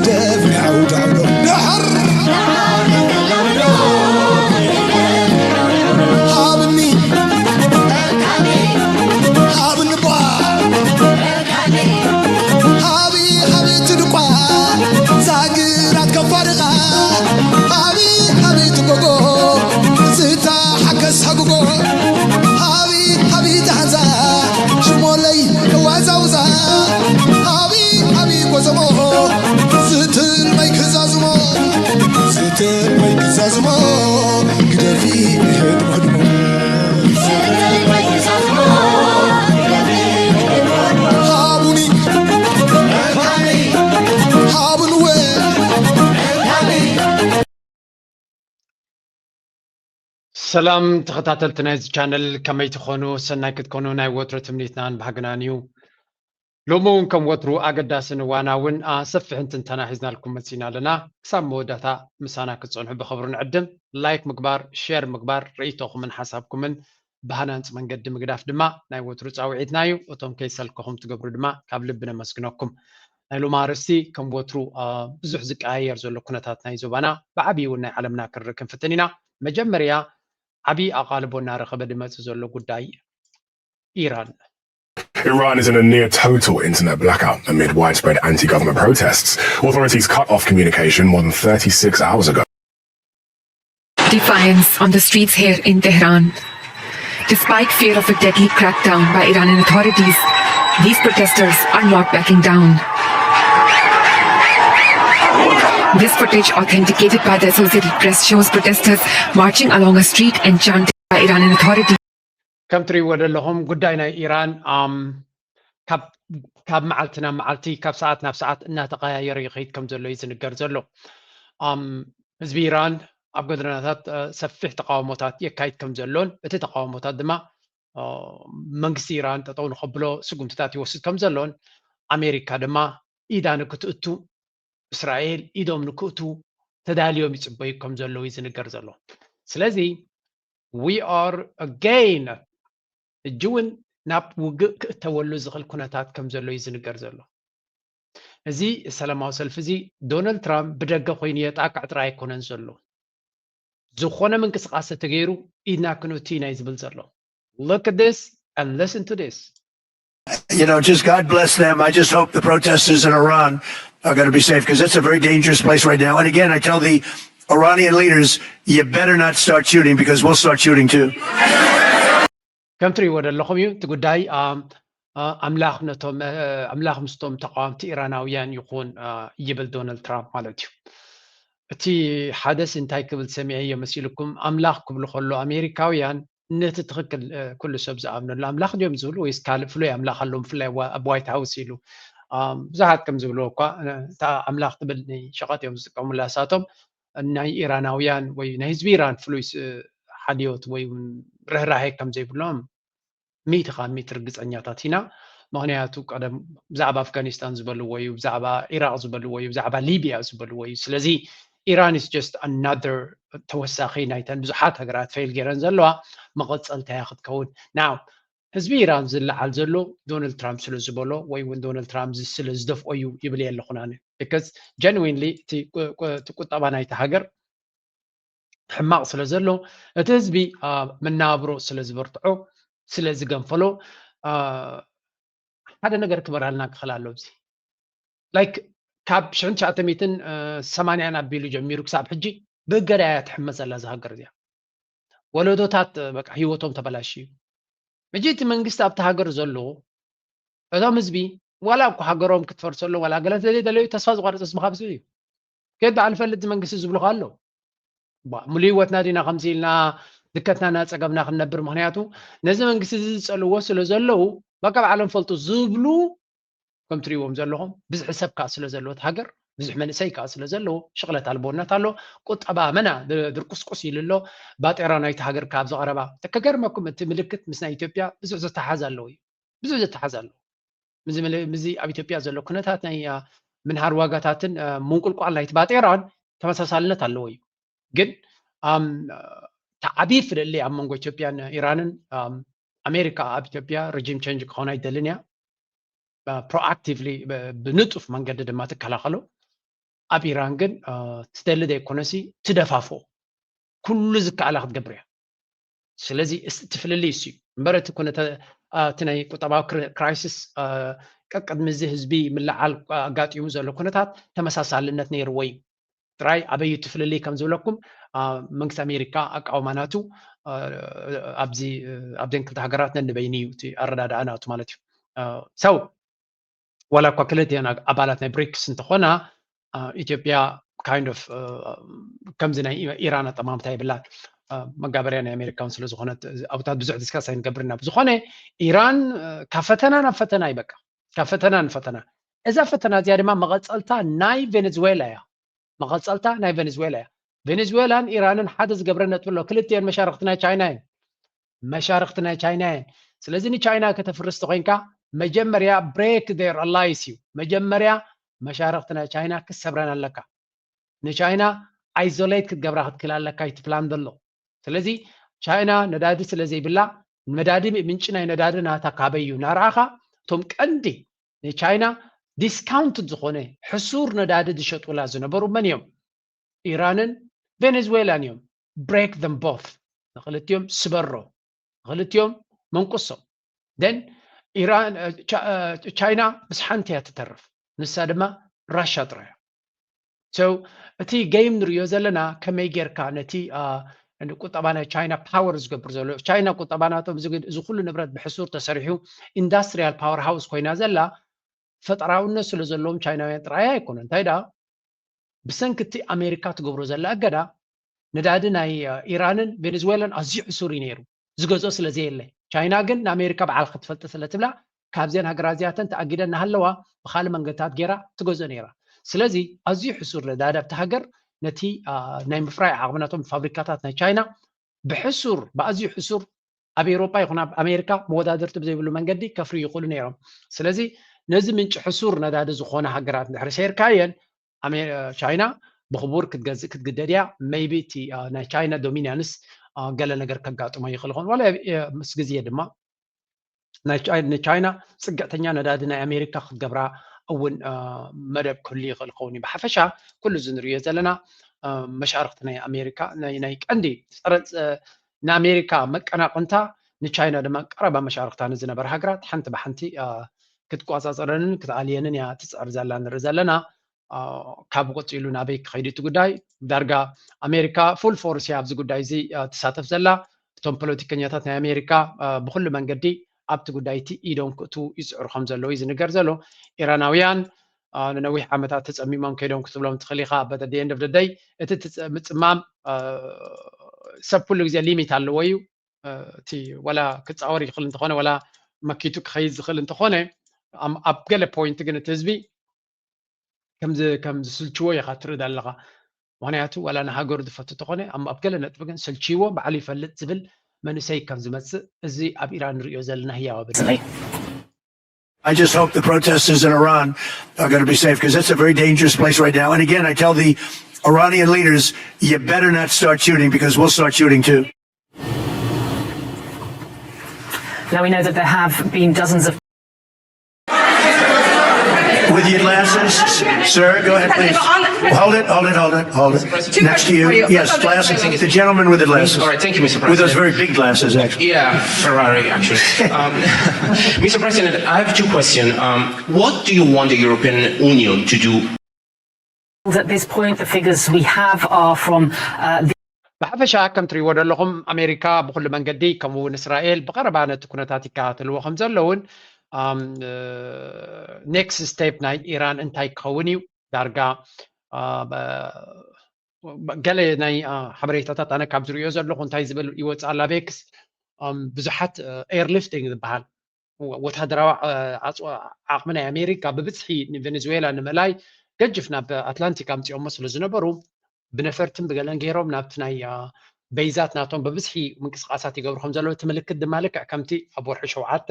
ደፍዕ ዓውደ ዓውደ ደሓር ሃብኒ ሃብኒ ቧ ሃቢ ሃቢ ትድቋ ዛግራት ከፋርኻ ሃቢ ሃቢ ትጎጎ ዝታ ሓገስ ሃጉጎ ሃቢ ሃቢ ተሃንዛ ሽሞለይ እዋዛውዛ ሃቢ ሃቢ ጎዘሞ ዝትል ማይ ክዛዝሞ ዝትል ማይ ክዛዝሞ ግደፊ እህድ ቅድሞ ሃቡኒ ሃቡንወ ሰላም ተኸታተልቲ ናይዚ ቻነል ከመይ ትኾኑ? ሰናይ ክትኮኑ ናይ ወትሩ ትምኒትናን ባህግናን እዩ። ሎሚ እውን ከም ወትሩ ኣገዳስን እዋናውን ኣሰፍሕን ትንተና ሒዝናልኩም መፂና ኣለና። ክሳብ መወዳእታ ምሳና ክትፀንሑ ብኽብሪ ንዕድም። ላይክ ምግባር፣ ሼር ምግባር፣ ርእይቶኹምን ሓሳብኩምን ብሃናንፂ መንገዲ ምግዳፍ ድማ ናይ ወትሩ ፃውዒትና እዩ። እቶም ከይሰልከኹም ትገብሩ ድማ ካብ ልቢ ነመስግነኩም። ናይ ሎሚ ኣርእስቲ ከም ወትሩ ብዙሕ ዝቀያየር ዘሎ ኩነታት ናይ ዞባና ብዓብዪ እውን ናይ ዓለምና ክንርኢ ክንፍትን ኢና። መጀመርያ ዓብዪ ኣቓልቦ እናረኸበ ዝመፅእ ዘሎ ጉዳይ ኢራን። Iran is in a near total internet blackout amid widespread anti government protests. Authorities cut off communication more than thirty-six hours ago. Defiance on the streets here in Tehran. Despite fear of a deadly crackdown by Iranian authorities, these protesters are not backing down. This footage, authenticated by the Associated Press, shows protesters marching along a street and chanting by Iranian authorities. ከም ትሪእዎ ዘለኹም ጉዳይ ናይ ኢራን ካብ መዓልቲ ናብ መዓልቲ ካብ ሰዓት ናብ ሰዓት እናተቐያየረ ይኸይድ ከም ዘሎ እዩ ዝንገር ዘሎ። ህዝቢ ኢራን ኣብ ጎደናታት ሰፊሕ ተቃውሞታት የካይድ ከም ዘሎን እቲ ተቃውሞታት ድማ መንግስቲ ኢራን ጠጠው ንኸብሎ ስጉምትታት ይወስድ ከም ዘሎን ኣሜሪካ ድማ ኢዳ ንክትእቱ እስራኤል ኢዶም ንክእቱ ተዳልዮም ይፅበዩ ከም ዘለዉ እዩ ዝንገር ዘሎ። ስለዚ we are again ሕጂ እውን ናብ ውግእ ክእተወሉ ዝኽእል ኩነታት ከም ዘሎ እዩ ዝንገር ዘሎ። እዚ ሰላማዊ ሰልፊ እዚ ዶናልድ ትራምፕ ብደገ ኮይኑ የጣቅዕ ጥራይ ኣይኮነን ዘሎ። ዝኾነ ምንቅስቃስ ተተገይሩ ኢድና ክንእቱ ኢና እዩ ዝብል ዘሎ። Look at this and listen to this. You know, just God bless them. I just hope the protesters in Iran are going to be safe because it's a very dangerous place right now. And again, I tell the Iranian leaders, you better not start shooting because we'll start shooting too. ከም ትሪእዎ ዘለኹም እዩ እቲ ጉዳይ። ኣምላኽ ነቶም ኣምላኽ ምስቶም ተቃወምቲ ኢራናውያን ይኹን ይብል ዶናልድ ትራምፕ ማለት እዩ። እቲ ሓደስ እንታይ ክብል ሰሚዐዮ መሲልኩም? ኣምላኽ ክብሉ ከሎ ኣሜሪካውያን ነቲ ትኽክል ኩሉ ሰብ ዝኣምነሉ ኣምላኽ ድዮም ዝብሉ ወይስ ካልእ ፍሉይ ኣምላኽ ኣለዎም? ብፍላይ ኣብ ዋይት ሃውስ ኢሉ ብዙሓት ከም ዝብልዎ እኳ እታ ኣምላኽ ትብል ንሸቐጥ እዮም ዝጥቀሙላ እሳቶም። ናይ ኢራናውያን ወይ ናይ ህዝቢ ኢራን ፍሉይ ሓልዮት ወይ እውን ርህራሄ ከም ዘይብሎም ሚእቲ ካብ ሚእቲ ርግፀኛታት ኢና። ምክንያቱ ቀደም ብዛዕባ ኣፍጋኒስታን ዝበልዎ እዩ፣ ብዛዕባ ኢራቅ ዝበልዎ እዩ፣ ብዛዕባ ሊብያ ዝበልዎ እዩ። ስለዚ ኢራን is just another ተወሳኺ ናይተን ብዙሓት ሃገራት ፌል ገይረን ዘለዋ መቐፀልታ እያ ክትከውን። ናው ህዝቢ ኢራን ዝለዓል ዘሎ ዶናልድ ትራምፕ ስለ ዝበሎ ወይ እውን ዶናልድ ትራምፕ ስለ ዝደፍኦ እዩ ይብል የለኹን ኣነ። because genuinely እቲ ቁጠባ ናይቲ ሃገር ሕማቕ ስለ ዘሎ እቲ ህዝቢ መናብሮ ስለ ዝበርትዖ ስለ ዝገንፈሎ ሓደ ነገር ክበራልና ክኽእል ኣሎ። እዚ like ካብ ሽሕን ትሽዓተ ሚእትን ሰማንያን ኣቢሉ ጀሚሩ ክሳብ ሕጂ ብእገዳ እያ ትሕመስ ዘላ እዛ ሃገር እዚኣ። ወለዶታት በቃ ህይወቶም ተበላሽዩ። ሕጂ እቲ መንግስቲ ኣብቲ ሃገር ዘሎ እቶም ህዝቢ ዋላ እኮ ሃገሮም ክትፈርሰሎም ዋላ ገለ እንተዘይደለዩ ተስፋ ዝቆረፀ ህዝቢ ካብ ህዝቢ እዩ። ከየት በዓል ፈልጥ መንግስቲ ዝብሉኻ ኣሎ። ሙሉ ህይወትና ዲና ከምዚ ኢልና ድከትና እናፀገምና ክንነብር? ምክንያቱ ነዚ መንግስቲ እዚ ዝፀልዎ ስለ ዘለዉ በቃ ባዕሎም ፈልጡ ዝብሉ ከም ትሪእዎም ዘለኹም ብዝሒ ሰብ ከዓ ስለ ዘለዎት ሃገር ብዙሕ መንእሰይ ከዓ ስለ ዘለዎ ሽቕለት ኣልቦነት ኣሎ። ቁጠባ መና ድርቁስቁስ ኢሉ ኣሎ። ባጤራ ናይቲ ሃገር ካብ ዝቐረባ ከገርመኩም እቲ ምልክት ምስ ናይ ኢትዮጵያ ብዙሕ ዝተሓዝ ኣለዉ እዩ። ብዙሕ ዝተሓዝ ኣለዉ። ምዚ ኣብ ኢትዮጵያ ዘሎ ኩነታት ናይ ምንሃር ዋጋታትን ምንቁልቋል ናይቲ ባጤራን ተመሳሳልነት ኣለዎ እዩ። ግን ተዓቢ ፍልልይ ኣብ መንጎ ኢትዮጵያን ኢራንን ኣሜሪካ ኣብ ኢትዮጵያ ሪጂም ቸንጅ ክኾን ኣይደልን እያ። ፕሮኣክቲቭሊ ብንጡፍ መንገዲ ድማ ትከላኸሎ። ኣብ ኢራን ግን ትደሊ ዘይኮነሲ ትደፋፍኦ ኩሉ ዝከኣላ ክትገብር እያ። ስለዚ እቲ ፍልልይ እሱ እዩ እምበር እቲ ኩነተ እቲ ናይ ቁጠባዊ ክራይሲስ ቀቅድሚ እዚ ህዝቢ ምልዓል ኣጋጢሙ ዘሎ ኩነታት ተመሳሳልነት ነይርዎ እዩ። ጥራይ ኣበይ እቲ ፍልልይ ከም ዝብለኩም መንግስቲ ኣሜሪካ ኣቃውማ ናቱ ኣብዚ ኣብዘን ክልተ ሃገራት ነንበይኒ እዩ እቲ ኣረዳድኣ ናቱ ማለት እዩ። ሰው ዋላ እኳ ክልቲአን ኣባላት ናይ ብሪክስ እንተኾና ኢትዮጵያ kind of ከምዚ ናይ ኢራን ኣጠማምታ የብላን። መጋበርያ ናይ ኣሜሪካ እውን ስለ ዝኾነት ኣብታት ብዙሕ ዲስካስ ኣይንገብርና። ብዝኾነ ኢራን ካብ ፈተና ናብ ፈተና ይበቃ፣ ካብ ፈተና ንፈተና። እዛ ፈተና እዚኣ ድማ መቐፀልታ ናይ ቬኔዙዌላ እያ። መቐፀልታ ናይ ቬኔዙዌላ እያ። ቬኔዙዌላን ኢራንን ሓደ ዝገብረ ነጥቢ ኣሎ። ክልቲአን መሻርክቲ ናይ ቻይና እየን። መሻርክቲ ናይ ቻይና እየን። ስለዚ ንቻይና ከተፍርስ ተኮይንካ መጀመርያ break their allies እዩ። መጀመርያ መሻርክቲ ናይ ቻይና ክሰብረን ኣለካ። ንቻይና isolate ክትገብራ ክትክል ኣለካ እቲ ፕላን ዘሎ። ስለዚ ቻይና ነዳዲ ስለ ዘይብላ ነዳዲ ምንጪ ናይ ነዳዲ ናታ ካበይ እዩ ናርኣኻ እቶም ቀንዲ ንቻይና ዲስካውንት ዝኾነ ሕሱር ነዳዲ ዝሸጡላ ዝነበሩ መን እዮም? ኢራንን ቬኔዙዌላን እዮም። Break them both፣ ንክልቲኦም ስበሮ፣ ንክልቲኦም መንቁሶም። Then ኢራን ቻይና ምስ ሓንቲ እያ ትተርፍ፣ ንሳ ድማ ራሻ ጥራይ። So እቲ game ንሪኦ ዘለና ከመይ ጌርካ ነቲ ቁጠባ ናይ ቻይና ፓወር ዝገብር ዘሎ ቻይና ቁጠባ ናቶም እዚ ኩሉ ንብረት ብሕሱር ተሰሪሑ ኢንዳስትሪያል ፓወር ሃውስ ኮይና ዘላ ፈጠራውነት ስለ ዘለዎም ቻይናውያን ጥራይ ኣይኮነ እንታይ ደኣ ብሰንኪ እቲ ኣሜሪካ ትገብሮ ዘላ እገዳ ነዳዲ ናይ ኢራንን ቬኔዙዌላን ኣዝዩ ሕሱር እዩ ነይሩ ዝገዝኦ ስለ ዘየለ ቻይና ግን ንኣሜሪካ በዓል ክትፈልጥ ስለ ትብላ ካብዘን ሃገራት እዚኣተን ተኣጊደን እናሃለዋ ብካልእ መንገድታት ገይራ ትገዝኦ ነይራ። ስለዚ ኣዝዩ ሕሱር ነዳዲ ኣብቲ ሃገር ነቲ ናይ ምፍራይ ዓቕሚ ናቶም ፋብሪካታት ናይ ቻይና ብሕሱር ብኣዝዩ ሕሱር ኣብ ኤውሮጳ ይኹን ኣብ ኣሜሪካ መወዳድርቲ ብዘይብሉ መንገዲ ከፍርዩ ይኽእሉ ነይሮም። ስለዚ ነዚ ምንጪ ሕሱር ነዳዲ ዝኾነ ሃገራት እንድሕሪ ሰይርካየን ቻይና ብኽቡር ክትገዝእ ክትግደድ እያ። Maybe እቲ ናይ ቻይና ዶሚናንስ ገለ ነገር ከጋጥሞ ይኽእል ይኸውን ዋላ ምስ ግዜ ድማ ንቻይና ፅግዕተኛ ነዳዲ ናይ ኣሜሪካ ክትገብራ እውን መደብ ክህሉ ይኽእል ክኸውን እዩ። ብሓፈሻ ኩሉ እዚ ንሪኦ ዘለና መሻርክቲ ናይ ኣሜሪካ ናይ ቀንዲ ንኣሜሪካ መቀናቕንታ ንቻይና ድማ ቀረባ መሻርክታ ንዝነበረ ሃገራት ሓንቲ ብሓንቲ ክትቋፃፀረንን ክትኣልየንን እያ ትፅዕር ዘላ ንርኢ ዘለና። ካብ ቀፂሉ ናበይ ክኸይድ እቲ ጉዳይ ዳርጋ ኣሜሪካ ፉል ፎርስ እያ ኣብዚ ጉዳይ እዚ ትሳተፍ ዘላ። እቶም ፖለቲከኛታት ናይ ኣሜሪካ ብኩሉ መንገዲ ኣብቲ ጉዳይ እቲ ኢዶም ክእትዉ ይፅዕሩ ከም ዘለዉ እዩ ዝንገር ዘሎ። ኢራናውያን ንነዊሕ ዓመታት ተፀሚሞም ከይዶም ክትብሎም ትኽእል ኢኻ። But at the end of the day እቲ ምፅማም ሰብ ኩሉ ግዜ ሊሚት ኣለዎ እዩ። እቲ ወላ ክፃወር ይኽእል እንተኾነ ወላ መኪቱ ክኸይድ ዝኽእል እንተኾነ ኣብ ገለ ፖይንት ግን እቲ ህዝቢ ከም ዝስልችዎ ኢኻ ትርኢ ኣለኻ። ምክንያቱ ዋላ ንሃገሩ ዝፈቱ ተኾነ ኣብ ገለ ነጥቢ ግን ስልችዎ ባዕሉ ይፈልጥ ዝብል መንእሰይ ከም ዝመፅእ እዚ ኣብ ኢራን ንሪኦ ዘለና ህያው ኣብነት። I just hope the protesters in Iran are going to be safe because that's a very dangerous place right now. And again, I tell the Iranian leaders, you better not start shooting because we'll start shooting too. Now we know that there have been dozens of With your glasses, sir, go ahead, please. Hold it, hold it, hold it, hold it. Next to you, yes, glasses. The gentleman with the glasses. All right, thank you, Mister President. With those very big glasses, actually. Yeah, Ferrari, actually. Um, Mister President, I have two questions. Um, what do you want the European Union to do? At this point, the figures we have are from uh, the ብሓፈሻ ከም ትሪእዎ ዘለኹም ኣሜሪካ ብኩሉ መንገዲ ከምኡ እውን እስራኤል ብቐረባ ነቲ ኩነታት ይከታተልዎ ከም ዘለውን ኔክስት ስቴፕ ናይ ኢራን እንታይ ክኸውን እዩ ዳርጋ ገለ ናይ ሓበሬታታት ኣነ ካብ ዝሪኦ ዘለኹ እንታይ ዝብል ይወፅእ ኣላ ቤክስ ብዙሓት ኤርሊፍቲንግ ዝበሃል ወታደራዊ ዓቕሚ ናይ ኣሜሪካ ብብዝሒ ንቬኔዙዌላ ንምእላይ ገጅፍ ናብ ኣትላንቲክ ኣምፂኦሞ ስለ ዝነበሩ ብነፈርትን ብገለን ገይሮም ናብቲ ናይ በይዛት ናቶም ብብዝሒ ምንቅስቃሳት ይገብሩ ከም ዘለዉ እቲ ምልክት ድማ ልክዕ ከምቲ ኣብ ወርሒ ሸውዓተ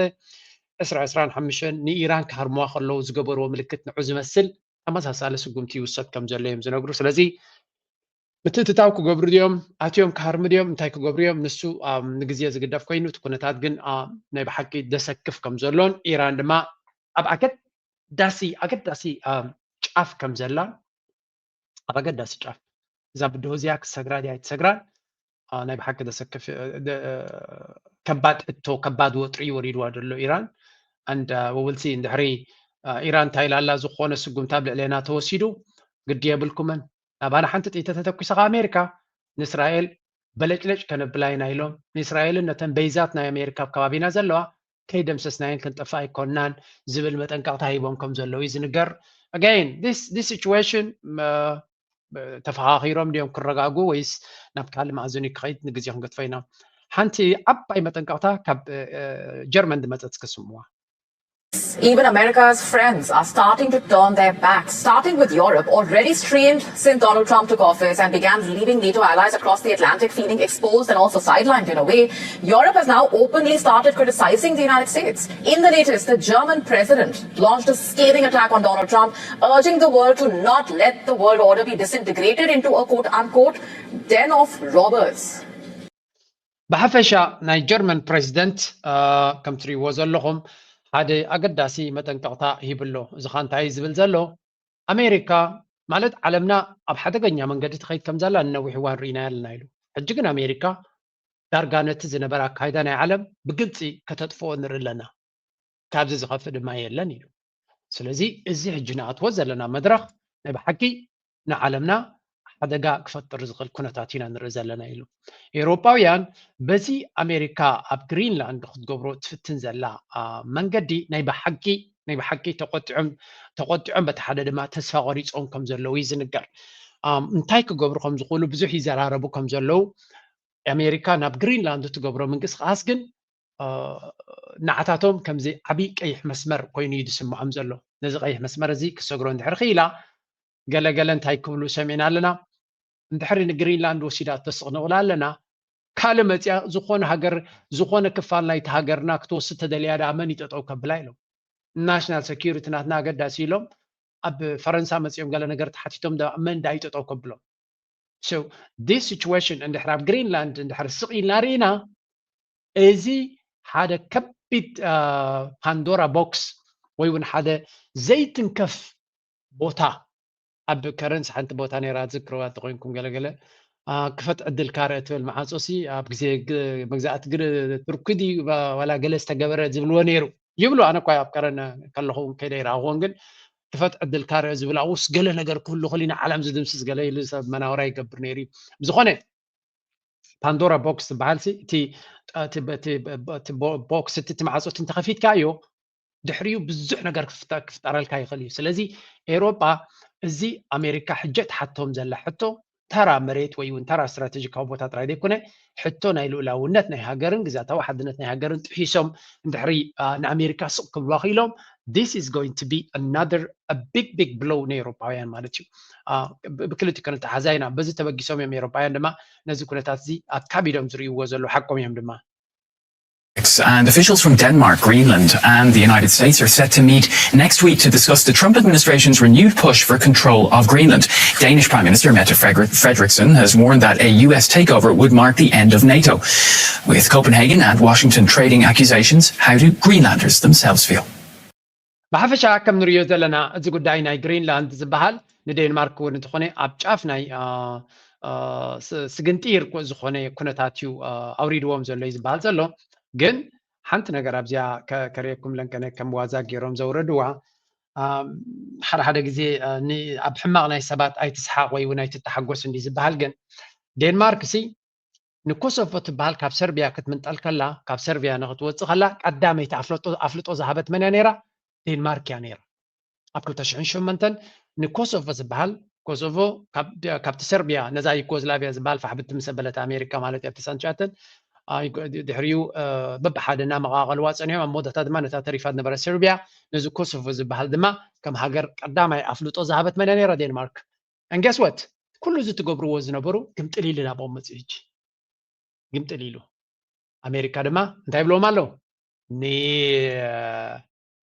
ዕስራ ዕስራን ሓሙሽተን ንኢራን ክሃርምዋ ከለዉ ዝገበርዎ ምልክት ንዑ ዝመስል ተመሳሳሊ ስጉምቲ ይውሰድ ከም ዘሎ እዮም ዝነግሩ። ስለዚ ምትእትታው ክገብሩ ድዮም ኣትዮም ክሃርሙ ድዮም እንታይ ክገብሩ እዮም ንሱ ንግዜ ዝግደፍ ኮይኑ እቲ ኩነታት ግን ናይ ብሓቂ ደሰክፍ ከም ዘሎን ኢራን ድማ ኣብ ኣገዳሲ ኣገዳሲ ጫፍ ከም ዘላን ኣብ ኣገዳሲ ጫፍ። እዛ ብድሆ እዚኣ ክትሰግራ ድያ ኣይትሰግራን? ናይ ብሓቂ ዘሰክፍ ከባድ ሕቶ፣ ከባድ ወጥሪ ወሪድዋ ዘሎ ኢራን። And we will see እንድሕሪ ኢራን እንታይ ኢላ ኣላ፣ ዝኾነ ስጉምቲ ኣብ ልዕሌና ተወሲዱ ግዲ የብልኩምን፣ ናባና ሓንቲ ጥይት ተተኩሳ ከኣ ኣሜሪካ ንእስራኤል በለጭለጭ ከነብላ ኢና ኢሎም፣ ንእስራኤልን ነተን በይዛት ናይ ኣሜሪካ ኣብ ከባቢና ዘለዋ ከይደምሰስናየን ክንጠፍእ ኣይኮንናን ዝብል መጠንቀቕታ ሂቦም ከም ዘለዉ እዩ ዝንገር። Again, this situation ተፈኻኺሮም ድዮም ክረጋጉ ወይስ ናብ ካልእ መኣዝን እዩ ክኸይድ ንግዜ ክንገድፎ ኢና። ሓንቲ ዓባይ መጠንቀቕታ ካብ ጀርመን ዝመጸት እስከ ስምዋ። Even America's friends are starting to turn their backs, starting with Europe, already strained since Donald Trump took office and began leaving NATO allies across the Atlantic feeling exposed and also sidelined in a way. Europe has now openly started criticizing the United States. In the latest, the German president launched a scathing attack on Donald Trump, urging the world to not let the world order be disintegrated into a quote unquote den of robbers. ብሓፈሻ ናይ ጀርመን ፕሬዚደንት ከም ትሪእዎ ዘለኹም ሓደ ኣገዳሲ መጠንቀቕታ ሂብሎ። እዚ ኸ እንታይ እዩ ዝብል ዘሎ? ኣሜሪካ ማለት ዓለምና ኣብ ሓደገኛ መንገዲ ትኸይድ ከም ዘላ ንነዊሕ እዋን ርኢና ኣለና ኢሉ። ሕጂ ግን ኣሜሪካ ዳርጋ ነቲ ዝነበረ ኣካይዳ ናይ ዓለም ብግልፂ ከተጥፍኦ ንርኢ ኣለና። ካብዚ ዝኸፍእ ድማ የለን ኢሉ። ስለዚ እዚ ሕጂ ንኣትዎ ዘለና መድረኽ ናይ ብሓቂ ንዓለምና ሓደጋ ክፈጥር ዝኽእል ኩነታት ኢና ንርኢ ዘለና ኢሉ። ኤውሮጳውያን በዚ ኣሜሪካ ኣብ ግሪንላንድ ክትገብሮ ትፍትን ዘላ መንገዲ ናይ ብሓቂ ናይ ብሓቂ ተቆጢዖም ተቆጢዖም በቲ ሓደ ድማ ተስፋ ቆሪጾም ከም ዘለዉ እዩ ዝንገር። እንታይ ክገብሩ ከም ዝኽእሉ ብዙሕ ይዘራረቡ ከም ዘለዉ ኣሜሪካ ናብ ግሪንላንድ እትገብሮ ምንቅስቃስ ግን ንዓታቶም ከምዚ ዓብዪ ቀይሕ መስመር ኮይኑ እዩ ዝስምዖም ዘሎ። ነዚ ቀይሕ መስመር እዚ ክሰግሮ እንድሕር ክኢላ ገለ ገለ እንታይ ክብሉ ሰሚዕና ኣለና። እንድሕሪ ንግሪንላንድ ወሲዳ ተስቕ ንቕላ ኣለና ካልእ መፅያ ዝኾነ ሃገር ዝኾነ ክፋል ናይቲ ሃገርና ክትወስድ ተደልያ ደኣ መን ይጠጠው ከብላ ኢሎም። ናሽናል ሰኪሪቲ ናትና ኣገዳሲ ኢሎም ኣብ ፈረንሳ መፅኦም ገለ ነገር ተሓቲቶም ደኣ መን ደኣ ይጠጠው ከብሎም። So this situation እንድሕር ኣብ ግሪንላንድ እንድሕር ስቕ ኢልና ርኢና እዚ ሓደ ከቢድ ፓንዶራ ቦክስ ወይ እውን ሓደ ዘይትንከፍ ቦታ ኣብ ከረንስ ሓንቲ ቦታ ነይራ ዝክርዋ እንተኮይንኩም ገለገለ ክፈት ዕድል ካርእ ትብል መዓፆ ሲ ኣብ ግዜ መግዛእቲ ቱርኪ ድዩ ዋላ ገለ ዝተገበረ ዝብልዎ ነይሩ ይብሉ። ኣነ እኳ ኣብ ከረን ከለኹ ከይደ ይረኣኽዎን ግን ክፈት ዕድል ካርእ ዝብል ኣብኡስ ገለ ነገር ክህሉ ክሊና ዓለም ዝድምስስ ገለ ኢሉ ሰብ መናወራ ይገብር ነይሩ እዩ። ብዝኾነ ፓንዶራ ቦክስ ዝበሃል ሲ እቲ ቦክስ እቲ ማዕፆ እቲ እንተኸፊትካ እዮ ድሕሪኡ ብዙሕ ነገር ክፍጠረልካ ይኽእል እዩ። ስለዚ ኤውሮጳ እዚ ኣሜሪካ ሕጂ ትሓቶም ዘላ ሕቶ ተራ መሬት ወይ እውን ተራ ስትራቴጂካዊ ቦታ ጥራይ ዘይኮነ ሕቶ ናይ ልኡላውነት ናይ ሃገርን ግዛታዊ ሓድነት ናይ ሃገርን ጥሒሶም እንድሕሪ ንኣሜሪካ ስቕ ክብልዋ ክኢሎም this is going to be another big big blow ንኤውሮጳውያን ማለት እዩ። ብክልቲኡ ከነተሓዛ ኢና። በዚ ተበጊሶም እዮም ኤውሮጳውያን ድማ ነዚ ኩነታት እዚ ኣካቢዶም ዝርእይዎ ዘለዉ ሓቆም እዮም ድማ። And officials from Denmark, Greenland, and the United States are set to meet next week to discuss the Trump administration's renewed push for control of Greenland. Danish Prime Minister Mette Frederiksen has warned that a U S takeover would mark the end of NATO. With Copenhagen and Washington trading accusations, how do Greenlanders themselves feel? ብሓፈሻ ከም ንሪኦ ዘለና እዚ ጉዳይ ናይ ግሪንላንድ ዝበሃል ንዴንማርክ እውን እንተኾነ ኣብ ጫፍ ናይ ስግንጢር ዝኾነ ኩነታት እዩ ኣውሪድዎም ዘሎ እዩ ዝበሃል ዘሎ። ግን ሓንቲ ነገር ኣብዚኣ ከርእየኩም ለንቀነ ከም ዋዛ ገይሮም ዘውረድዋ ሓደ ሓደ ግዜ ኣብ ሕማቕ ናይ ሰባት ኣይትስሓቕ ወይ እውን ኣይትተሓጎስ እንዲ ዝበሃል ግን ዴንማርክ ሲ ንኮሶቮ ትበሃል ካብ ሰርቢያ ክትምንጠል ከላ ካብ ሰርቢያ ንክትወፅእ ከላ ቀዳመይቲ ኣፍልጦ ዝሃበት መን እያ ነይራ? ዴንማርክ እያ ነይራ። ኣብ ክልተ ሽሕን ሸሞንተን ንኮሶቮ ዝበሃል ኮሶቮ ካብቲ ሰርቢያ ነዛ ዩጎዝላቪያ ዝበሃል ፋሕብቲ ምስ ኣበለት ኣሜሪካ ማለት እያ ብተስዓን ትሽዓተን ድሕሪኡ በብሓደ እናመቓቐልዋ ፀኒሖም ኣብ መወዳእታ ድማ ነታ ተሪፋ ዝነበረ ሰርቢያ ነዚ ኮሶቮ ዝበሃል ድማ ከም ሃገር ቀዳማይ ኣፍልጦ ዝሃበት መን እያ ነይራ? ዴንማርክ። And guess what ኩሉ እዚ ትገብርዎ ዝነበሩ ግምጥል ኢሉ ናብኦም መፅኡ ሕጂ ግምጥል ኢሉ ኣሜሪካ ድማ እንታይ ይብልዎም ኣለዉ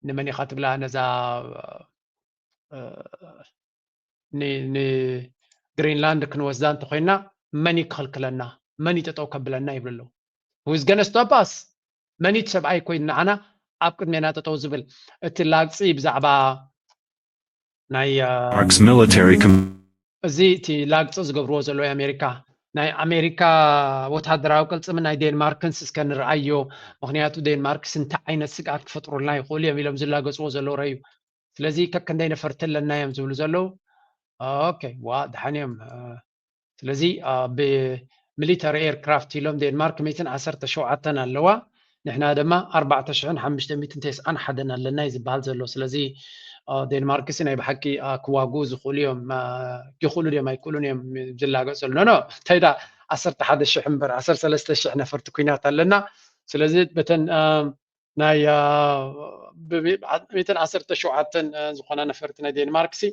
ንመን ኢኻ ትብላ ነዛ ንግሪንላንድ ክንወስዳ እንተኮይና መን ክኽልክለና መን ይጠጠው ከብለና ይብሉ ኣለዉ who's gonna stop us መን እቲ ሰብኣይ ኮይኑ ንዓና ኣብ ቅድሜና ጠጠው ዝብል እቲ ላግፂ ብዛዕባ ናይ Mark's military እዚ እቲ ላግፂ ዝገብርዎ ዘለዉ ኣሜሪካ፣ ናይ ኣሜሪካ ወታደራዊ ቅልፅምን ናይ ዴንማርክን እስከ ንርኣዮ። ምክንያቱ ዴንማርክስ እንታይ ዓይነት ስግኣት ክፈጥሩልና ይኽእሉ እዮም ኢሎም ዝላገፅዎ ዘለዉ ረዩ። ስለዚ ከክንደይ ነፈርቲ ኣለና እዮም ዝብሉ ዘለዉ። ኦኬ፣ ዋ ድሓን እዮም። ስለዚ ብሚሊተሪ ኤርክራፍት ኢሎም ዴንማርክ ሚእትን ዓሰርተ ሸውዓተን ኣለዋ፣ ንሕና ድማ ኣርባዕተ ሽሕን ሓሙሽተ ሚእትን ተስዓን ሓደን ኣለና እዩ ዝበሃል ዘሎ። ስለዚ ዴንማርክ ሲ ናይ ብሓቂ ክዋግኡ ዝኽእሉ እዮም፣ ይኽእሉ ድዮም ኣይክእሉን እዮም ዝላገፅ ዘሎ። ኖ እንታይ ዳ ዓሰርተ ሓደ ሽሕ እምበር ዓሰርተ ሰለስተ ሽሕ ነፈርቲ ኩናት ኣለና። ስለዚ በተን ናይ ሚእትን ዓሰርተ ሸውዓተን ዝኾና ነፈርቲ ናይ ዴንማርክ ሲ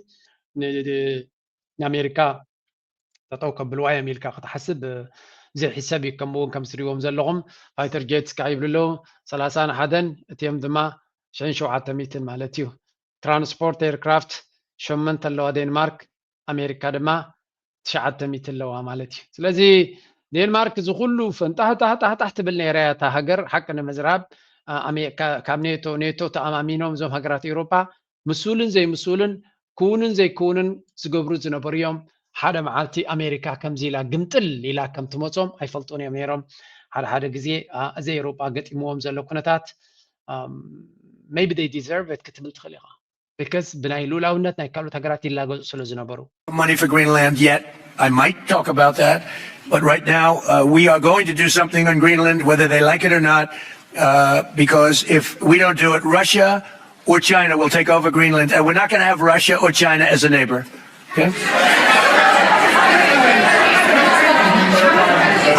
ንኣሜሪካ ጠጠው ከብልዋ እዮም ኢልካ ክትሓስብ ዘይሕሰብ እዩ። ከምኡ እውን ከም ትሪእዎም ዘለኹም ፋይተር ጀትስ ከዓ ይብሉ ኣለዉ ሰላሳን ሓደን፣ እቲኦም ድማ ሽሕን ሸውዓተ ሚእትን ማለት እዩ። ትራንስፖርት ኤርክራፍት ሸመንተ ኣለዋ ዴንማርክ፣ ኣሜሪካ ድማ ትሽዓተ ሚእቲ ኣለዋ ማለት እዩ። ስለዚ ዴንማርክ እዚ ኩሉ ፈንጣህጣህጣህጣህ ትብል ነይራ እያ እታ ሃገር። ሓቂ ንምዝራብ ካብ ኔቶ ኔቶ ተኣማሚኖም እዞም ሃገራት ኤውሮጳ ምስሉን ዘይምስሉን ክውንን ዘይክውንን ዝገብሩ ዝነበሩ እዮም። ሓደ መዓልቲ ኣሜሪካ ከምዚ ኢላ ግምጥል ኢላ ከም ትመጾም ኣይፈልጡን እዮም ነይሮም። ሓደ ሓደ ግዜ እዚ ኤውሮጳ ገጢምዎም ዘሎ ኩነታት maybe they deserve it ክትብል ትኽእል ኢኻ። because ብናይ ልኡላውነት ናይ ካልኦት ሃገራት ይላገጹ ስለ ዝነበሩ። Money for Greenland yet. I might talk about that. But right now, uh, we are going to do something on Greenland, whether they like it or not. Uh, because if we don't do it, Russia or China will take over Greenland. And we're not going to have Russia or China as a neighbor. Okay?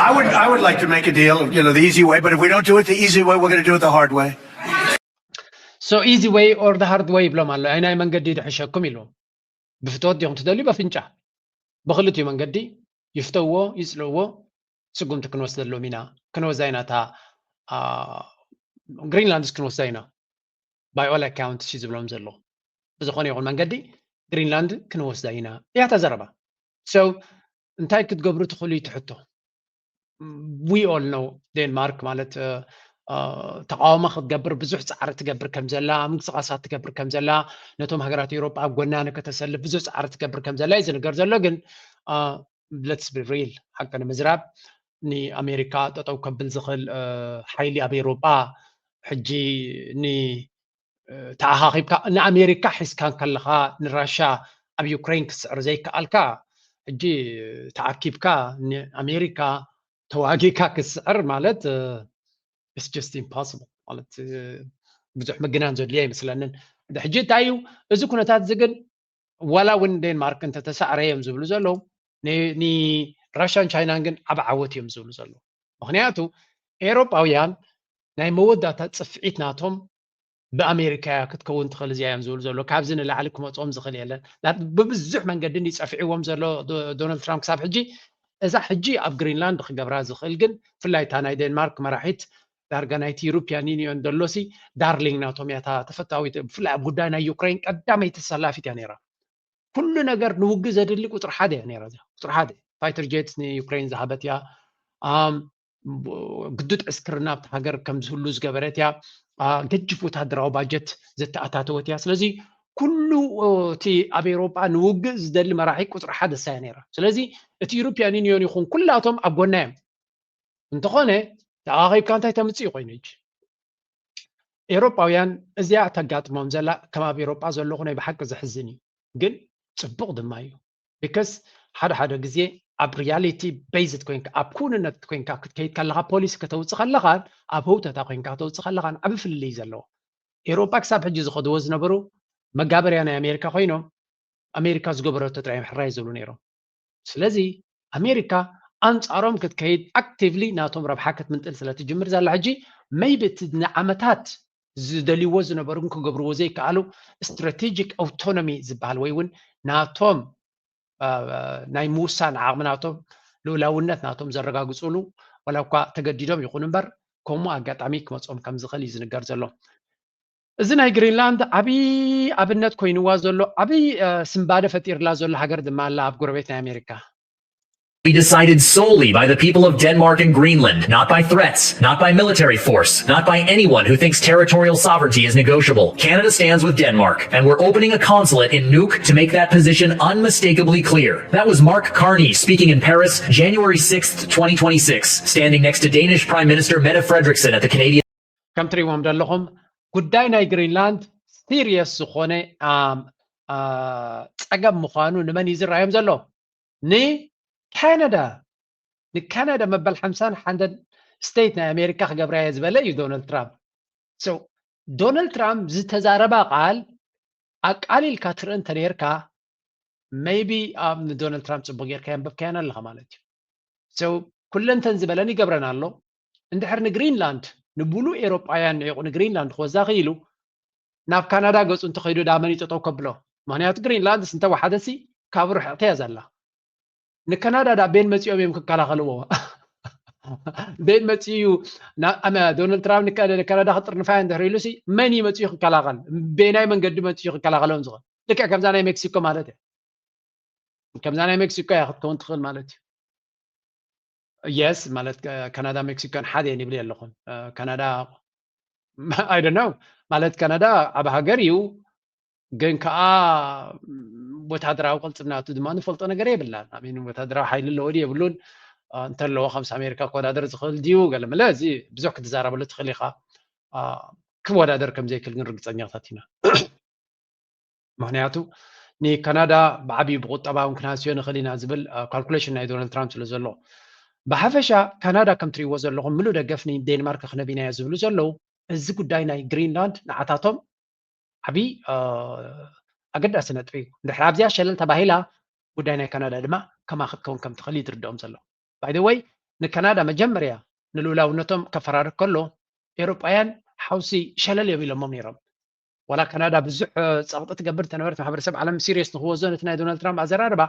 I would, I would like to make a deal, you know, the easy way, but if we don't do it the easy way, we're going to do it the hard way. So easy way or the hard way ይብሎም ኣሎ። ኣይናይ መንገዲ ድሕሸኩም ኢልዎም። ብፍትወት ዲኹም ትደልዩ በፍንጫ? ብክልቲኡ መንገዲ ይፍተውዎ ይፅልእዎ። ስጉምቲ ክንወስደሎም ኢና። ክንወስዳ ኢና እታ ግሪንላንድስ ክንወስዳ ኢና። By all accounts ዝብሎም ዘሎ ብዝኾነ ይኹን መንገዲ ግሪንላንድ ክንወስዳ ኢና እያ ተዘረባ። So እንታይ ክትገብሩ ትኽእሉ እዩ ትሕቶ። We all know ዴንማርክ ማለት ተቃውሞ ክትገብር ብዙሕ ፃዕሪ ትገብር ከም ዘላ፣ ምንቅስቃሳት ትገብር ከም ዘላ፣ ነቶም ሃገራት ኤውሮጳ ኣብ ጎና ንከተሰልፍ ብዙሕ ፃዕሪ ትገብር ከም ዘላ እዩ ዝንገር ዘሎ። ግን let's be real ሓቂ ንምዝራብ ንኣሜሪካ ጠጠው ከብል ዝኽእል ሓይሊ ኣብ ኤውሮጳ ሕጂ ን ተኣኻኺብካ ንኣሜሪካ ሒዝካ ከለኻ ንራሻ ኣብ ዩክሬን ክትስዕር ዘይከኣልካ ሕጂ ተኣኪብካ ንኣሜሪካ ተዋጊካ ክትስዕር ማለት it's just impossible ማለት ብዙሕ ምግናን ዘድልዮ ኣይመስለንን። ሕጂ እንታይ እዩ እዚ ኩነታት እዚ ግን ዋላ እውን ዴንማርክ እንተተሳዕረ እዮም ዝብሉ ዘለዉ ንራሻን ቻይናን ግን ዓብ ዓወት እዮም ዝብሉ ዘለዉ። ምክንያቱ ኤውሮጳውያን ናይ መወዳእታ ፅፍዒት ናቶም ብኣሜሪካ እያ ክትከውን ትኽእል እዚኣ እዮም ዝብሉ ዘሎ። ካብዚ ንላዕሊ ክመፅኦም ዝኽእል የለን። ብብዙሕ መንገዲ እንዲ ፀፊዕዎም ዘሎ ዶናልድ ትራምፕ ክሳብ ሕጂ እዛ ሕጂ ኣብ ግሪንላንድ ክገብራ ዝኽእል ግን ብፍላይ እታ ናይ ዴንማርክ መራሒት ዳርጋ ናይቲ ዩሮፒያን ዩኒዮን ደሎሲ ዳርሊንግ ናቶም እያ እታ ተፈታዊት ብፍላይ ኣብ ጉዳይ ናይ ዩክሬን ቀዳመይቲ ተሰላፊት እያ ነይራ። ኩሉ ነገር ንውግእ ዘድሊ ቁፅሪ ሓደ እያ ነይራ እዚኣ ቁፅሪ ሓደ ፋይተር ጀትስ ንዩክሬን ዝሃበት እያ። ግዱድ ዕስክርና ኣብቲ ሃገር ከም ዝህሉ ዝገበረት እያ። ገጅፍ ወታደራዊ ባጀት ዘተኣታተወት እያ። ስለዚ ኩሉ እቲ ኣብ ኤውሮጳ ንውግእ ዝደሊ መራሒ ቁፅሪ ሓደ እሳ እያ ነይራ። ስለዚ እቲ ዩሮፒያን ዩኒዮን ይኹን ኩላቶም ኣብ ጎና እዮም። እንተኾነ ተኣኻኺብካ እንታይ ተምፅእ ኮይኑ ሕጂ ኤውሮጳውያን እዚኣ ተጋጥሞም ዘላ ከም ኣብ ኤውሮጳ ዘለኹ ናይ ብሓቂ ዘሕዝን እዩ። ግን ፅቡቕ ድማ እዩ። because ሓደ ሓደ ግዜ ኣብ ሪያሊቲ ቤዝድ ኮይንካ ኣብ ክውንነት ኮይንካ ክትከይድ ከለካ ፖሊሲ ከተውፅእ ከለካን ኣብ ህውተታ ኮይንካ ከተውፅእ ከለካን ዓብ ፍልልይ ዘለዎ። ኤውሮጳ ክሳብ ሕጂ ዝኸድዎ ዝነበሩ መጋበርያ ናይ ኣሜሪካ ኮይኖም ኣሜሪካ ዝገበረቶ ጥራይ ሕራይ ዝብሉ ነይሮም። ስለዚ ኣሜሪካ ኣንፃሮም ክትከይድ ኣክቲቭሊ ናቶም ረብሓ ክትምንጥል ስለ ትጅምር ዘላ ሕጂ maybe እቲ ንዓመታት ዝደልይዎ ዝነበሩ ክገብርዎ ዘይከኣሉ ስትራቴጂክ ኣውቶኖሚ ዝበሃል ወይ እውን ናቶም ናይ ምውሳን ዓቕሚ ናቶም ልኡላውነት ናቶም ዘረጋግፅሉ ዋላ እኳ ተገዲዶም ይኹን እምበር ከምኡ ኣጋጣሚ ክመፅኦም ከም ዝኽእል እዩ ዝንገር ዘሎ። እዚ ናይ ግሪንላንድ ዓብዪ ኣብነት ኮይንዋ ዘሎ ዓብዪ ስንባደ ፈጢርላ ዘሎ ሃገር ድማ ኣላ ኣብ ጎረቤት ናይ ኣሜሪካ። be decided solely by the people of Denmark and Greenland, not by threats, not by military force, not by anyone who thinks territorial sovereignty is negotiable. Canada stands with Denmark, and we're opening a consulate in Nuuk to make that position unmistakably clear. That was Mark Carney speaking in Paris, January sixth, twenty twenty-six, standing next to Danish Prime Minister Mette Frederiksen at the Canadian ከም ትሪእዎም ዘለኹም ጉዳይ ናይ ግሪንላንድ ሲሪየስ ዝኾነ ጸገም ምዃኑ ንመን እዩ ዝረኣዮም ዘሎ? ንካናዳ። ንካናዳ መበል ሓምሳን ሓደን ስቴት ናይ ኣሜሪካ ክገብራ እየ ዝበለ እዩ ዶናልድ ትራምፕ። ዶናልድ ትራምፕ ዝተዛረባ ቃል ኣቃሊልካ ትርኢ እንተነርካ maybe ኣብ ንዶናልድ ትራምፕ ፅቡቅ ጌርካ የንበብካያን ኣለኻ ማለት እዩ። ኩለንተን ዝበለን ይገብረን ኣሎ። እንድሕር ንግሪንላንድ ንብሉ ኤሮጳውያን ንዒቑ ንግሪንላንድ ክወዛ ክኢሉ ናብ ካናዳ ገፁ እንተኸይዱ ዳመን ይጠጠው ከብሎ። ምክንያቱ ግሪንላንድስ እንተወሓደሲ ካብ ርሕቕቲ እያ ዘላ። ንካናዳ ዳ ቤን መፂኦም እዮም ክከላኸልዎ። ቤን መፂኡ ዶናልድ ትራምፕ ንካናዳ ክጥርንፋ እንድሕር ኢሉሲ መን እዩ መፂኡ ክከላኸል? ቤናይ መንገዲ መፂኡ ክከላኸሎም ዝኽእል? ልክዕ ከምዛ ናይ ሜክሲኮ ማለት እያ። ከምዛ ናይ ሜክሲኮ እያ ክትከውን ትኽእል ማለት እዩ። የስ ማለት ካናዳ ሜክሲኮን ሓደ እየን ይብል ኣለኹን። ካናዳ I don't know ማለት ካናዳ ዓብ ሃገር እዩ፣ ግን ከዓ ወታደራዊ ቅልፅምናቱ ድማ ንፈልጦ ነገር የብላን። ኣሚን ወታደራዊ ሓይሊ ኣለዎ ድዩ የብሉን፣ እንተለዎ ከምስ ኣሜሪካ ክወዳደር ዝኽእል ድዩ ገለመለ፣ እዚ ብዙሕ ክትዛረበሉ ትኽእል ኢኻ። ክወዳደር ከምዘይክእል ግን ርግፀኛታት ኢና። ምክንያቱ ንካናዳ ብዓብዩ ብቁጠባ እውን ክነሃስዮ ንኽእል ኢና ዝብል ካልኩሌሽን ናይ ዶናልድ ትራምፕ ስለ ዘሎ። ብሓፈሻ ካናዳ ከም ትሪእዎ ዘለኹም ምሉእ ደገፍ ንዴንማርክ ክነቢና እዮ ዝብሉ ዘለዉ። እዚ ጉዳይ ናይ ግሪንላንድ ንዓታቶም ዓብዪ ኣገዳሲ ነጥቢ እዩ። እንድሕር ኣብዚኣ ሸለል ተባሂላ ጉዳይ ናይ ካናዳ ድማ ከማ ክትከውን ከም ትኽእል እዩ ዝርድኦም ዘሎ። By the way ንካናዳ መጀመርያ ንልኡላውነቶም ከፈራርህ ከሎ ኤውሮጳውያን ሓውሲ ሸለል እዮም ኢሎሞም ነይሮም። ዋላ ካናዳ ብዙሕ ፀቕጢ ትገብር እንተነበረት ማሕበረሰብ ዓለም ሲሪየስ ንክወስዶ ነቲ ናይ ዶናልድ ትራምፕ ኣዘራርባ፣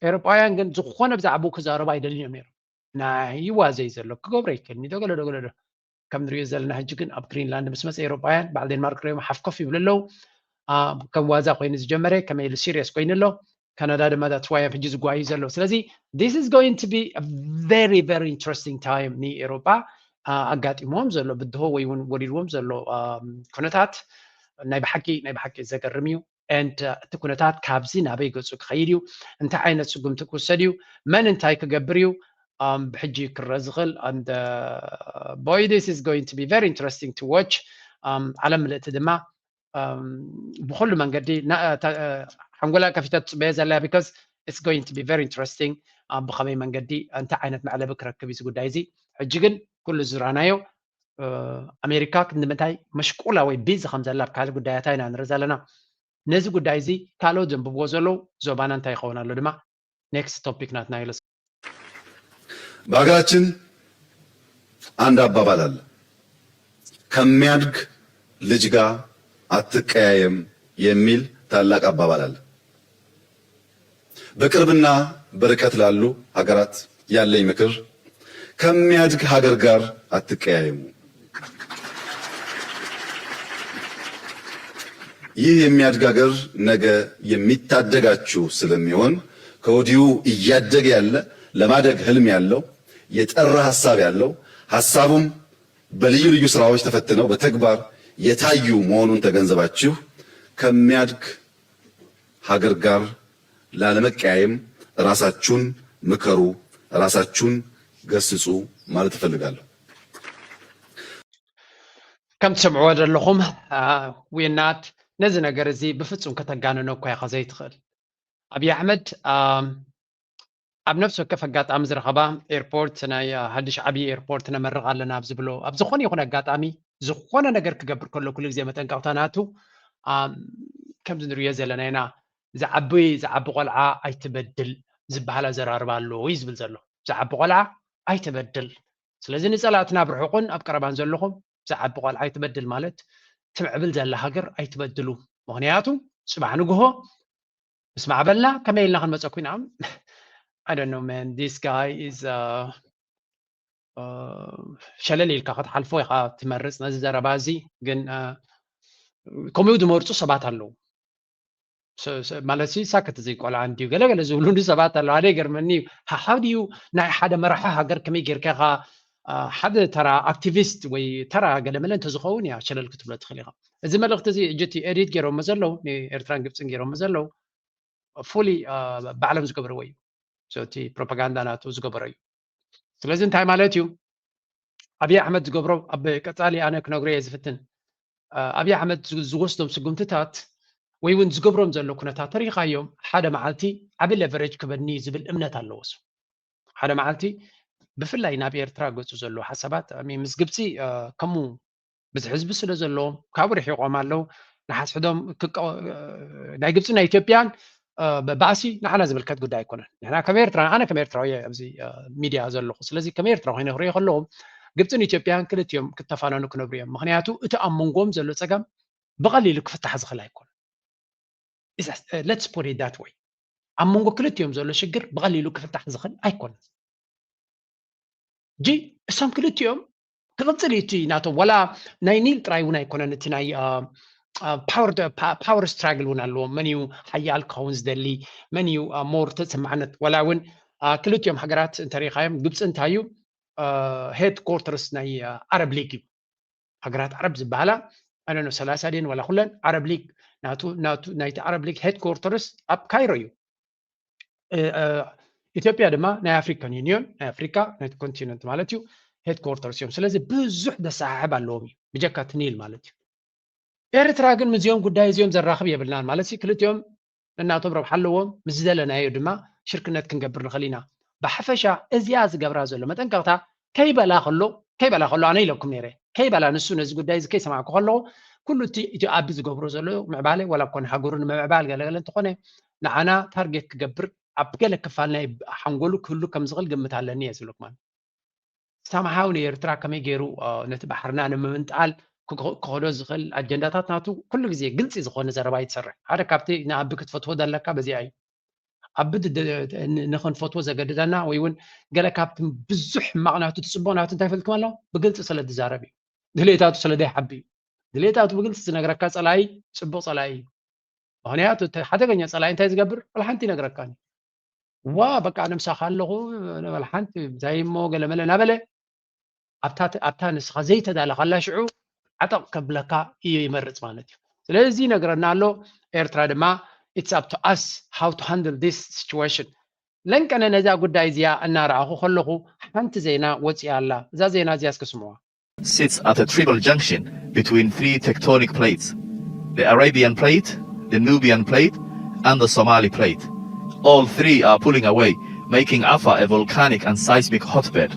ኤውሮጳውያን ግን ዝኾነ ብዛዕባኡ ክዛረቡ ኣይደልን እዮም ነይሮም። ናይ ዋዘይ ዘሎ ክገብሮ ይክእልኒ ዶ ገለ ዶ ገለ ዶ ከም ንሪኦ ዘለና ሕጂ ግን ኣብ ግሪንላንድ ምስ መፀ ኤውሮጳውያን በዓል ዴንማርክ ሪኦም ሓፍኮፍ ይብሉ ኣለዉ። ከም ዋዛ ኮይኑ ዝጀመረ ከመይ ኢሉ ሲሪየስ ኮይኑ ኣሎ። ካናዳ ድማ that's why ሕጂ ዝጓዩ ዘለዉ። ስለዚ this is going to be a very very interesting time ንኤውሮጳ ኣጋጢምዎም ዘሎ ብድሆ ወይ እውን ወሪድዎም ዘሎ ኩነታት ናይ ብሓቂ ናይ ብሓቂ ዘገርም እዩ። And እቲ ኩነታት ካብዚ ናበይ ገፁ ክኸይድ እዩ? እንታይ ዓይነት ስጉምቲ ክውሰድ እዩ? መን እንታይ ክገብር እዩ? ብሕጂ ክረአ ዝኽእል and boy this is going to be very interesting to watch። ዓለም ምልእቲ ድማ ብኩሉ መንገዲ ሓንጎላ ከፊታ ትፅበየ ዘላ because it's going to be very interesting። ብኸመይ መንገዲ እንታይ ዓይነት መዕለቢ ክረክብ እዩ እዚ ጉዳይ እዚ? ሕጂ ግን ኩሉ ዝራናዮ ኣሜሪካ ክንዲ ምንታይ መሽቁላ ወይ ቢዚ ከም ዘላ ኣብ ካልእ ጉዳያታ ኢና ንርኢ ዘለና። ነዚ ጉዳይ እዚ ካልኦት ዘንብብዎ ዘለዉ ዞባና እንታይ ይኸውን ኣሎ ድማ next topic ናትና ይለስ በሀገራችን አንድ አባባል አለ። ከሚያድግ ልጅ ጋር አትቀያየም የሚል ታላቅ አባባል አለ። በቅርብና በርቀት ላሉ ሀገራት ያለኝ ምክር ከሚያድግ ሀገር ጋር አትቀያየሙ። ይህ የሚያድግ ሀገር ነገ የሚታደጋችሁ ስለሚሆን ከወዲሁ እያደገ ያለ ለማደግ ህልም ያለው የጠራ ሀሳብ ያለው ሀሳቡም በልዩ ልዩ ስራዎች ተፈትነው በተግባር የታዩ መሆኑን ተገንዘባችሁ ከሚያድግ ሀገር ጋር ላለመቀያየም ራሳችሁን ምከሩ፣ ራሳችሁን ገስጹ ማለት እፈልጋለሁ። ከም ትሰምዕዎ ዘለኹም ውናት ነዚ ነገር እዚ ብፍጹም ከተጋንኖ እኳ ኢኻ ዘይትኽእል። ኣብዪ ኣሕመድ ኣብ ነፍሲ ወከፍ ኣጋጣሚ ዝረኸባ ኤርፖርት ናይ ሓድሽ ዓብዪ ኤርፖርት ነመርቕ ኣለና ኣብ ዝብሎ ኣብ ዝኾነ ይኹን ኣጋጣሚ ዝኾነ ነገር ክገብር ከሎ ኩሉ ግዜ መጠንቀቕታ ናቱ ከምዚ ንሪኦ ዘለና ኢና። ዝዓቢ ዝዓቢ ቆልዓ ኣይትበድል ዝበሃል ኣዘራርባ ኣለዎ እዩ ዝብል ዘሎ። ዝዓቢ ቆልዓ ኣይትበድል። ስለዚ ንፀላእትና ኣብ ርሑቕን ኣብ ቀረባን ዘለኹም ዝዓቢ ቆልዓ ኣይትበድል ማለት ትምዕብል ዘላ ሃገር ኣይትበድሉ። ምኽንያቱ ፅባሕ ንግሆ ምስ ማዕበልና ከመይ ኢልና ክንመፀኩም ኢና? I don't know man, this guy is ሸለል ኢልካ ክትሓልፎ ኢኻ ትመርፅ ነዚ ዘረባ እዚ። ግን ከምኡ ዝመርፁ ሰባት ኣለዉ። ማለት ሳክት እዚ ቆልዓ እንድዩ ገለገለ ዝብሉኒ ሰባት ኣለዉ። ሓደ ይገርመኒ እዩ። ሓሓው ድዩ ናይ ሓደ መራሒ ሃገር ከመይ ጌርካ ኢኻ ሓደ ተራ ኣክቲቪስት ወይ ተራ ገለመለ እንተዝኸውን እያ ሸለል ክትብሎ ትኽእል ኢኻ። እዚ መልእኽቲ እዚ ሕጂ እቲ ኤዲት ገይሮሞ ዘለዉ ንኤርትራን ግብፅን ገይሮሞ ዘለዉ ፉሊ ባዕሎም ዝገብርዎ እዩ። እቲ ፕሮፓጋንዳ ናቱ ዝገበሮ እዩ። ስለዚ እንታይ ማለት እዩ? ኣብይ ኣሕመድ ዝገብሮ ኣብ ቀፃሊ ኣነ ክነግሮ እየ ዝፍትን። ኣብይ ኣሕመድ ዝወስዶም ስጉምትታት ወይ እውን ዝገብሮም ዘሎ ኩነታት ተሪኻዮም ሓደ መዓልቲ ዓቢ ሌቨሬጅ ክበኒ ዝብል እምነት ኣለዎ። ሓደ መዓልቲ ብፍላይ ናብ ኤርትራ ገፁ ዘሎ ሓሳባት ምስ ግብፂ ከምኡ ብዙሕ ህዝቢ ስለ ዘለዎም ካብኡ ርሒቖም ኣለዉ። ንሓስሕዶም ናይ ግብፂ ናይ ኢትዮጵያን ባእሲ ንዓና ዝምልከት ጉዳይ ኣይኮነን። ንሕና ከም ኤርትራ ኣነ ከም ኤርትራዊ ኣብዚ ሚድያ ዘለኹ ስለዚ ከም ኤርትራ ኮይነ ክሪኦ ከለኹ ግብፅን ኢትዮጵያን ክልቲኦም ክተፋነኑ ክነብሩ እዮም። ምክንያቱ እቲ ኣብ መንጎም ዘሎ ፀገም ብቐሊሉ ክፍታሕ ዝኽእል ኣይኮነን። Let's put it that way። ኣብ መንጎ ክልቲኦም ዘሎ ሽግር ብቐሊሉ ክፍታሕ ዝኽእል ኣይኮነን። ጂ እሶም ክልቲኦም ክቕፅል እዩ እቲ ናቶም ዋላ ናይ ኒል ጥራይ እውን ኣይኮነን እቲ ናይ power struggle እውን ኣለዎም። መን እዩ ሓያል ክኸውን ዝደሊ፣ መን እዩ more ተሰማዕነት ዋላ እውን ክልቲኦም ሃገራት እንተሪኻዮም ግብፂ እንታይ እዩ ሄድ ኮርተርስ ናይ ዓረብ ሊግ እዩ። ሃገራት ዓረብ ዝበሃላ ኣነ ሰላሳ ድን ዋላ ኩለን ዓረብ ሊግ ናይቲ ዓረብ ሊግ ሄድ ኮርተርስ ኣብ ካይሮ እዩ። ኢትዮጵያ ድማ ናይ ኣፍሪካን ዩኒዮን ናይ ኣፍሪካ ናይ ኮንቲነንት ማለት እዩ ሄድ ኮርተርስ እዮም። ስለዚ ብዙሕ ዘሰሓሕብ ኣለዎም እዩ ብጀካ እቲ ኒል ማለት እዩ። ኤርትራ ግን ምስዚኦም ጉዳይ እዚኦም ዘራኽብ የብልናን ማለት ክልቲኦም ነናቶም ረብሓ ኣለዎም። ምስ ዝደለናዮ ድማ ሽርክነት ክንገብር ንኽእል ኢና። ብሓፈሻ እዚኣ ዝገብራ ዘሎ መጠንቀቕታ ከይበላ ከሎ ከይበላ ከሎ ኣነ ኢለኩም ነይረ ከይበላ ንሱ ነዚ ጉዳይ እዚ ከይሰማዕኩ ከለኹ ኩሉ እቲ ኢትዮ ኣቢ ዝገብሮ ዘሎ ምዕባለ ዋላ ኮነ ሃገሩ ንምምዕባል ገለገለ እንተኾነ ንዓና ታርጌት ክገብር ኣብ ገለ ክፋል ናይ ሓንጎሉ ክህሉ ከም ዝኽእል ግምት ኣለኒ እየ ዝብለኩም። ሳምሃው ንኤርትራ ከመይ ገይሩ ነቲ ባሕርና ንምምንጣል ክኸዶ ዝኽእል ኣጀንዳታት ናቱ ኩሉ ግዜ ግልፂ ዝኾነ ዘረባ ይትሰርሕ። ሓደ ካብቲ ንኣቢ ክትፈትዎ ዘለካ በዚኣ እዩ። ኣቢ ንኽንፈትዎ ዘገድደና ወይ እውን ገለ ካብቲ ብዙሕ ሕማቕ ናቱ ትፅቡቕ ናቱ እንታይ ፈልጥኩም ኣለዎ ብግልፂ ስለ ዝዛረብ እዩ። ድሌታቱ ስለ ዘይሓቢ እዩ። ድሌታቱ ብግልፂ ዝነግረካ ፀላኢ ፅቡቕ ፀላኢ እዩ። ምክንያቱ ሓደገኛ ፀላኢ እንታይ ዝገብር ወላ ሓንቲ ይነግረካን ዋ በቃ ነምሳኻ ኣለኹ በል ሓንቲ እንታይ እሞ ገለመለ እናበለ ኣብታ ንስኻ ዘይተዳለኻላ ሽዑ ዓጠቕ ከብለካ እዩ ይመርፅ ማለት እዩ። ስለዚ ይነግረና ኣሎ ኤርትራ ድማ it's up to us how to handle this situation። ለንቀነ ነዛ ጉዳይ እዚኣ እናረኣኹ ከለኹ ሓንቲ ዜና ወፂኣ ኣላ። እዛ ዜና እዚኣ እስኪ ስምዋ። sits at a triple junction between three tectonic plates, the Arabian plate, the Nubian plate, and the Somali plate. All three are pulling away, making Afar a volcanic and seismic hotbed.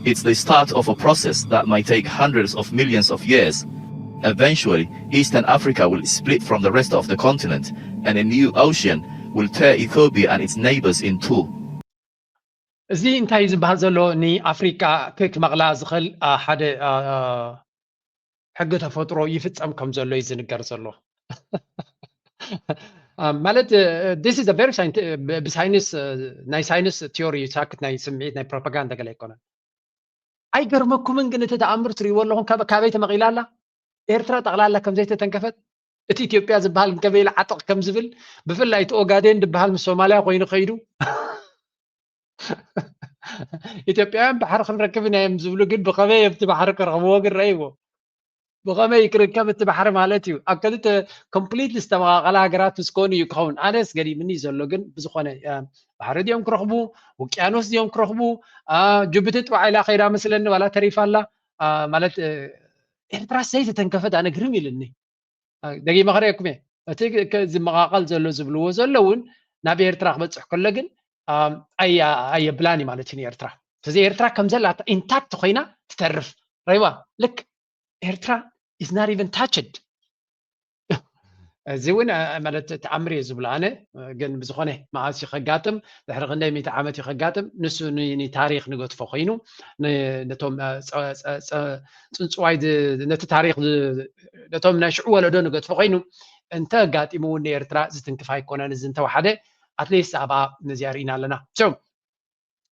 It's the start of a process that might take hundreds of millions of years. Eventually, Eastern Africa will split from the rest of the continent, and a new ocean will tear Ethiopia and its neighbors in two. እዚ እንታይ እዩ ዝበሃል ዘሎ ንኣፍሪቃ ክመቕላ ዝኽእል ሓደ ሕጊ ተፈጥሮ ይፍፀም ከም ዘሎ እዩ ዝንገር ዘሎ። ማለት this is very ብሳይንስ ናይ ሳይንስ ቲዮሪ ሳክት ናይ ስምዒት ናይ ፕሮፓጋንዳ ገለ ኣይኮነን። ኣይገርመኩምን ግን እቲ ተኣምር ትሪእዎ ኣለኹም ካበይ ተመቒላ ኣላ? ኤርትራ ጠቕላላ ከም ዘይተተንከፈት እቲ ኢትዮጵያ ዝበሃል ከመይ ኢሉ ዓጠቕ ከም ዝብል ብፍላይ እቲ ኦጋዴን ዝበሃል ምስ ሶማልያ ኮይኑ ከይዱ ኢትዮጵያውያን ባሕሪ ክንረክብ ኢና እዮም ዝብሉ ግን ብኸመይ ኣብቲ ባሕሪ ክረኽብዎ ግን ረእይዎ። ብኸመይ ክርከብ እቲ ባሕሪ ማለት እዩ። ኣብ ክልተ ኮምፕሊትሊ ዝተመቓቐላ ሃገራት ምስ ኮኑ እዩ ክኸውን። ኣነስ ገሪምኒ ዘሎ ግን ብዝኾነ ባሕሪ ድዮም ክረኽቡ፣ ውቅያኖስ ድዮም ክረኽቡ፣ ጅቡቲ ጥዋዕ ኢላ ከይዳ መስለኒ ዋላ ተሪፋ ኣላ ማለት ኤርትራስ ዘይተተንከፈት ኣነ ግርም ኢልኒ። ደጊመ ክርእየኩም እየ። እቲ ዝመቓቐል ዘሎ ዝብልዎ ዘሎ እውን ናብ ኤርትራ ክበፅሕ ከሎ ግን ኣየብላን እዩ ማለት እዩ ንኤርትራ። ስለዚ ኤርትራ ከም ዘላታ ኢንታክት ኮይና ትተርፍ ረይዋ ልክ ኤርትራ is not even touched። እዚ እውን ማለት ተኣምር እየ ዝብሎ ኣነ ግን ብዝኾነ መዓስ እዩ ከጋጥም ድሕሪ ክንደይ ሚእቲ ዓመት እዩ ከጋጥም ንሱ ንታሪክ ንገድፎ ኮይኑ ነቶም ፅንፅዋይ ነቲ ታሪክ ነቶም ናይ ሽዑ ወለዶ ንገድፎ ኮይኑ እንተ ኣጋጢሙ እውን ንኤርትራ ዝትንክፍ ኣይኮነን እዚ እንተወሓደ ኣትሊስት ኣብኣ ነዚኣ ርኢና ኣለና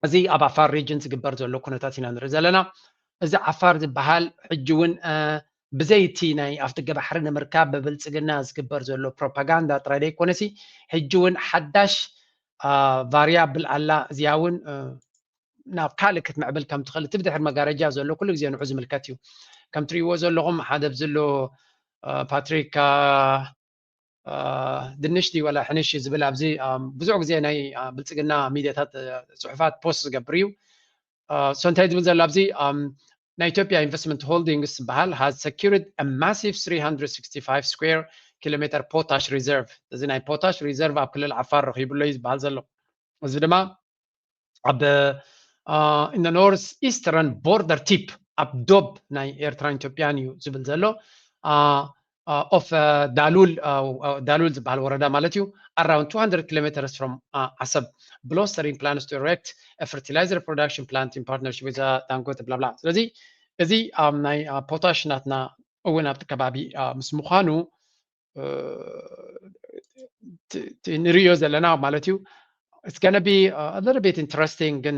እዚ ኣብ ኣፋር ሪጅን ዝግበር ዘሎ ኩነታት ኢና ንርኢ ዘለና እዚ ዓፋር ዝበሃል ሕጂ እውን ብዘይ እቲ ናይ ኣፍደገ ባሕሪ ንምርካብ ብብልጽግና ዝግበር ዘሎ ፕሮፓጋንዳ ጥራይ ዘይኮነሲ፣ ሕጂ እውን ሓዳሽ ቫሪያብል ኣላ። እዚኣ እውን ናብ ካልእ ክትምዕብል ከም ትኽእል፣ እቲ ብድሕሪ መጋረጃ ዘሎ ኩሉ ግዜ ንዑ ዝምልከት እዩ። ከም ትርእይዎ ዘለኹም ሓደ ኣብዚ ኣሎ ፓትሪክ ድንሽ ድዩ ወላ ሕንሽ ዝብል ኣብዚ ብዙሕ ግዜ ናይ ብልጽግና ሚድያታት ጽሑፋት ፖስት ዝገብር እዩ። So እንታይ ዝብል ዘሎ ኣብዚ ናይ ኢትዮጵያ ኢንቨስትመንት ሆልዲንግስ ዝበሃል has secured a massive three hundred sixty-five square kilometer potash reserve። እዚ ናይ ፖታሽ ሪዘርቭ ኣብ ክልል ዓፋር ረኺቡ ኣሎ እዩ ዝበሃል ዘሎ። እዚ ድማ ኣብ in the north eastern border tip ኣብ ዶብ ናይ ኤርትራን ኢትዮጵያን እዩ ዝብል ዘሎ። ኦፍ ዳሉል ዳሉል ዝበሃል ወረዳ ማለት እዩ። Around two hundred kilometers from ዓሰብ። Blostering plans to erect a fertilizer production plant in partnership with Dangote blah blah። ስለዚ እዚ ኣብ ናይ ፖታሽ ናትና እውን ኣብቲ ከባቢ ምስ ምዃኑ ንሪዮ ዘለና ማለት እዩ። It's gonna be a little bit interesting ግን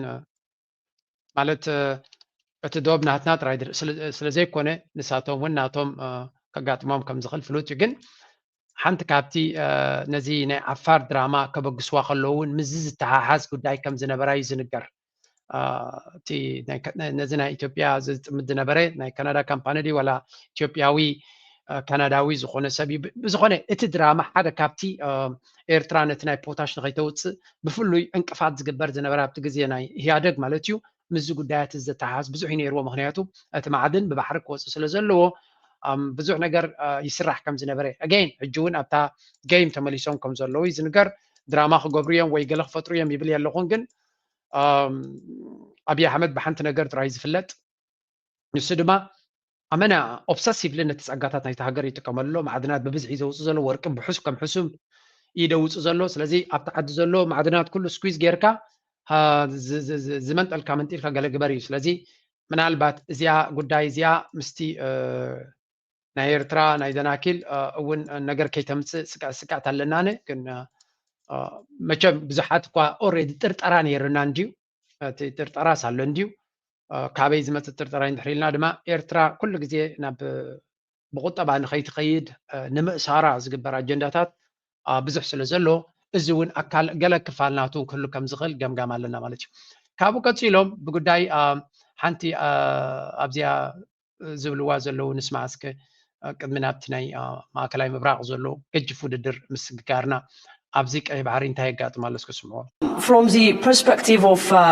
ማለት እቲ ዶብ ናትና ጥራይ ስለ ዘይኮነ ንሳቶም እውን ናቶም ከጋጥሞም ከም ዝኽእል ፍሉጥ እዩ። ግን ሓንቲ ካብቲ ነዚ ናይ ዓፋር ድራማ ከበግስዋ ከለዉ እውን ምስዚ ዝተሓሓዝ ጉዳይ ከም ዝነበራ እዩ ዝንገር። እቲ ነዚ ናይ ኢትዮጵያ ዝጥምት ዝነበረ ናይ ካናዳ ካምፓኒ ድዩ ዋላ ኢትዮጵያዊ ካናዳዊ ዝኾነ ሰብ እዩ። ብዝኾነ እቲ ድራማ ሓደ ካብቲ ኤርትራ ነቲ ናይ ፖታሽ ንኸይተውፅእ ብፍሉይ ዕንቅፋት ዝግበር ዝነበረ ኣብቲ ግዜ ናይ ኢህኣደግ ማለት እዩ ምስዚ ጉዳያት ዝተሓዝ ብዙሕ እዩ ነይርዎ። ምክንያቱ እቲ ማዕድን ብባሕሪ ክወፅእ ስለ ዘለዎ ብዙሕ ነገር ይስራሕ ከም ዝነበረ ኣገይን ሕጂ እውን ኣብታ ገይም ተመሊሶም ከም ዘለዉ እዩ ዝንገር። ድራማ ክገብሩ እዮም ወይ ገለ ክፈጥሩ እዮም ይብል የለኹን ግን ኣብይ ኣሕመድ ብሓንቲ ነገር ጥራይ ዝፍለጥ ንሱ ድማ ኣመና ኦብሰሲቭሊ ነቲ ፀጋታት ናይቲ ሃገር ይጥቀመሉ ኣሎ። ማዕድናት ብብዝሒ ዘውፅእ ዘሎ ወርቂ ብሕሱ ከም ሕሱም እዩ ደውፅእ ዘሎ። ስለዚ ኣብቲ ዓዲ ዘሎ ማዕድናት ኩሉ ስኩዝ ጌርካ ዝመንጠልካ መንጢልካ ገለ ግበር እዩ። ስለዚ ምናልባት እዚኣ ጉዳይ እዚኣ ምስቲ ናይ ኤርትራ ናይ ደናኪል እውን ነገር ከይተምፅእ ስጋእስጋእት ኣለናነ ግን መቸም ብዙሓት እኳ ኦሬዲ ጥርጠራ ነይርና እንድዩ። እቲ ጥርጠራስ ኣሎ እንድዩ። ካበይ ዝመፅእ ጥርጠራ እንድሕር ኢልና ድማ ኤርትራ ኩሉ ግዜ ናብ ብቁጠባ ንኸይትኸይድ ንምእሳራ ዝግበር ኣጀንዳታት ብዙሕ ስለ ዘሎ እዚ እውን ኣካል ገለ ክፋል ናቱ ክህሉ ከም ዝኽእል ገምጋም ኣለና ማለት እዩ። ካብኡ ቀፂሎም ብጉዳይ ሓንቲ ኣብዚኣ ዝብልዋ ዘለዉ ንስማዕ እስከ ቅድሚ ናብቲ ናይ ማእከላይ ምብራቕ ዘሎ ገጅፍ ውድድር ምስግጋርና ኣብዚ ቀይ ባሕሪ እንታይ የጋጥም ኣሎ እስከ ስምዑ። From the perspective of uh,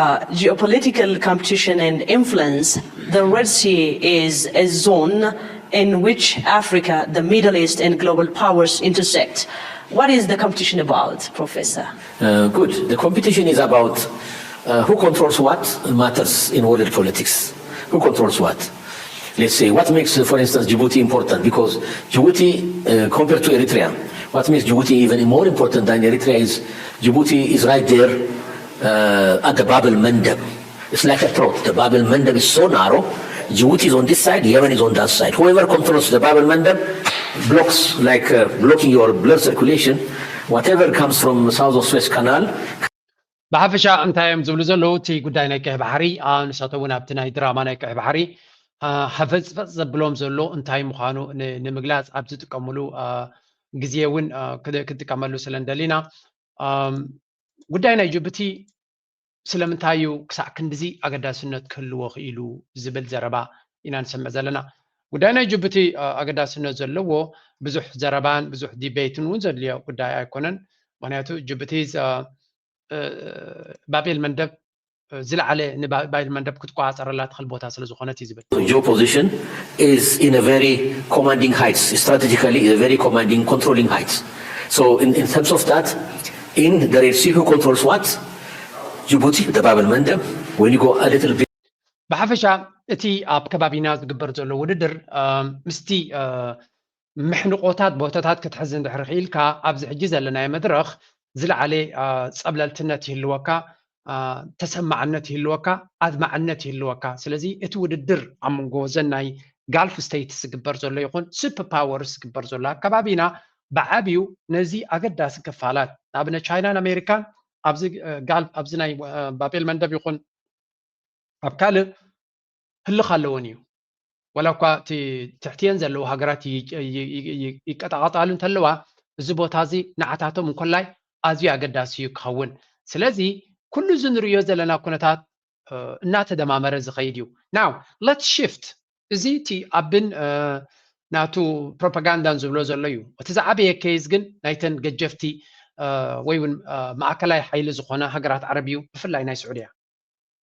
geopolitical competition and influence, the Red Sea is a zone in which Africa, the Middle East, and global powers intersect. What is the competition about, Professor? Uh, good. The competition is about uh, who controls what matters in world politics. Who controls what? Let's say, what makes, for instance, Djibouti important? Because Djibouti, uh, compared to Eritrea, what makes Djibouti even more important than Eritrea is Djibouti is right there uh, at the Bab el Mandeb. It's like a throat. The Bab el Mandeb is so narrow. Djibouti is on this side, Yemen is on that side. Whoever controls the Bab el Mandeb blocks, like uh, blocking your blood circulation, whatever comes from south of Suez Canal. ብሓፈሻ እንታይ እዮም ዝብሉ ዘለዉ? እቲ ጉዳይ ናይ ቀይሕ ባሕሪ ንሳቶም እውን ኣብቲ ናይ ድራማ ናይ ቀይሕ ባሕሪ ሃፈፅፈፅ ዘብሎም ዘሎ እንታይ ምዃኑ ንምግላፅ ኣብ ዝጥቀምሉ ግዜ እውን ክጥቀመሉ ስለ እንደሊና ጉዳይ ናይ ጅቡቲ ስለምንታይ እዩ ክሳዕ ክንድዚ ኣገዳስነት ክህልዎ ክኢሉ ዝብል ዘረባ ኢና ንሰምዕ ዘለና። ጉዳይ ናይ ጅቡቲ ኣገዳስነት ዘለዎ ብዙሕ ዘረባን ብዙሕ ዲቤትን እውን ዘድልዮ ጉዳይ ኣይኮነን። ምክንያቱ ጅቡቲ ባቤል መንደብ ዝለዓለ ንባቤል መንደብ ክትቆፃፀረላ ትኽእል ቦታ ስለ ዝኾነት እዩ ዝብል። Your position is in a very commanding heights, strategically is a very commanding, controlling heights. So in, in terms of that, in the Red Sea, who controls what? Djibouti, the Bab el Mandeb. When you go a little bit ብሓፈሻ እቲ ኣብ ከባቢና ዝግበር ዘሎ ውድድር ምስቲ ምሕንቆታት ቦታታት ክትሕዝ እንድሕር ክኢልካ ኣብዚ ሕጂ ዘለናዮ መድረኽ ዝለዓለ ፀብለልትነት ይህልወካ፣ ተሰማዕነት ይህልወካ፣ ኣድማዕነት ይህልወካ። ስለዚ እቲ ውድድር ኣብ መንጎ ዘን ናይ ጋልፍ ስቴትስ ዝግበር ዘሎ ይኹን ሱፐር ፓወርስ ዝግበር ዘሎ ኣብ ከባቢና ብዓብዩ ነዚ ኣገዳሲ ክፋላት ንኣብነት ቻይናን ኣሜሪካን ኣብዚ ጋልፍ ኣብዚ ናይ ባቤል መንደብ ይኹን ኣብ ካልእ ህልኽ ኣለዎን እዩ። ዋላ እኳ እቲ ትሕትየን ዘለዉ ሃገራት ይ- ይ- ይ- ይ- ይቀጣቐጣሉ እንተለዋ፣ እዚ ቦታ እዚ ንዓታቶም እንኮላይ ኣዝዩ ኣገዳሲ እዩ ክኸውን። ስለዚ ኩሉ እዚ ንሪኦ ዘለና ኩነታት እናተደማመረ ዝኸይድ እዩ። Now let's shift። እዚ እቲ ኣብን ናቱ ፕሮፓጋንዳን ዝብሎ ዘሎ እዩ። እቲ ዝዓበየ ኬዝ ግን ናይተን ገጀፍቲ ወይ እውን ማእከላይ ሓይሊ ዝኾና ሃገራት ዓረብ እዩ፣ ብፍላይ ናይ ስዑድያ።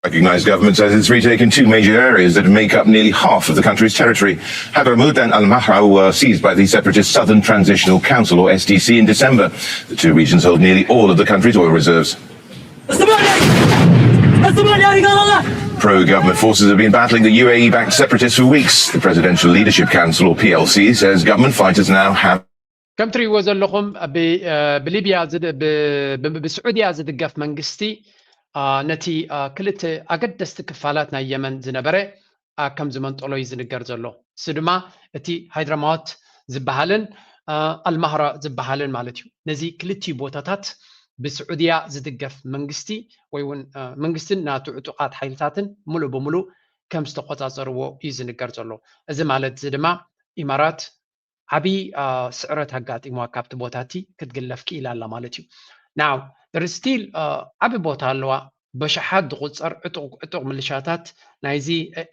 Recognized government says it's retaken two major areas that make up nearly half of the country's territory. Hadramaut and Al Mahra were seized by the separatist Southern Transitional Council, or S T C, in December. The two regions hold nearly all of the country's oil reserves. Pro government forces have been battling the U A E backed separatists for weeks. The Presidential Leadership Council, or P L C, says government fighters now have ከም ትሪእዎ ዘለኹም ብሊብያ ብስዑድያ ዝድገፍ መንግስቲ ነቲ ክልተ ኣገደስቲ ክፋላት ናይ የመን ዝነበረ ከም ዝመንጠሎ እዩ ዝንገር ዘሎ። እሱ ድማ እቲ ሃይድራማት ዝበሃልን ኣልማህራ ዝበሃልን ማለት እዩ። ነዚ ክልቲኡ ቦታታት ብስዑድያ ዝድገፍ መንግስቲ ወይ እውን መንግስትን ናቱ ዕጡቓት ሓይልታትን ሙሉእ ብሙሉእ ከም ዝተቆፃፀርዎ እዩ ዝንገር ዘሎ። እዚ ማለት እዚ ድማ ኢማራት ዓብዪ ስዕረት ኣጋጢምዋ ካብቲ ቦታ እቲ ክትግለፍ ክኢላ ኣላ ማለት እዩ። Now there is still ዓቢ ቦታ ኣለዋ። በሽሓት ዝቑጸር ዕጡቕ ዕጡቕ ምልሻታት ናይዚ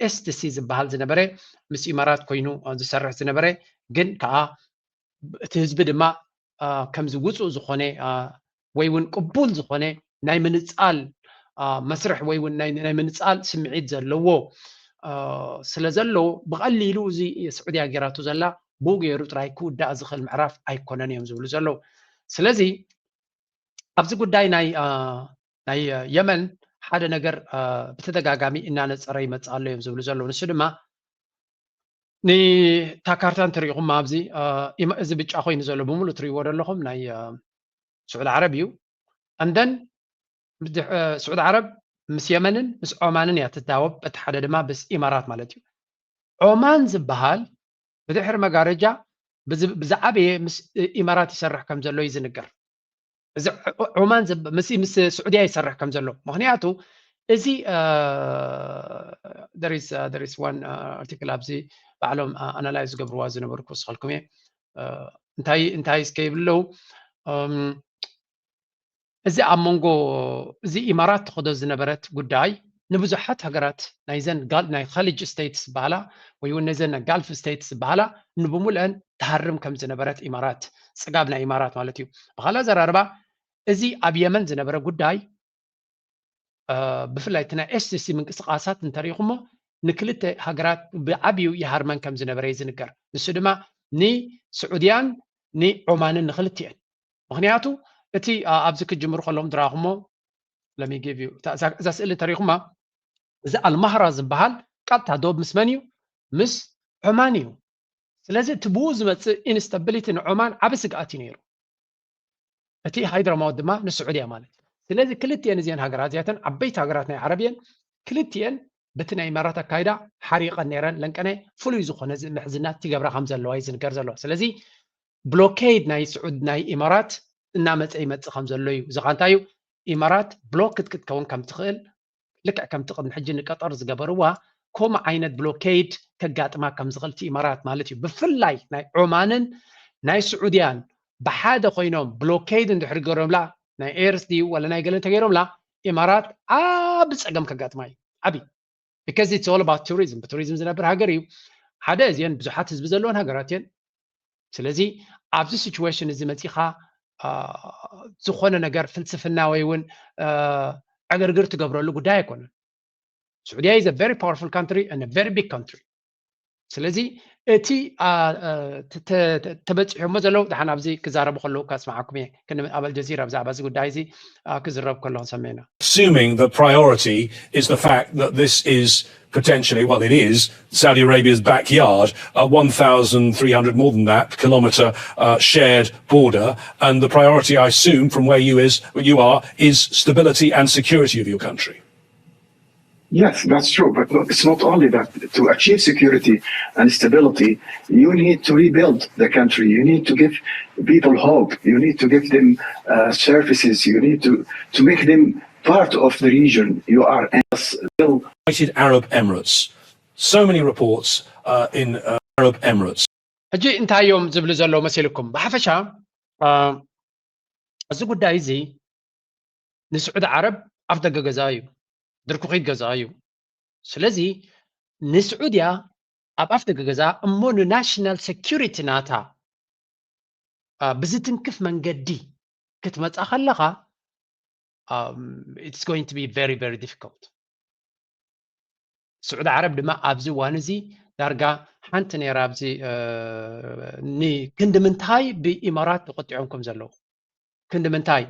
ኤስቲሲ ዝበሃል ዝነበረ ምስ ኢማራት ኮይኑ ዝሰርሕ ዝነበረ ግን ከዓ እቲ ህዝቢ ድማ ከምዚ ውፁእ ዝኾነ ወይ እውን ቅቡል ዝኾነ ናይ ምንፃል መስርሕ ወይ እውን ናይ ምንፃል ስምዒት ዘለዎ ስለ ዘለዎ ብቐሊሉ እዚ ስዑድያ ገይራቶ ዘላ ብኡ ገይሩ ጥራይ ክውዳእ ዝኽእል ምዕራፍ ኣይኮነን እዮም ዝብሉ ዘለዉ። ስለዚ ኣብዚ ጉዳይ ናይ ናይ የመን ሓደ ነገር ብተደጋጋሚ እናነፀረ ይመፅእ ኣሎ እዮም ዝብሉ ዘለዉ። ንሱ ድማ ንታ ካርታ እንተሪኢኹም ኣብዚ እዚ ብጫ ኮይኑ ዘሎ ብምሉእ ትሪእዎ ዘለኹም ናይ ስዑድ ዓረብ እዩ። And then ስዑድ ዓረብ ምስ የመንን ምስ ዖማንን እያ ትዳወብ። በቲ ሓደ ድማ ምስ ኢማራት ማለት እዩ። ዖማን ዝበሃል ብድሕሪ መጋረጃ ብዝዓበየ ምስ ኢማራት ይሰርሕ ከም ዘሎ እዩ ዝንገር። እዚ ዖማን ምስ ስዑድያ ይሰርሕ ከም ዘሎ ምክንያቱ እዚ there is one article ኣብዚ ባዕሎም ኣናላይዝ ዝገብርዋ ዝነበርኩ ስኸልኩም እየ እንታይ እንታይ እስከ ይብለው እዚ ኣብ መንጎ እዚ ኢማራት ትኸዶ ዝነበረት ጉዳይ ንብዙሓት ሃገራት ናይዘን ናይ ኸሊጅ ስቴትስ ዝበሃላ ወይ እውን ነዘን ናይ ጋልፍ ስቴትስ ዝበሃላ ንብሙልአን ትሃርም ከም ዝነበረት ኢማራት ፅጋብ ናይ ኢማራት ማለት እዩ። ብካልእ ኣዘራርባ እዚ ኣብ የመን ዝነበረ ጉዳይ ብፍላይ እቲ ናይ ኤስቲሲ ምንቅስቃሳት እንተሪኢኹሞ ንክልተ ሃገራት ብዓብዩ ይሃርመን ከም ዝነበረ እዩ ዝንገር። ንሱ ድማ ንስዑድያን ንዖማንን ንክልቲአን ምክንያቱ እቲ ኣብዚ ክጅምሩ ከለዎም ዝረኣኹሞ ለሚጊቭ እዩ እዛ ስእሊ ተሪኹማ እዚ ኣልማህራ ዝበሃል ቀጥታ ዶብ ምስ መን እዩ ምስ ዖማን እዩ። ስለዚ እቲ ብኡ ዝመፅእ ኢንስታቢሊቲ ንዖማን ዓብ ስግኣት እዩ ነይሩ። እቲ ሃይድራማውት ድማ ንስዑድያ ማለት እዩ። ስለዚ ክልቲኤን እዚአን ሃገራት እዚኣተን ዓበይቲ ሃገራት ናይ ዓረብ እየን። ክልቲኤን በቲ ናይ ኢማራት ኣካይዳ ሓሪቐን ነይረን ለንቀነ ፍሉይ ዝኾነ ምሕዝናት ይገብራ ከም ዘለዋ እዩ ዝንገር ዘሎ። ስለዚ ብሎኬድ ናይ ስዑድ ናይ ኢማራት እናመፀ ይመፅእ ከም ዘሎ እዩ። እዚ ኸ እንታይ እዩ? ኢማራት ብሎክ ክትከውን ከም ትኽእል ልክዕ ከምቲ ቅድሚ ሕጂ ንቀጠር ዝገበርዋ ከምኡ ዓይነት ብሎኬድ ከጋጥማ ከም ዝኽእል እቲ ኢማራት ማለት እዩ። ብፍላይ ናይ ዖማንን ናይ ስዑድያን ብሓደ ኮይኖም ብሎኬድ እንድሕር ገይሮምላ ናይ ኤርስ ድዩ ወላ ናይ ገለ እንተገይሮምላ ኢማራት ዓቢ ፀገም ከጋጥማ እዩ። ዓቢ because it's all about tourism ብቱሪዝም ዝነብር ሃገር እዩ። ሓደ እዚአን ብዙሓት ህዝቢ ዘለወን ሃገራት እየን። ስለዚ ኣብዚ ሲቹዌሽን እዚ መፂኻ ዝኾነ ነገር ፍልስፍና ወይ እውን ዕግርግር ትገብረሉ ጉዳይ ኣይኮነን። ስዑድያ is a very powerful country and a very big country። ስለዚ እቲ ተበፂሖሞ ዘለዉ ደሓን ኣብዚ ክዛረቡ ከለዉ ከስማዓኩም እየ። ኣብ ኣልጀዚራ ብዛዕባ እዚ ጉዳይ እዚ ክዝረብ ከለኹ ሰሚዕና። Assuming the priority is the fact that this is potentially, well, it is Saudi Arabia's backyard, a one thousand three hundred, more than that, kilometre uh, shared border. And the priority, I assume, from where you, is, you are, is stability and security of your country. Yes, that's true. But it's not only that. To achieve security and stability, you need to rebuild the country. You need to give people hope. You need to give them uh, services. You need to, to make them part of the region. You are still. United Arab Emirates. So many reports uh, in uh, Arab Emirates. ሕጂ እንታይ እዮም ዝብሉ ዘለዉ መሲልኩም? ብሓፈሻ አ፣ እዚ ጉዳይ እዚ ንስዑዲ ዓረብ ኣፍ ደገ ገዛ እዩ፣ ድርኩኺት ገዛ እዩ። ስለዚ ንስዑድያ ኣብ ኣፍ ደገ ገዛ እሞ ንናሽናል ሴኪሪቲ ናታ አ፣ ብዝትንክፍ መንገዲ ክትመፃ ከለኻ um, it's going to be very very difficult። ስዑዲ ዓረብ ድማ ኣብዚ እዋን እዚ ዳርጋ ሓንቲ ነይራ ኣብዚ እ፣ ንክንዲ ምንታይ ብኢማራት ተቆጢዖም ከም ዘለዉ ክንዲ ምንታይ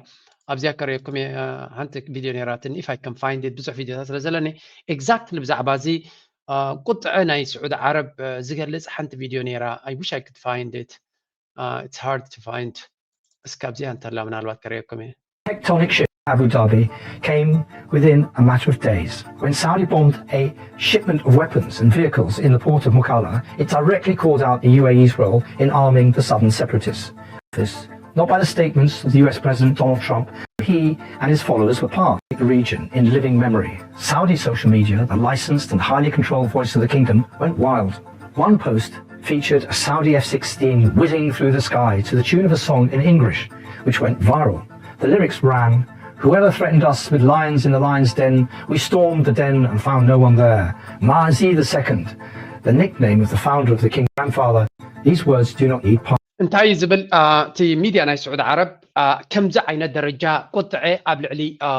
ኣብዚኣ ከርእየኩም እየ። እ፣ ሓንቲ ቪድዮ ነይራትኒ if I can find it ብዙሕ ቪድዮታት ስለ ዘለኒ exactly ብዛዕባ እዚ እ፣ ቁጥዐ ናይ ስዑዲ ዓረብ እ፣ ዝገልፅ ሓንቲ ቪድዮ ነይራ I wish I could find it. Uh, it's hard to find እስካብ እዚኣ እንተላ ምናልባት ከርእየኩም እየ። Tectonic shift in Abu Dhabi came within a matter of days when Saudi bombed a shipment of weapons and vehicles in the port of Mukalla. It directly called out the U A E's role in arming the southern separatists. This, not by the statements of the U S President Donald Trump, he and his followers were part of the region in living memory. Saudi social media, the licensed and highly controlled voice of the kingdom, went wild. One post featured a Saudi F sixteen whizzing through the sky to the tune of a song in English, which went viral. The lyrics ran, "Whoever threatened us with lions in the lion's den, we stormed the den and found no one there. Mazi the second, the nickname of the founder of the king's grandfather, these words do not need parlance." እንታይ እዩ ዝብል አ፣ እቲ ሚድያ ናይ ስዑዲ ዓረብ አ፣ ከምዚ ዓይነት ደረጃ ቁጥዐ ኣብ ልዕሊ አ፣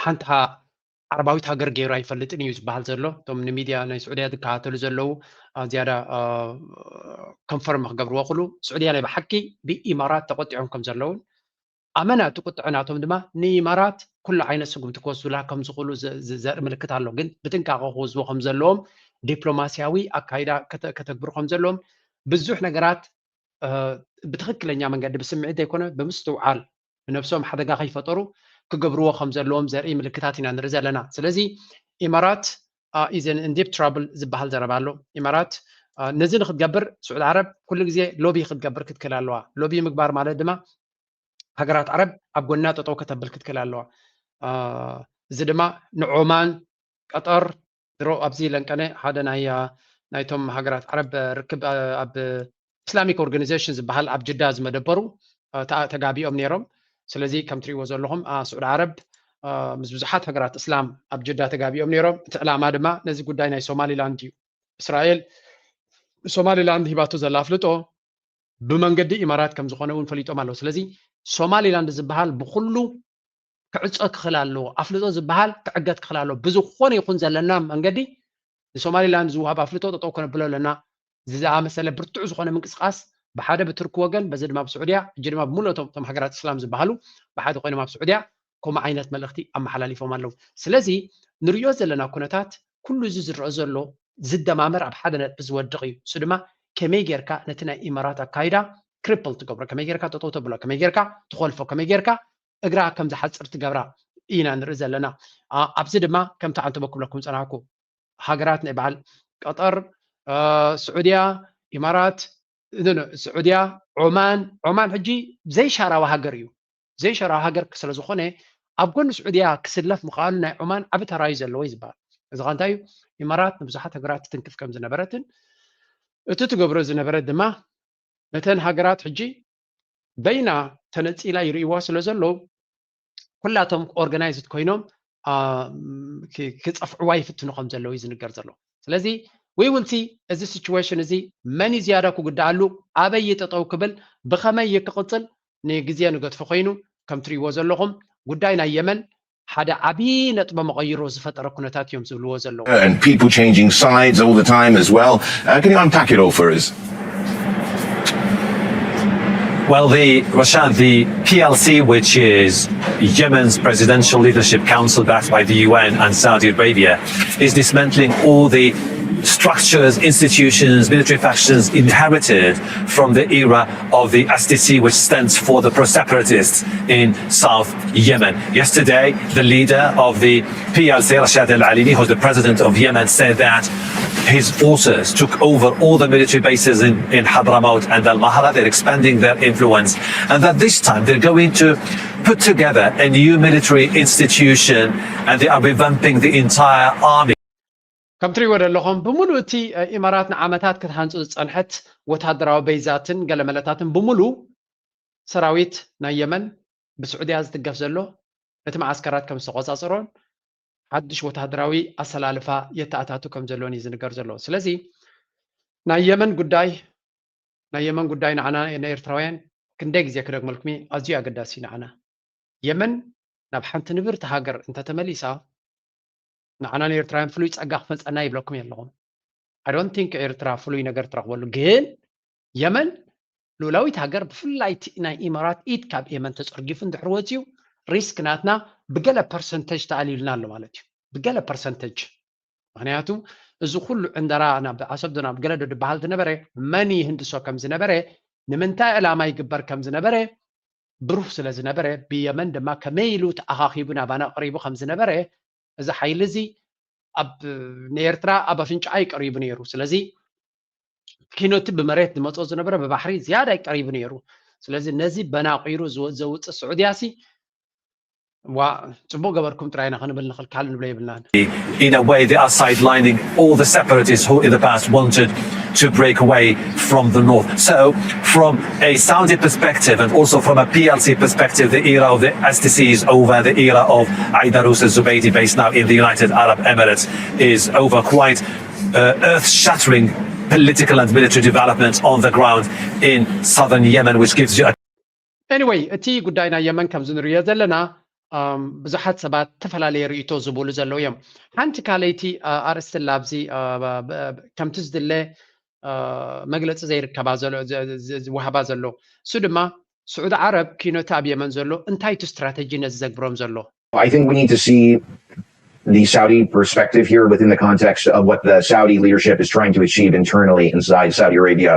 ሓንቲ ዓረባዊት ሃገር ገይሩ ኣይፈልጥን እዩ ዝበሃል ዘሎ። እቶም ንሚድያ ናይ ስዑድያ ዝከታተሉ ዘለዉ አ፣ ዝያዳ አ፣ ኮንፈርም ክገብርዎ ክሉ ስዑድያ ናይ ብሓቂ ብኢማራት ተቆጢዖም ከም ዘለውን ኣመና እቲ ቁጥዐ ናቶም ድማ ንኢማራት ኩሉ ዓይነት ስጉምቲ ክወስዱላ ከም ዝኽእሉ ዘርኢ ምልክት ኣሎ። ግን ብጥንቃቐ ክወስድዎ ከም ዘለዎም ዲፕሎማስያዊ ኣካይዳ ከተግብሩ ከም ዘለዎም ብዙሕ ነገራት ብትኽክለኛ መንገዲ ብስምዒት ዘይኮነ ብምስትውዓል ንነብሶም ሓደጋ ከይፈጠሩ ክገብርዎ ከም ዘለዎም ዘርኢ ምልክታት ኢና ንርኢ ዘለና። ስለዚ ኢማራት is in deep trouble ዝበሃል ዘረባ ኣሎ። ኢማራት ነዚ ንክትገብር ስዑድ ዓረብ ኩሉ ግዜ ሎቢ ክትገብር ክትክእል ኣለዋ። ሎቢ ምግባር ማለት ድማ ሃገራት ዓረብ ኣብ ጎና ጠጠው ከተብል ክትክእል ኣለዋ። እዚ ድማ ንዖማን ቀጠር ድሮ ኣብዚ ለንቀነ ሓደ ናይ ናይቶም ሃገራት ዓረብ ርክብ ኣብ ኢስላሚክ ኦርጋኒዜሽን ዝበሃል ኣብ ጅዳ ዝመደበሩ ተጋቢኦም ነይሮም። ስለዚ ከም ትሪእዎ ዘለኹም ስዑድ ዓረብ ምስ ብዙሓት ሃገራት እስላም ኣብ ጅዳ ተጋቢኦም ነይሮም። እቲ ዕላማ ድማ ነዚ ጉዳይ ናይ ሶማሊላንድ እዩ። እስራኤል ሶማሊላንድ ሂባቶ ዘላ ኣፍልጦ ብመንገዲ ኢማራት ከም ዝኾነ እውን ፈሊጦም ኣለዉ። ስለዚ ሶማሊላንድ ዝበሃል ብኩሉ ክዕፀ ክኽእል ኣለዎ። ኣፍልጦ ዝበሃል ክዕገት ክኽእል ኣለዎ። ብዝኾነ ይኹን ዘለና መንገዲ ንሶማሊላንድ ዝወሃብ ኣፍልጦ ጠጠው ከነብሎ ኣለና። እዚ ዝኣመሰለ ብርቱዕ ዝኾነ ምንቅስቃስ ብሓደ ብቱርኪ ወገን፣ በዚ ድማ ብስዑድያ፣ ሕጂ ድማ ብምሉእ እቶም እቶም ሃገራት እስላም ዝበሃሉ ብሓደ ኮይኖም ኣብ ስዑድያ ከምኡ ዓይነት መልእኽቲ ኣመሓላሊፎም ኣለዉ። ስለዚ ንሪኦ ዘለና ኩነታት ኩሉ እዚ ዝረአ ዘሎ ዝደማመር ኣብ ሓደ ነጥቢ ዝወድቕ እዩ። እሱ ድማ ከመይ ጌርካ ነቲ ናይ ኢማራት ኣካይዳ ክሪፕል ትገብሮ፣ ከመይ ጌርካ ጠጠው ተብሎ፣ ከመይ ጌርካ ትኾልፎ፣ ከመይ ጌርካ እግራ ከም ዝሓፅር ትገብራ ኢና ንርኢ ዘለና። ኣብዚ ድማ ከምቲ ዓንተቦ ክብለኩም ፀናሕኩ ሃገራት ናይ በዓል ቀጠር፣ ስዑድያ፣ ኢማራት፣ ስዑድያ፣ ዖማን፣ ዖማን ሕጂ ዘይሻራዊ ሃገር እዩ። ዘይሸራዊ ሃገር ስለ ዝኾነ ኣብ ጎኒ ስዑድያ ክስለፍ ምኽኣሉ ናይ ዖማን ዓቢ ተራ እዩ ዘለዎ እዩ ዝበሃል። እዚ ኸ እንታይ እዩ? ኢማራት ንብዙሓት ሃገራት ትትንክፍ ከም ዝነበረትን እቲ ትገብሮ ዝነበረት ድማ ነተን ሃገራት ሕጂ በይና ተነጺላ ይርእይዋ ስለ ዘለዉ ኩላቶም ኦርጋናይዝድ ኮይኖም ክጸፍዕዋ ይፍትኑ ከም ዘለዉ እዩ ዝንገር ዘሎ። ስለዚ we will see እዚ ሲቹዌሽን እዚ መን እዩ ዝያዳ ክጉዳኣሉ፣ ኣበይ እዩ ጠጠው ክብል፣ ብኸመይ እዩ ክቕጽል ንግዜ ንገድፎ ኮይኑ ከም ትርእይዎ ዘለኹም ጉዳይ ናይ የመን ሓደ ዓቢ ነጥቢ መቐይሮ ዝፈጠረ ኩነታት እዮም ዝብልዎ ዘለዉ። And people changing sides all the time as well. Uh, can you unpack it all for us? Well, the Rashad, the P L C, which is Yemen's Presidential Leadership Council backed by the U N and Saudi Arabia, is dismantling all the structures, institutions, military factions inherited from the era of the S D C, which stands for the pro-separatists in South Yemen. Yesterday, the leader of the P L C, Rashad Al Alimi, who's the president of Yemen, said that his forces took over all the military bases in, in Hadramaut and Al Mahra. They're expanding their influence, and that this time they're going to put together a new military institution and they are revamping the entire army. ከም ትሪእዎ ዘለኹም ብምሉእ እቲ ኢማራት ንዓመታት ክትሃንፁ ዝፀንሐት ወታደራዊ በይዛትን ገለመለታትን ብምሉእ ሰራዊት ናይ የመን ብስዑድያ ዝትገፍ ዘሎ እቲ መዓስከራት ከም ዝተቆፃፀሮን ሓድሽ ወታደራዊ ኣሰላልፋ የተኣታቱ ከም ዘለውን እዩ ዝንገር ዘሎ። ስለዚ ናይ የመን ጉዳይ ናይ የመን ጉዳይ ንዓና ንኤርትራውያን ክንደይ ግዜ ክደግመልኩም ኣዝዩ ኣገዳሲ ንዓና። የመን ናብ ሓንቲ ንብርቲ ሃገር እንተተመሊሳ ንዓና ንኤርትራውያን ፍሉይ ጸጋ ክመጸና ይብለኩም የለኹም። I don't think ኤርትራ ፍሉይ ነገር ትረኽበሉ፣ ግን የመን ልኡላዊት ሃገር ብፍላይ እቲ ናይ ኢማራት ኢድ ካብ የመን ተጸርጊፉ እንድሕር ወጺኡ ሪስክ ናትና ብገለ ፐርሰንተጅ ተኣልዩልና ኣሎ ማለት እዩ። ብገለ ፐርሰንተጅ ምክንያቱ እዚ ኩሉ ዕንደራ ናብ ዓሰብ ዶ ናብ ገለ ዶ ዝበሃል ዝነበረ መን ይህንድሶ ከም ዝነበረ ንምንታይ ዕላማ ይግበር ከም ዝነበረ ብሩህ ስለ ዝነበረ ብየመን ድማ ከመይ ኢሉ ተኣኻኺቡ ናባና ቀሪቡ ከም ዝነበረ እዚ ሓይሊ እዚ ኣብ ንኤርትራ ኣብ ኣፍንጫኣ ይቀሪቡ ነይሩ። ስለዚ ኪኖቲ ብመሬት ዝመፅኦ ዝነበረ ብባሕሪ ዝያዳ ይቀሪቡ ነይሩ። ስለዚ ነዚ በናቂሩ ዘውፅእ ስዑድያ ሲ ዋ ፅቡቅ ገበርኩም ጥራይና ክንብል ንኽእል ካልእ ንብሎ የብልናን። In a way, they are sidelining all the separatists who in the past wanted to break away from the north. So, from a Saudi perspective and also from a P L C perspective, the era of the S T C is over, the era of Aidarus al Zubaidi, based now in the United Arab Emirates, is over. Quite uh, earth shattering political and military development on the ground in southern Yemen, which gives you a Anyway, እቲ ጉዳይ ናይ የመን ከምዚ ንርእዮ ዘለና ብዙሓት ሰባት ዝተፈላለየ ርእይቶ ዝብሉ ዘለዉ እዮም። ሓንቲ ካልኣይቲ ኣርእስቲ ላብዚ ከምቲ ዝድለ መግለፂ ዘይርከባ ዝወሃባ ዘሎ እሱ ድማ ስዑዲ ዓረብ ኪኖቲ ኣብ የመን ዘሎ እንታይ እቲ ስትራተጂ ነዚ ዘግብሮም ዘሎ I think we need to see the Saudi perspective here within the context of what the Saudi leadership is trying to achieve internally inside Saudi Arabia.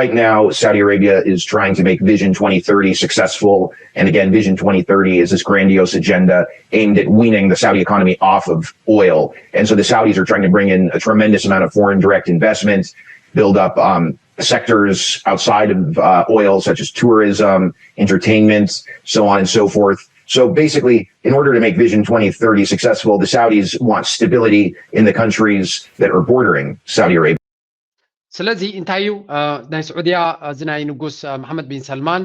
Right now, Saudi Arabia is trying to make Vision twenty thirty successful. And again, Vision twenty thirty is this grandiose agenda aimed at weaning the Saudi economy off of oil. And so the Saudis are trying to bring in a tremendous amount of foreign direct investment, build up um, sectors outside of uh, oil, such as tourism, entertainment, so on and so forth. So basically, in order to make Vision twenty thirty successful, the Saudis want stability in the countries that are bordering Saudi Arabia. ስለዚ እንታይ እዩ ናይ ስዑድያ እዚ ናይ ንጉስ መሓመድ ቢን ሰልማን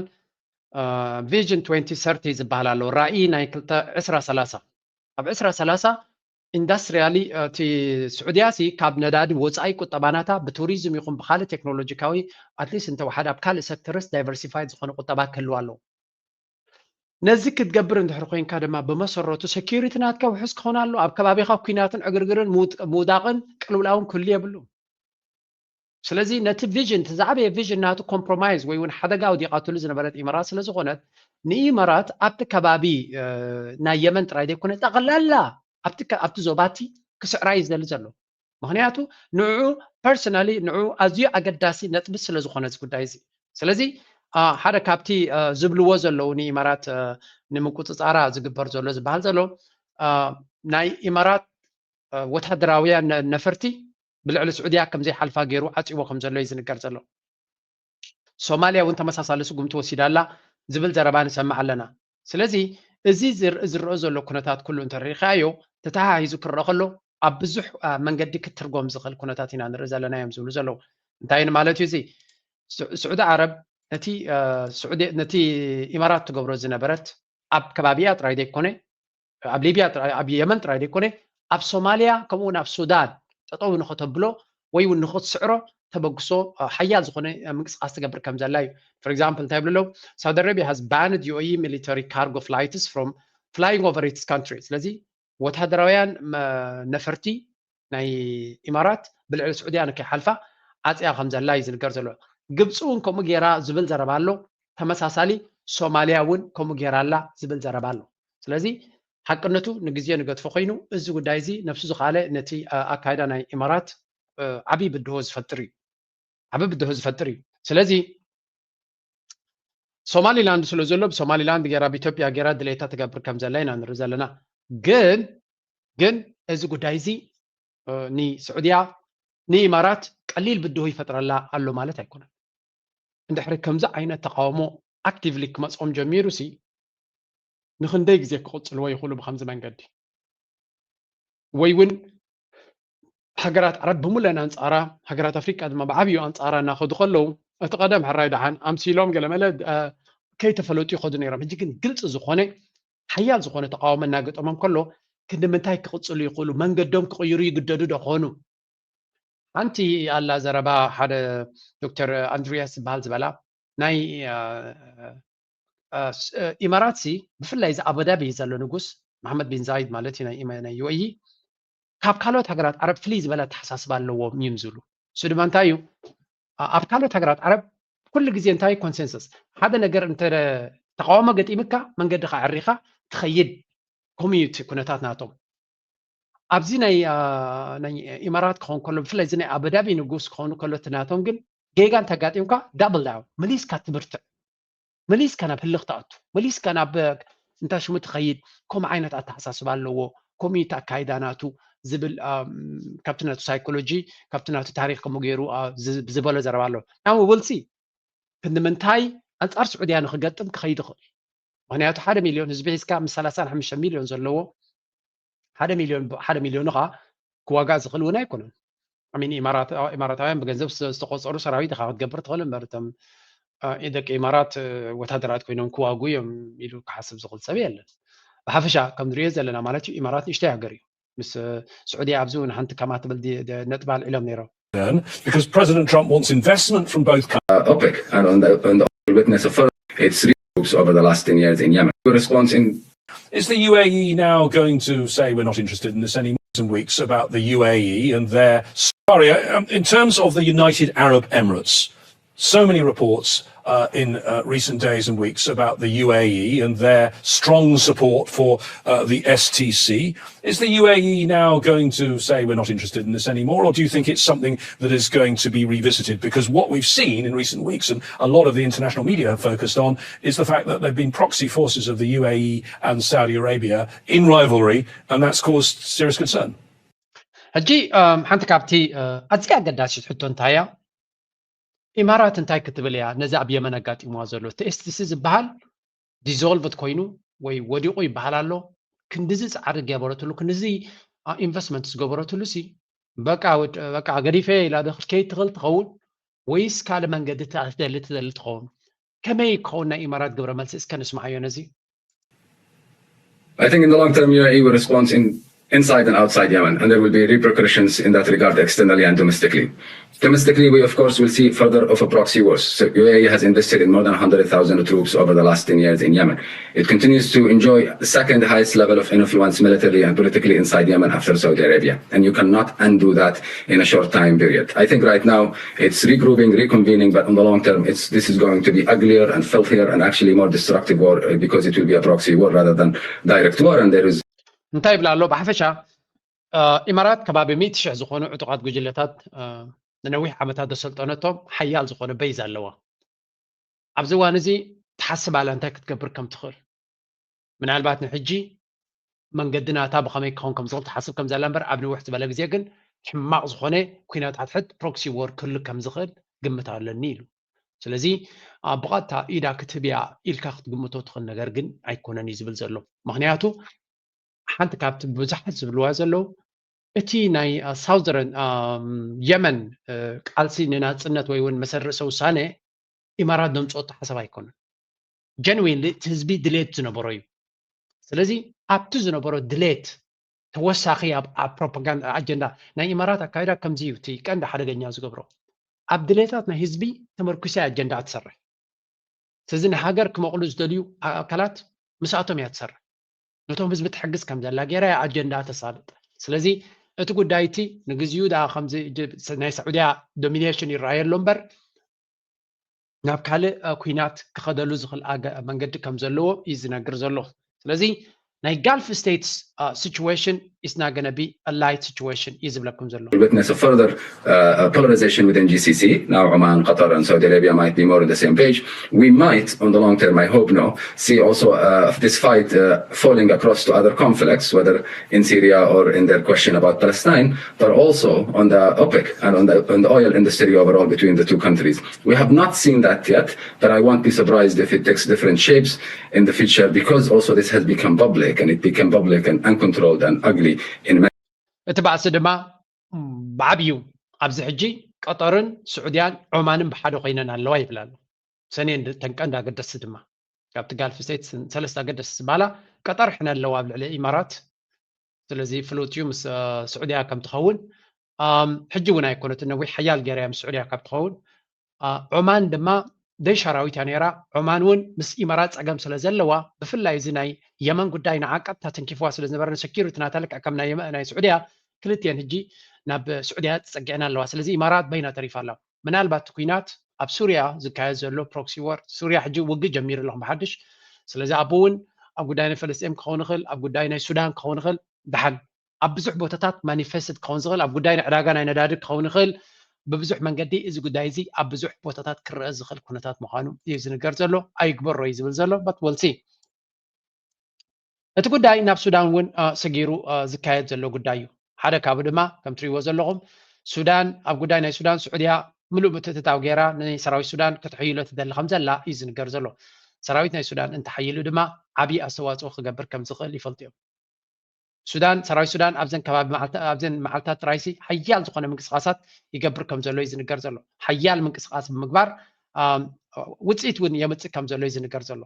ቪዥን ትወንቲ ሰርቲ ዝበሃል ኣሎ ራእይ ናይ ክልተ ዕስራ ሰላሳ ኣብ ዕስራ ሰላሳ ኢንዳስትሪያሊ እቲ ስዑድያ ሲ ካብ ነዳዲ ወፃኢ ቁጠባናታ ብቱሪዝም ይኹን ብካልእ ቴክኖሎጂካዊ ኣትሊስት እንተወሓደ ኣብ ካልእ ሰክተርስ ዳይቨርሲፋይድ ዝኾነ ቁጠባ ክህልዋ ኣለዎ ነዚ ክትገብር እንድሕር ኮይንካ ድማ ብመሰረቱ ሴኪሪቲ ናትካ ውሑስ ክኾን ኣሎ ኣብ ከባቢኻ ኩናትን ዕግርግርን ምውዳቕን ቅልውላውን ክህሉ የብሉ ስለዚ ነቲ ቪዥን እቲ ዝዓበየ ቪዥን ናቱ ኮምፕሮማይዝ ወይ እውን ሓደጋ ወዲቓትሉ ዝነበረት ኢመራት ስለ ዝኾነት ንኢመራት ኣብቲ ከባቢ ናይ የመን ጥራይ ዘይኮነ ጠቕላላ ኣብቲ ዞባቲ ክስዕራ እዩ ዝደሊ ዘሎ ምክንያቱ ንዑ ፐርሰናሊ ንዑ ኣዝዩ ኣገዳሲ ነጥቢ ስለ ዝኾነ እዚ ጉዳይ እዚ ስለዚ ሓደ ካብቲ ዝብልዎ ዘለዉ ንኢማራት ንምቁፅፃራ ዝግበር ዘሎ ዝበሃል ዘሎ ናይ ኢማራት ወታደራውያን ነፈርቲ ብልዕሊ ስዑድያ ከም ዘይሓልፋ ገይሩ ዓፅዎ ከም ዘሎ እዩ ዝንገር ዘሎ ሶማልያ እውን ተመሳሳሊ ስጉምቲ ወሲዳ ኣላ ዝብል ዘረባ ንሰምዕ ኣለና ስለዚ እዚ ዝረአ ዘሎ ኩነታት ኩሉ እንተሪኢኻዮ ተተሓሂዙ ክረአ ከሎ ኣብ ብዙሕ መንገዲ ክትርጎም ዝኽእል ኩነታት ኢና ንርኢ ዘለና እዮም ዝብሉ ዘለዉ እንታይ ማለት እዩ እዚ ስዑዲ ዓረብ ነቲ ነቲ ኢማራት ትገብሮ ዝነበረት ኣብ ከባቢያ ጥራይ ዘይኮነ ኣብ ሊብያ ኣብ የመን ጥራይ ዘይኮነ ኣብ ሶማልያ ከምኡውን ኣብ ሱዳን ጠጠው ንኸተብሎ ወይ እውን ንኸትስዕሮ ተበግሶ ሓያል ዝኾነ ምንቅስቃስ ትገብር ከም ዘላ እዩ for example እንታይ ይብሉ ኣለዉ Saudi Arabia has banned U A E military cargo flights from flying over its country ስለዚ ወታደራውያን ነፈርቲ ናይ ኢማራት ብልዕሊ ስዑድያ ንከይሓልፋ ዓፅያ ከም ዘላ እዩ ዝንገር ዘሎ ግብፂ እውን ከምኡ ገይራ ዝብል ዘረባ ኣሎ ተመሳሳሊ ሶማልያ እውን ከምኡ ገይራ ኣላ ዝብል ዘረባ ኣሎ ስለዚ ሓቅነቱ ንግዜ ንገድፎ ኮይኑ እዚ ጉዳይ እዚ ነብሱ ዝኻለ ነቲ ኣካይዳ ናይ ኢማራት ዓብዪ ብድሆ ዝፈጥር እዩ ዓብዪ ብድሆ ዝፈጥር እዩ ስለዚ ሶማሊላንድ ስለ ዘሎ ብሶማሊላንድ ገይራ ብኢትዮጵያ ገይራ ድሌታ ትገብር ከም ዘላ ኢና ንርኢ ዘለና ግን ግን እዚ ጉዳይ እዚ ንስዑድያ ንኢማራት ቀሊል ብድሆ ይፈጥረላ ኣሎ ማለት ኣይኮነን እንድሕሪ ከምዚ ዓይነት ተቃውሞ ኣክቲቭሊ ክመፅኦም ጀሚሩ ሲ ንክንደይ ግዜ ክቕፅልዎ ይኽእሉ ብከምዚ መንገዲ ወይ እውን ሃገራት ዓረብ ብምሉአን ኣንጻራ፣ ሃገራት ኣፍሪቃ ድማ ብዓብዩ ኣንጻራ እናኸዱ ከለዉ፣ እቲ ቀደም ሕራይ ደሓን ኣምሲሎም ገለመለ ከይተፈለጡ ይኸዱ ነይሮም። ሕጂ ግን ግልፂ ዝኾነ ሓያል ዝኾነ ተቃውሞ እናገጠሞም ከሎ ክንዲ ምንታይ ክቕፅሉ ይኽእሉ? መንገዶም ክቕይሩ ይግደዱ ዶ ኾኑ? ሓንቲ ኣላ ዘረባ ሓደ ዶክተር ኣንድሪያስ ዝበሃል ዝበላ ናይ ኢማራት ሲ ብፍላይ እዚ ኣቡዳቢ ዘሎ ንጉስ መሓመድ ቢን ዛይድ ማለት እዩ ናይ ዩኤኢ ካብ ካልኦት ሃገራት ዓረብ ፍልይ ዝበለ ኣተሓሳስባ ኣለዎም እዮም ዝብሉ። እሱ ድማ እንታይ እዩ? ኣብ ካልኦት ሃገራት ዓረብ ኩሉ ግዜ እንታይ ኮንሰንሰስ ሓደ ነገር እንተ ተቃውሞ ገጢምካ መንገድኻ ዕሪኻ ትኸይድ ኮሚዩኒቲ ኩነታት ናቶም ኣብዚ ናይ ኢማራት ክኸውን ከሎ ብፍላይ እዚ ናይ ኣቡዳቢ ንጉስ ክኸውን ከሎ እቲ ናቶም ግን ጌጋ እንተጋጢምካ ዳብል ዳውን መሊስካ ትብርትዕ መሊስካ ናብ ህልኽ ትኣቱ መሊስካ ናብ እንታይ ሽሙ ትኸይድ ከምኡ ዓይነት ኣተሓሳስባ ኣለዎ ኮሚዩኒቲ ኣካይዳ ናቱ ዝብል ካብቲ ናቱ ሳይኮሎጂ ካብቲ ናቱ ታሪክ ከምኡ ገይሩ ዝበሎ ዘረባ ኣሎ ናም ውልሲ ክንዲ ምንታይ ኣንጻር ስዑድያ ንክገጥም ክኸይድ ይኽእል ምክንያቱ ሓደ ሚልዮን ህዝቢ ሒዝካ ምስ ሰላሳን ሓሙሽተ ሚልዮን ዘለዎ ሓደ ሚልዮን ሓደ ሚልዮን ኻ ክዋጋእ ዝኽእል እውን ኣይኮነን። ሚን ኢማራታውያን ብገንዘብ ዝተቆፀሩ ሰራዊት ኢኻ ክትገብር ትኽእል እምበር እቶም ደቂ ኢማራት ወታደራት ኮይኖም ክዋጉ እዮም ኢሉ ክሓስብ ዝኽእል ሰብ የለን። ብሓፈሻ ከም ንሪኦ ዘለና ማለት እዩ ኢማራት ንእሽተይ ሃገር እዩ። ምስ ስዑድያ ኣብዚ እውን ሓንቲ ከማ ትብል ነጥቢ ኣልዒሎም ነይሮም። Because President Trump wants investment from both countries. Uh, OPEC and on the, on the witness of foreign its troops over the last ten years in Yemen. The response in Is the U A E now going to say we're not interested in this anymore? In weeks about the U A E and their sorry, um, in terms of the United Arab Emirates, so many reports uh, in uh, recent days and weeks about the U A E and their strong support for uh, the S T C. Is the U A E now going to say we're not interested in this anymore, or do you think it's something that is going to be revisited? Because what we've seen in recent weeks, and a lot of the international media have focused on, is the fact that there have been proxy forces of the U A E and Saudi Arabia in rivalry, and that's caused serious concern. ሕጂ ሓንቲ ካብቲ ኣዝያ ኣገዳሲት ሕቶ እንታይ እያ? ኢማራት እንታይ ክትብል እያ ነዚ ኣብ የመን ኣጋጢምዋ ዘሎ እቲ ኤስቲሲ ዝበሃል ዲዞልቭድ ኮይኑ ወይ ወዲቑ ይበሃል ኣሎ ክንድዚ ፃዕሪ ገበረትሉ ክንድዚ ኢንቨስትመንት ዝገበረትሉ ሲ በቃ ገዲፈ ኢላ ዶ ክትከይድ ትኽእል ትኸውን ወይስ ካልእ መንገዲ ትደሊ ትደሊ ትኸውን ከመይ ክኸውን ናይ ኢማራት ግብረ መልሲ እስከ ንስማዓዮ ነዚ I think in the long term, U A E will respond in, inside and outside Yemen, and there will be repercussions in that regard externally and domestically. Domestically, we of course will see further of a proxy wars. So U A E has invested in more than one hundred thousand troops over the last ten years in Yemen. It continues to enjoy the second highest level of influence militarily and politically inside Yemen after Saudi Arabia. And you cannot undo that in a short time period. I think right now it's regrouping, reconvening, but on the long term, it's, this is going to be uglier and filthier and actually more destructive war uh, because it will be a proxy war rather than direct war. And there is እንታይ ይብላ ኣሎ ብሓፈሻ ኢማራት ከባቢ ሚእቲ ሽሕ ዝኾኑ ዕጡቓት ጉጅለታት ንነዊሕ ዓመታት ዘሰልጠነቶም ሓያል ዝኾነ በይዝ ኣለዋ ኣብዚ እዋን እዚ ትሓስብ ኣላ እንታይ ክትገብር ከም ትኽእል ምናልባት ንሕጂ መንገዲ ናታ ብኸመይ ክኸውን ከም ዝኽእል ትሓስብ ከም ዘላ እምበር ኣብ ንውሕ ዝበለ ግዜ ግን ሕማቕ ዝኾነ ኩናት ሓድሕድ ፕሮክሲ ወር ክህሉ ከም ዝኽእል ግምት ኣለኒ ኢሉ ስለዚ ብቐጥታ ኢዳ ክትህብያ ኢልካ ክትግምቶ ትኽእል ነገር ግን ኣይኮነን እዩ ዝብል ዘሎ ምክንያቱ ሓንቲ ካብቲ ብዙሓት ዝብልዋ ዘለዉ እቲ ናይ ሳውዘርን የመን ቃልሲ ንናፅነት ወይ እውን መሰል ርእሰ ውሳነ ኢማራት ዘምፅኦ ሓሳብ ኣይኮነን ጀንዊን እቲ ህዝቢ ድሌት ዝነበሮ እዩ ስለዚ ኣብቲ ዝነበሮ ድሌት ተወሳኺ ኣብ ፕሮፓጋንዳ ኣጀንዳ ናይ ኢማራት ኣካይዳ ከምዚ እዩ እቲ ቀንዲ ሓደገኛ ዝገብሮ ኣብ ድሌታት ናይ ህዝቢ ተመርኩሰ ኣጀንዳ ትሰርሕ ስለዚ ንሃገር ክመቕሉ ዝደልዩ ኣካላት ምስኣቶም እያ ትሰርሕ ነቶም ህዝቢ ትሕግዝ ከም ዘላ ገይራ ኣጀንዳ ተሳልጥ ስለዚ እቲ ጉዳይ እቲ ንግዚኡ ዳ ከምዚ ናይ ሳዑድያ ዶሚኔሽን ይረኣየሎ እምበር ናብ ካልእ ኩናት ክኸደሉ ዝኽእል መንገዲ ከም ዘለዎ እዩ ዝነግር ዘሎ ስለዚ ናይ ጋልፍ ስቴትስ ሲቹዌሽን is not going to be a light situation እዩ ዝብለኩም ዘሎ witness a further uh, polarization within G C C. Now Oman, Qatar, and Saudi Arabia might be more on the same page. We might, on the long term, I hope no, see also uh, this fight uh, falling across to other conflicts, whether in Syria or in their question about Palestine, but also on the OPEC and on the, on the oil industry overall between the two countries. We have not seen that yet, but I won't be surprised if it takes different shapes in the future because also this has become public and it became public and uncontrolled and ugly in many. እቲ ባእሲ ድማ ብዓብዩ ኣብዚ ሕጂ ቀጠርን ስዑድያን ዖማንን ብሓደ ኮይነን ኣለዋ ይብል ኣሎ። ሰኔን ተንቀንድ ኣገደስቲ ድማ ካብቲ ጋልፍ ስቴትስ ሰለስተ ኣገደስቲ ዝበሃላ ቀጠር ሕነ ኣለዋ ኣብ ልዕሊ ኢማራት። ስለዚ ፍሉጥ እዩ ምስ ስዑድያ ከም ትኸውን። ሕጂ እውን ኣይኮነትን፣ ነዊሕ ሓያል ገይራ ምስ ስዑድያ ካብ ትኸውን። ዖማን ድማ ደይ ሻራዊት እያ ነይራ። ዖማን እውን ምስ ኢማራት ፀገም ስለ ዘለዋ፣ ብፍላይ እዚ ናይ የመን ጉዳይ ንዓ ቀጥታ ተንኪፍዋ ስለ ዝነበረ፣ ንሰኪሪቲ ናታ ልክዕ ከም ናይ የመ- ናይ ስዑድያ ክልቲኤን ሕጂ ናብ ስዑድያ ተፀጊዐን ኣለዋ። ስለዚ ኢማራት በይና ተሪፋ ኣላ። ምናልባት እቲ ኩናት ኣብ ሱርያ ዝካየድ ዘሎ ፕሮክሲ ወር፣ ሱርያ ሕጂ ውግእ ጀሚሩ ኣለኹም ብሓድሽ። ስለዚ ኣብኡ እውን ኣብ ጉዳይ ናይ ፈለስጤም ክኸውን ይኽእል፣ ኣብ ጉዳይ ናይ ሱዳን ክኸውን ይኽእል። ደሓን ኣብ ብዙሕ ቦታታት ማኒፌስት ክኸውን ዝኽእል፣ ኣብ ጉዳይ ናይ ዕዳጋ ናይ ነዳዲ ክኸውን ይኽእል። ብብዙሕ መንገዲ እዚ ጉዳይ እዚ ኣብ ብዙሕ ቦታታት ክረአ ዝኽእል ኩነታት ምዃኑ እዩ ዝንገር ዘሎ። ኣይግበሮ እዩ ዝብል ዘሎ፣ but we'll see። እቲ ጉዳይ ናብ ሱዳን እውን ሰጊሩ ዝካየድ ዘሎ ጉዳይ እዩ። ሓደ ካብኡ ድማ ከም ትሪእዎ ዘለኹም ሱዳን፣ ኣብ ጉዳይ ናይ ሱዳን ስዑድያ ምሉእ ምትእትታው ገይራ ንሰራዊት ሱዳን ክትሕይሎ ትደሊ ከም ዘላ እዩ ዝንገር ዘሎ። ሰራዊት ናይ ሱዳን እንተሓይሉ ድማ ዓብዪ ኣስተዋፅኦ ክገብር ከም ዝኽእል ይፈልጡ እዮም። ሱዳን፣ ሰራዊት ሱዳን ኣብዘን ከባቢ ኣብዘን መዓልታት ጥራይሲ ሓያል ዝኾነ ምንቅስቃሳት ይገብር ከም ዘሎ እዩ ዝንገር ዘሎ። ሓያል ምንቅስቃስ ብምግባር ውፅኢት እውን የምፅእ ከም ዘሎ እዩ ዝንገር ዘሎ።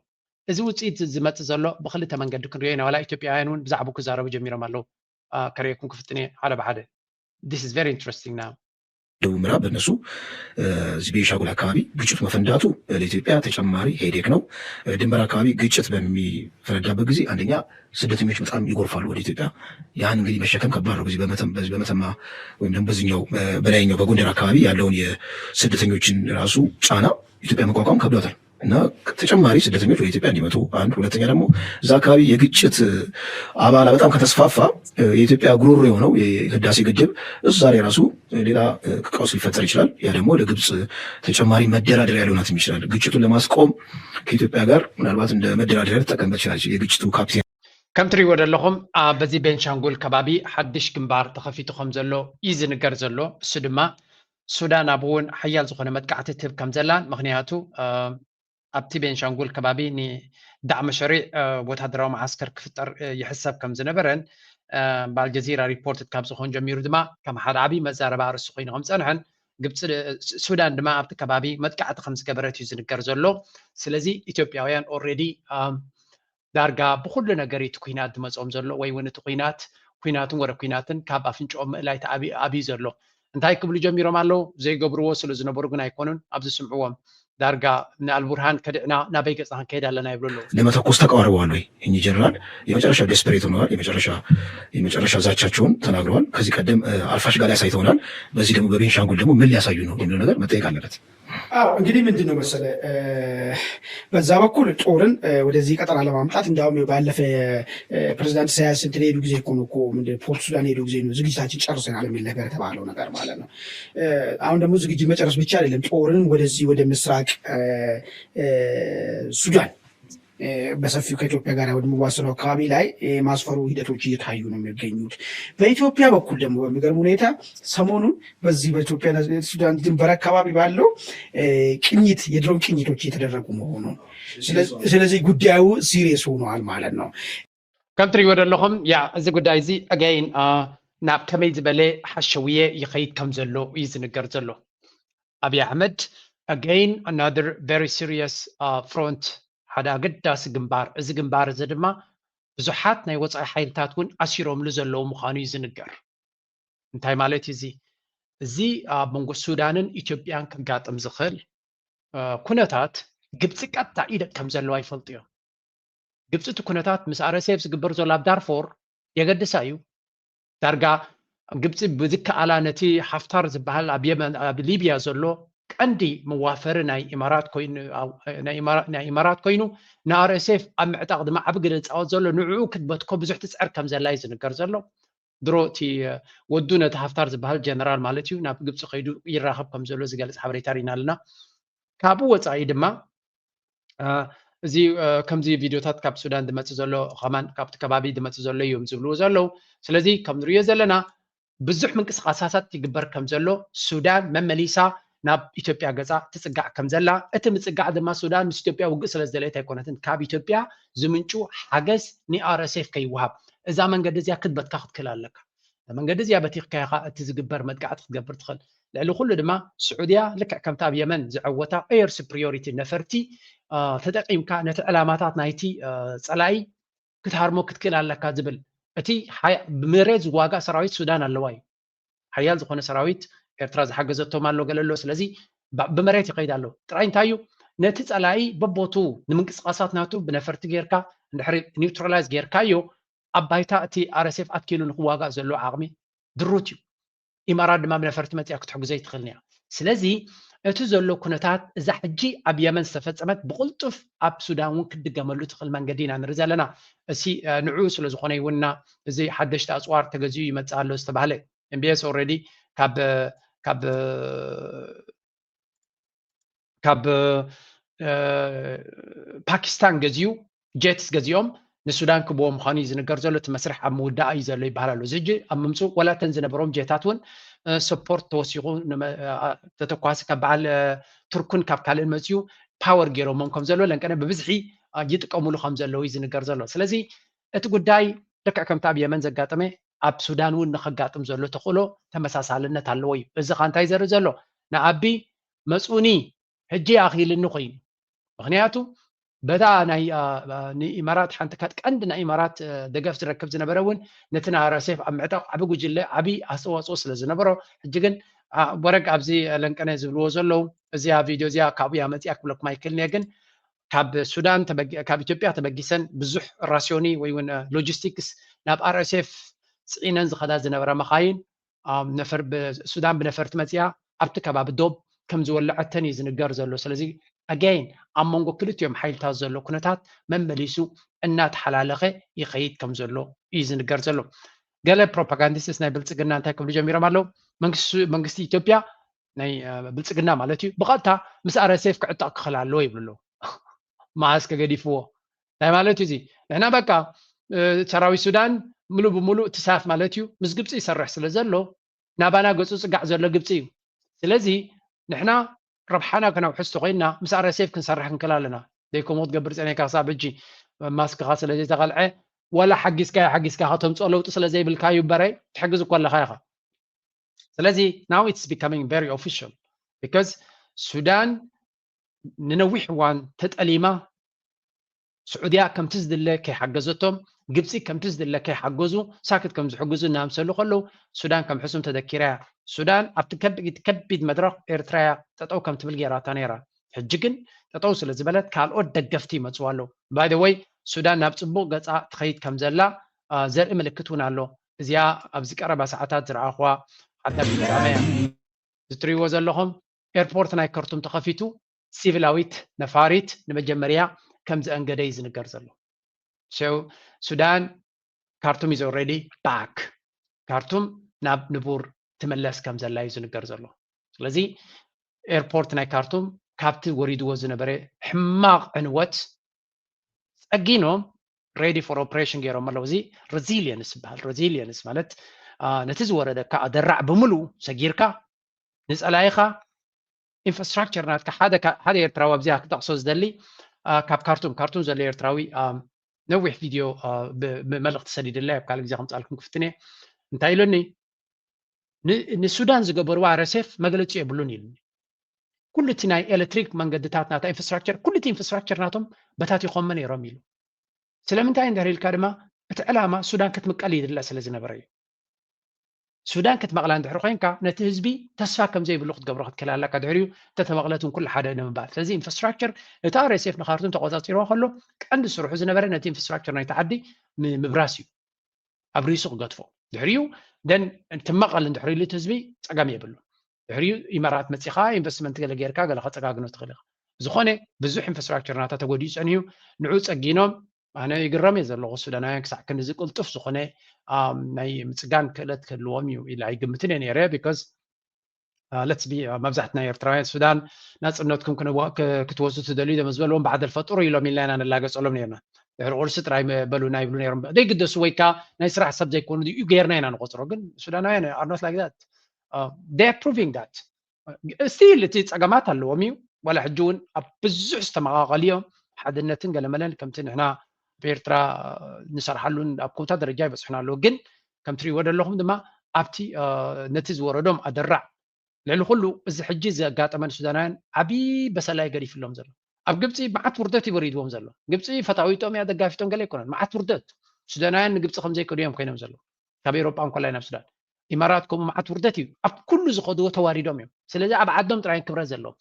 እዚ ውፅኢት ዝመፅእ ዘሎ ብክልተ መንገዲ ክንሪኦ ኢና። ዋላ ኢትዮጵያውያን እውን ብዛዕባኡ ክዛረቡ ጀሚሮም ኣለዉ። ከርእየኩም ክፍትን እየ ሓደ ብሓደ። This is very interesting now. ደቡብ ምዕራብ በእነሱ እዚህ ቤንሻንጉል አካባቢ ግጭቱ መፈንዳቱ ለኢትዮጵያ ተጨማሪ ሄዴክ ነው። ድንበር አካባቢ ግጭት በሚፈነዳበት ጊዜ አንደኛ ስደተኞች በጣም ይጎርፋሉ ወደ ኢትዮጵያ። ያን እንግዲህ መሸከም ከባድ ነው። በዚህ በመተማ ወይም ደግሞ በዚኛው በላይኛው በጎንደር አካባቢ ያለውን የስደተኞችን ራሱ ጫና ኢትዮጵያ መቋቋም ከብዷታል። እና ተጨማሪ ስደተኞች ወደ ኢትዮጵያ እንዲመጡ አንድ፣ ሁለተኛ ደግሞ እዛ አካባቢ የግጭት አባላ በጣም ከተስፋፋ የኢትዮጵያ ጉሮሮ የሆነው የህዳሴ ግድብ እዛ ላይ ራሱ ሌላ ቀውስ ሊፈጠር ይችላል። ያ ደግሞ ለግብፅ ተጨማሪ መደራደሪያ ሊሆናትም ይችላል። ግጭቱን ለማስቆም ከኢትዮጵያ ጋር ምናልባት እንደ መደራደሪያ ልትጠቀምበት ይችላል የግጭቱ ካፒቴን። ከም ትሪእዎ ዘለኹም በዚ ቤንሻንጉል ከባቢ ሓድሽ ግንባር ተኸፊቱ ከም ዘሎ እዩ ዝንገር ዘሎ። እሱ ድማ ሱዳን ኣብ እውን ሓያል ዝኾነ መጥቃዕቲ ትህብ ከም ዘላን ምክንያቱ ኣብቲ ቤንሻንጉል ከባቢ ንዳዕመ ሸሪዕ ወታደራዊ መዓስከር ክፍጠር ይሕሰብ ከም ዝነበረን ብኣልጀዚራ ሪፖርት ካብ ዝኾን ጀሚሩ ድማ ከም ሓደ ዓብዪ መዛረባ ኣርእስቲ ኮይኑ ከም ዝፀንሐን ግብፂ ሱዳን ድማ ኣብቲ ከባቢ መጥቃዕቲ ከም ዝገበረት እዩ ዝንገር ዘሎ። ስለዚ ኢትዮጵያውያን ኦልሬዲ ዳርጋ ብኩሉ ነገር እቲ ኩናት ዝመፅኦም ዘሎ ወይ እውን እቲ ኩናት ኩናትን ወረ ኩናትን ካብ ኣፍንጭኦም ምእላይ ተኣብዩ ዘሎ እንታይ ክብሉ ጀሚሮም ኣለዉ። ዘይገብርዎ ስለ ዝነበሩ ግን ኣይኮኑን። ኣብዚ ስምዕዎም ዳርጋ ንኣልቡርሃን ከድዕና ናበይ ገፅና ክንከይድ ኣለና ይብሉ ኣለዉ። ለመተኮስ ተቃርበዋል ወይ እኚህ ጀነራል የመጨረሻ ደስፐሬት ሆነዋል። የመጨረሻ የመጨረሻ ዛቻቸውን ተናግረዋል። ከዚህ ቀደም አልፋሽጋ ላይ አሳይተውናል። በዚህ ደግሞ በቤንሻንጉል ደግሞ ምን ሊያሳዩ ነው የሚለው ነገር መጠየቅ አለበት። አዎ እንግዲህ ምንድን ነው መሰለ በዛ በኩል ጦርን ወደዚህ ቀጠና ለማምጣት እንዲያውም ባለፈ ፕሬዚዳንት ኢሳያስ እንትን ሄዱ ጊዜ እኮ ነው እኮ ምንድን ፖርት ሱዳን ሄዱ ጊዜ ነው ዝግጅታችን ጨርሰናል የሚል ነገር የተባለው ነገር ማለት ነው። አሁን ደግሞ ዝግጅት መጨረስ ብቻ አይደለም ጦርን ወደዚህ ወደ ምስራቅ ሱዳን በሰፊው ከኢትዮጵያ ጋር ወደሚዋሰነው አካባቢ ላይ የማስፈሩ ሂደቶች እየታዩ ነው የሚገኙት። በኢትዮጵያ በኩል ደግሞ በሚገርም ሁኔታ ሰሞኑን በዚህ በኢትዮጵያ ሱዳን ድንበር አካባቢ ባለው ቅኝት የድሮን ቅኝቶች እየተደረጉ መሆኑን ስለዚህ ጉዳዩ ሲሪየስ ሆነዋል ማለት ነው። ከም ትሪእዎ ዘለኹም ያ እዚ ጉዳይ እዚ ኣጋይን ናብ ከመይ ዝበለ ሓሸውየ ይኸይድ ከም ዘሎ እዩ ዝንገር ዘሎ። ኣብይ ኣሕመድ again another very serious front ሓደ ኣገዳሲ ግንባር። እዚ ግንባር እዚ ድማ ብዙሓት ናይ ወፃኢ ሓይልታት እውን ኣሲሮምሉ ዘለዉ ምዃኑ እዩ ዝንገር። እንታይ ማለት እዩ እዚ? እዚ ኣብ መንጎ ሱዳንን ኢትዮጵያን ከጋጥም ዝኽእል ኩነታት ግብፂ ቀጥታ ኢደ ከም ዘለዋ ይፈልጡ እዮም። ግብፂ እቲ ኩነታት ምስ ኣረሴፍ ዝግበር ዘሎ ኣብ ዳርፎር የገድሳ እዩ። ዳርጋ ግብፂ ብዝከኣላ ነቲ ሓፍታር ዝበሃል ኣብ የመን ኣብ ሊብያ ዘሎ ቀንዲ መዋፈሪ ናይ ኢማራት ኮይኑ ናይ ኢማራት ኮይኑ ንኣርኤስኤፍ ኣብ ምዕጣቕ ድማ ዓቢ ግደ ዝፃወት ዘሎ ንዕኡ ክትበትኮ ብዙሕ ትፅዕር ከም ዘላ እዩ ዝንገር ዘሎ። ድሮ እቲ ወዱ ነቲ ሓፍታር ዝበሃል ጀነራል ማለት እዩ ናብ ግብፂ ከይዱ ይራኸብ ከም ዘሎ ዝገልፅ ሓበሬታ ርኢና ኣለና። ካብኡ ወፃኢ ድማ እዚ ከምዚ ቪድዮታት ካብ ሱዳን ዝመፅእ ዘሎ ከማን ካብቲ ከባቢ ዝመፅእ ዘሎ እዮም ዝብልዎ ዘለዉ። ስለዚ ከም ንሪኦ ዘለና ብዙሕ ምንቅስቃሳታት ይግበር ከም ዘሎ ሱዳን መመሊሳ ናብ ኢትዮጵያ ገፃ ትፅጋዕ ከም ዘላ እቲ ምፅጋዕ ድማ ሱዳን ምስ ኢትዮጵያ ውግእ ስለ ዝደለየት ኣይኮነትን ካብ ኢትዮጵያ ዝምንጩ ሓገዝ ንኣርኤስኤፍ ከይወሃብ እዛ መንገዲ እዚኣ ክትበትካ ክትክእል ኣለካ። መንገዲ እዚኣ በቲኽካ ኢኻ እቲ ዝግበር መጥቃዕቲ ክትገብር ትኽእል። ልዕሊ ኩሉ ድማ ስዑድያ ልክዕ ከምቲ ኣብ የመን ዝዐወታ air superiority ነፈርቲ ተጠቂምካ ነቲ ዕላማታት ናይቲ ፀላኢ ክትሃርሞ ክትክእል ኣለካ ዝብል እቲ ብመሬት ዝዋጋእ ሰራዊት ሱዳን ኣለዋ እዩ። ሓያል ዝኾነ ሰራዊት ኤርትራ ዝሓገዘቶም ኣሎ ገለ ኣሎ። ስለዚ ብመሬት ይኸይድ ኣሎ። ጥራይ እንታይ እዩ ነቲ ጸላኢ በቦቱ ንምንቅስቃሳት ናቱ ብነፈርቲ ጌርካ እንድሕሪ neutralize ጌርካዮ ኣብ ባይታ እቲ RSF ኣትኪሉ ንክዋጋእ ዘሎ ዓቕሚ ድሩት እዩ። ኢማራት ድማ ብነፈርቲ መጽያ ክትሕግዞ ይትኽእል እያ። ስለዚ እቲ ዘሎ ኩነታት እዛ ሕጂ ኣብ የመን ዝተፈጸመት ብቕልጡፍ ኣብ ሱዳን እውን ክትድገመሉ ትኽእል መንገዲ ኢና ንርኢ ዘለና። እሲ ንዕኡ ስለ ዝኾነ ይውንና እዚ ሓደሽቲ ኣፅዋር ተገዚኡ ይመፅእ ኣሎ ዝተባህለ MBS already ካብ ካብ ካብ ፓኪስታን ገዚኡ ጀትስ ገዚኦም ንሱዳን ክብዎ ምዃኑ እዩ ዝንገር ዘሎ። እቲ መስርሕ ኣብ ምውዳእ እዩ ዘሎ ይበሃል ኣሎ። እዚ ሕጂ ኣብ ምምፅኡ ወላ እተን ዝነበሮም ጀታት እውን ሰፖርት ተወሲኹ ተተኳሲ ካብ በዓል ቱርክን ካብ ካልእን መፅኡ ፓወር ገይሮሞም ከም ዘሎ ለንቀነ ብብዝሒ ይጥቀሙሉ ከም ዘለዉ እዩ ዝንገር ዘሎ። ስለዚ እቲ ጉዳይ ልክዕ ከምቲ ኣብ የመን ዘጋጠመ ኣብ ሱዳን እውን ንኸጋጥም ዘሎ ተኽእሎ ተመሳሳልነት ኣለዎ እዩ። እዚ ኸ እንታይ ዘርኢ ዘሎ? ንኣቢ መፁኒ ሕጂ ኣኽኢልኒ ኮይኑ። ምኽንያቱ በታ ናይ ንኢማራት ሓንቲ ካብ ቀንዲ ናይ ኢማራት ደገፍ ዝረክብ ዝነበረ እውን ነቲ ናይ RSF ኣብ ምዕጣቕ ዓቢ ጉጅለ ዓቢ ኣስተዋፅኦ ስለ ዝነበሮ ሕጂ ግን ወረግ ኣብዚ ለንቀነ ዝብልዎ ዘለዉ እዚኣ ቪድዮ እዚኣ ካብኡ እያ መፂኣ ክብለኩም ኣይክእልን እየ። ግን ካብ ሱዳን ካብ ኢትዮጵያ ተበጊሰን ብዙሕ ራስዮኒ ወይ እውን ሎጂስቲክስ ናብ RSF ፅዒነን ዝኸዳ ዝነበራ መኻይን ሱዳን ብነፈርቲ መፂኣ ኣብቲ ከባቢ ዶብ ከም ዝወለዐተን እዩ ዝንገር ዘሎ። ስለዚ again ኣብ መንጎ ክልቲኦም ሓይልታት ዘሎ ኩነታት መመሊሱ እናተሓላለኸ ይኸይድ ከም ዘሎ እዩ ዝንገር ዘሎ። ገለ ፕሮፓጋንዲስትስ ናይ ብልፅግና እንታይ ክብሉ ጀሚሮም ኣለዉ? መንግስቲ ኢትዮጵያ ናይ ብልፅግና ማለት እዩ ብቐጥታ ምስ RSF ክዕጠቕ ክኽእል ኣለዎ ይብሉ ኣለዉ። መዓስ ከገዲፍዎ እንታይ ማለት እዩ እዚ? ንሕና በቃ ሰራዊት ሱዳን ምሉእ ብምሉእ እቲ ሳፍ ማለት እዩ ምስ ግብፂ ይሰርሕ ስለ ዘሎ ናባና ገፁ ፅጋዕ ዘሎ ግብፂ እዩ። ስለዚ ንሕና ረብሓና ከነውሕስ ተኮይንና ምስ RSF ክንሰርሕ ክንክእል ኣለና። ዘይከምኡ ክትገብር ፀኒሕካ ክሳብ ሕጂ ማስክኻ ስለ ዘይተቐልዐ ወላ ሓጊዝካዮ ሓጊዝካ ከተምፅኦ ለውጢ ስለ ዘይብልካ እዩ እምበረ ትሕግዝ እኮ ኣለኻ ኢኻ። ስለዚ now it's becoming very official because ሱዳን ንነዊሕ እዋን ተጠሊማ ስዑድያ ከምቲ ዝድለ ከይሓገዘቶም ግብፂ ከምቲ ዝድለ ከይሓገዙ ሳክት ከም ዝሕግዙ እናምሰሉ ከለዉ ሱዳን ከም ሕሱም ተደኪራ እያ። ሱዳን ኣብቲ ከቢድ ከቢድ መድረኽ ኤርትራ እያ ጠጠው ከም ትብል ገይራታ ነይራ። ሕጂ ግን ጠጠው ስለ ዝበለት ካልኦት ደገፍቲ ይመፅዋ ኣለዉ። By the way ሱዳን ናብ ፅቡቕ ገፃ ትኸይድ ከም ዘላ ዘርኢ ምልክት እውን ኣሎ። እዚኣ ኣብዚ ቀረባ ሰዓታት ዝረኣኽዋ ሓዳሽ ፍጻመ እያ። እዚ ትሪእዎ ዘለኹም ኤርፖርት ናይ ከርቱም ተኸፊቱ ሲቪላዊት ነፋሪት ንመጀመርያ ከም ዘአንገደ እዩ ዝንገር ዘሎ። So ሱዳን ካርቱም is already back። ካርቱም ናብ ንቡር ትምለስ ከም ዘላ እዩ ዝንገር ዘሎ። ስለዚ ኤርፖርት ናይ ካርቱም ካብቲ ወሪድዎ ዝነበረ ሕማቕ ዕንወት ፀጊኖም ready for operation ገይሮም ኣለዉ። እዚ resilience ይበሃል። Resilience ማለት ነቲ ዝወረደካ ኣደራዕ ብምሉኡ ሰጊርካ ንፀላኢኻ ኢንፍራስትራክቸር ናትካ ሓደ ኤርትራዊ ኣብዚኣ ክጠቕሶ ዝደሊ ካብ ካርቱም ካርቱም ዘሎ ኤርትራዊ ነዊሕ ቪድዮ መልእኽቲ ሰዲድላይ ኣብ ካልእ ግዜ ከምፃልኩም ክፍትን እየ። እንታይ ኢሉኒ ንሱዳን ዝገበርዋ RSF መግለፂ የብሉን ኢሉኒ። ኩሉ እቲ ናይ ኤሌክትሪክ መንገድታት ናታ ኢንፍራስትራክቸር ኩሉ እቲ ኢንፍራስትራክቸር ናቶም በታቲኾሞ ነይሮም ኢሉ። ስለምንታይ እንድሕር ኢልካ ድማ እቲ ዕላማ ሱዳን ክትምቀል ይድለ ስለ ዝነበረ እዩ። ሱዳን ክትመቕላ እንድሕር ኮይንካ ነቲ ህዝቢ ተስፋ ከም ዘይብሉ ክትገብሮ ክትክእል ኣለካ። ድሕሪኡ እንተተመቕለት እውን ኩሉ ሓደ ንምባል። ስለዚ ኢንፍራስትራክቸር እቲ RSF ንካርቱም ተቆፃፂርዋ ከሎ ቀንዲ ስርሑ ዝነበረ ነቲ ኢንፍራስትራክቸር ናይቲ ዓዲ ምብራስ እዩ። ኣብሪሱ ክገድፎ ድሕሪኡ ደን ትመቐል እንድሕር ኢሉ እቲ ህዝቢ ፀገም የብሉ። ድሕሪኡ ኢመራት መፂኻ ኢንቨስትመንት ገለ ጌርካ ገለ ከፀጋግኖ ትኽእል ኢኻ። ዝኾነ ብዙሕ ኢንፍራስትራክቸር ናታ ተጎዲኡ ፀኒሁ ንዑ ፀጊኖም ኣነ ይግረም እየ ዘለኹ ሱዳናውያን ክሳዕ ክንድዚ ቅልጡፍ ዝኾነ ናይ ምፅጋን ክእለት ክህልዎም እዩ ኢለ ኣይግምትን እየ ነይረ because let's be መብዛሕትና ኤርትራውያን ሱዳን ናፅነትኩም ክትወስዱ ትደልዩ ዶ ዝበልዎም ባዕደል ፈጥሩ ኢሎም ኢልና ኢና ንላገፀሎም ነርና። ድሕሪ ቁርሲ ጥራይ በሉና ይብሉ ነይሮም ዘይግደሱ ወይ ከዓ ናይ ስራሕ ሰብ ዘይኮኑ እዩ ገይርና ኢና ንቆፅሮ። ግን ሱዳናውያን are not like that. They are proving that still እቲ ፀገማት ኣለዎም እዩ። ዋላ ሕጂ እውን ኣብ ብዙሕ ዝተመቃቀሉ እዮም። ሓድነትን ገለመለን ከምቲ ንሕና ብኤርትራ ንሰርሓሉን ኣብ ኮታ ደረጃ ይበፅሑና ኣለዉ። ግን ከም ትሪእዎ ዘለኹም ድማ ኣብቲ ነቲ ዝወረዶም ኣደራዕ። ልዕሊ ኩሉ እዚ ሕጂ ዘጋጠመ ንሱዳናውያን ዓብዪ በሰላ እዩ ገዲፍሎም ዘሎ። ኣብ ግብፂ መዓት ውርደት እዩ ወሪድዎም ዘሎ። ግብፂ ፈታዊጦም እያ ደጋፊቶም ገለ ኣይኮነን። መዓት ውርደት። ሱዳናውያን ንግብፂ ከም ዘይከዱ እዮም ኮይኖም ዘለዉ። ካብ ኤውሮጳ እንኮላይ ናብ ሱዳን። ኢማራት ከምኡ መዓት ውርደት እዩ። ኣብ ኩሉ ዝኸድዎ ተዋሪዶም እዮም። ስለዚ ኣብ ዓዶም ጥራይ ክብረት ዘለዎም።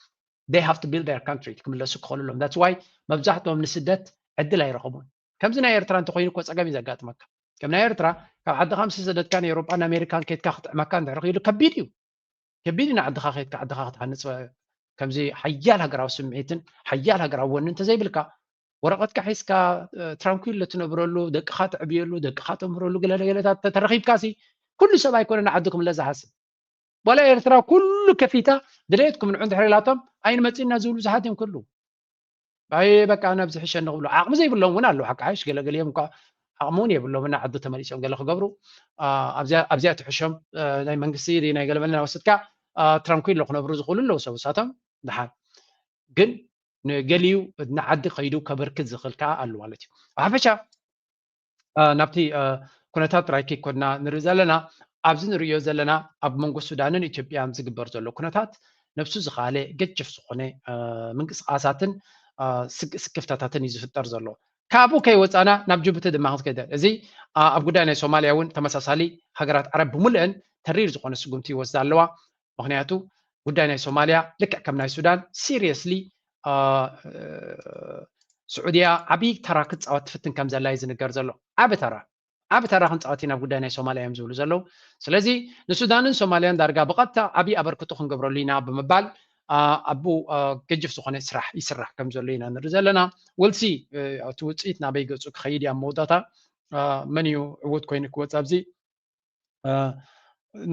They have to build their country ክምለሱ ክኽእሉ ኣለዎም። That's why መብዛሕትኦም ንስደት ዕድል ኣይረኸቡን። ከምዚ ናይ ኤርትራ እንተኮይኑ እኮ ጸገም እዩ ዘጋጥመካ። ከም ናይ ኤርትራ ካብ ዓድኻ ምስ ሰደድካ ንኤውሮጳን ኣሜሪካን ከይድካ ክጥዕመካ እንድሕር ክኢሉ ከቢድ እዩ። ከቢድ እዩ ንዓድኻ ከይድካ ዓድኻ ክትሃንጽ ከምዚ ሓያል ሃገራዊ ስምዒትን ሓያል ሃገራዊ ወኒ እንተዘይብልካ ወረቐትካ ሒዝካ ትራንኩል ትነብረሉ ደቅኻ ተዕብየሉ ደቅኻ ተምህረሉ ገለገለታት ተተረኺብካ ሲ ኩሉ ሰብ ኣይኮነ ንዓዱ ክምለስ ዝሓስብ ዋላ ኤርትራ ኩሉ ከፊታ ድሌትኩም ንዑ እንድሕር ኢላቶም ኣይንመፅእና ዝብሉ ብዙሓት እዮም ክህሉ ኣይ በቃ ነብዚ ሕሸ ንክብሉ ዓቕሚ ዘይብሎም እውን ኣለዉ ሓቂ ሓይሽ ገለገሊኦም እኳ ዓቕሚ እውን የብሎም እና ዓዱ ተመሊሶም ገለ ክገብሩ ኣብዚኣ ትሕሾም ናይ መንግስቲ ናይ ገለመለ ናወሰድካ ትራንኩሎ ክነብሩ ዝኽእሉ ኣለዉ ሰብ እሳቶም ድሓን ግን ንገሊኡ ንዓዲ ከይዱ ከበርክት ዝኽእል ከዓ ኣሉ ማለት እዩ ሓፈሻ ናብቲ ኩነታት ጥራይ ከይኮንና ንርኢ ዘለና ኣብዚ ንርእዮ ዘለና ኣብ መንጎ ሱዳንን ኢትዮጵያን ዝግበር ዘሎ ኩነታት ነብሱ ዝኻለ ገጅፍ ዝኾነ ምንቅስቃሳትን ስክፍታታትን እዩ ዝፍጠር ዘሎ ካብኡ ከይወፃና ናብ ጅቡቲ ድማ ክትከደ እዚ ኣብ ጉዳይ ናይ ሶማልያ እውን ተመሳሳሊ ሃገራት ዓረብ ብምልእን ተሪር ዝኾነ ስጉምቲ ይወስዳ ኣለዋ ምክንያቱ ጉዳይ ናይ ሶማልያ ልክዕ ከም ናይ ሱዳን seriously ስዑድያ ዓብዪ ተራ ክትፃወት ትፍትን ከም ዘላ እዩ ዝንገር ዘሎ ዓብ ተራ ዓብ ተራ ክንፃወት ኢና ጉዳይ ናይ ሶማልያ እዮም ዝብሉ ዘለዉ ስለዚ ንሱዳንን ሶማልያን ዳርጋ ብቐጥታ ዓብዪ ኣበርክቶ ክንገብረሉ ኢና ብምባል ኣቡ ገጅፍ ዝኾነ ስራሕ ይስራሕ ከም ዘሎ ኢና ንርኢ ዘለና ውልሲ እቲ ውፅኢት ናበይ ገፁ ክኸይድ እያ መወዳታ መን እዩ ዕውት ኮይኑ ክወፅ ኣብዚ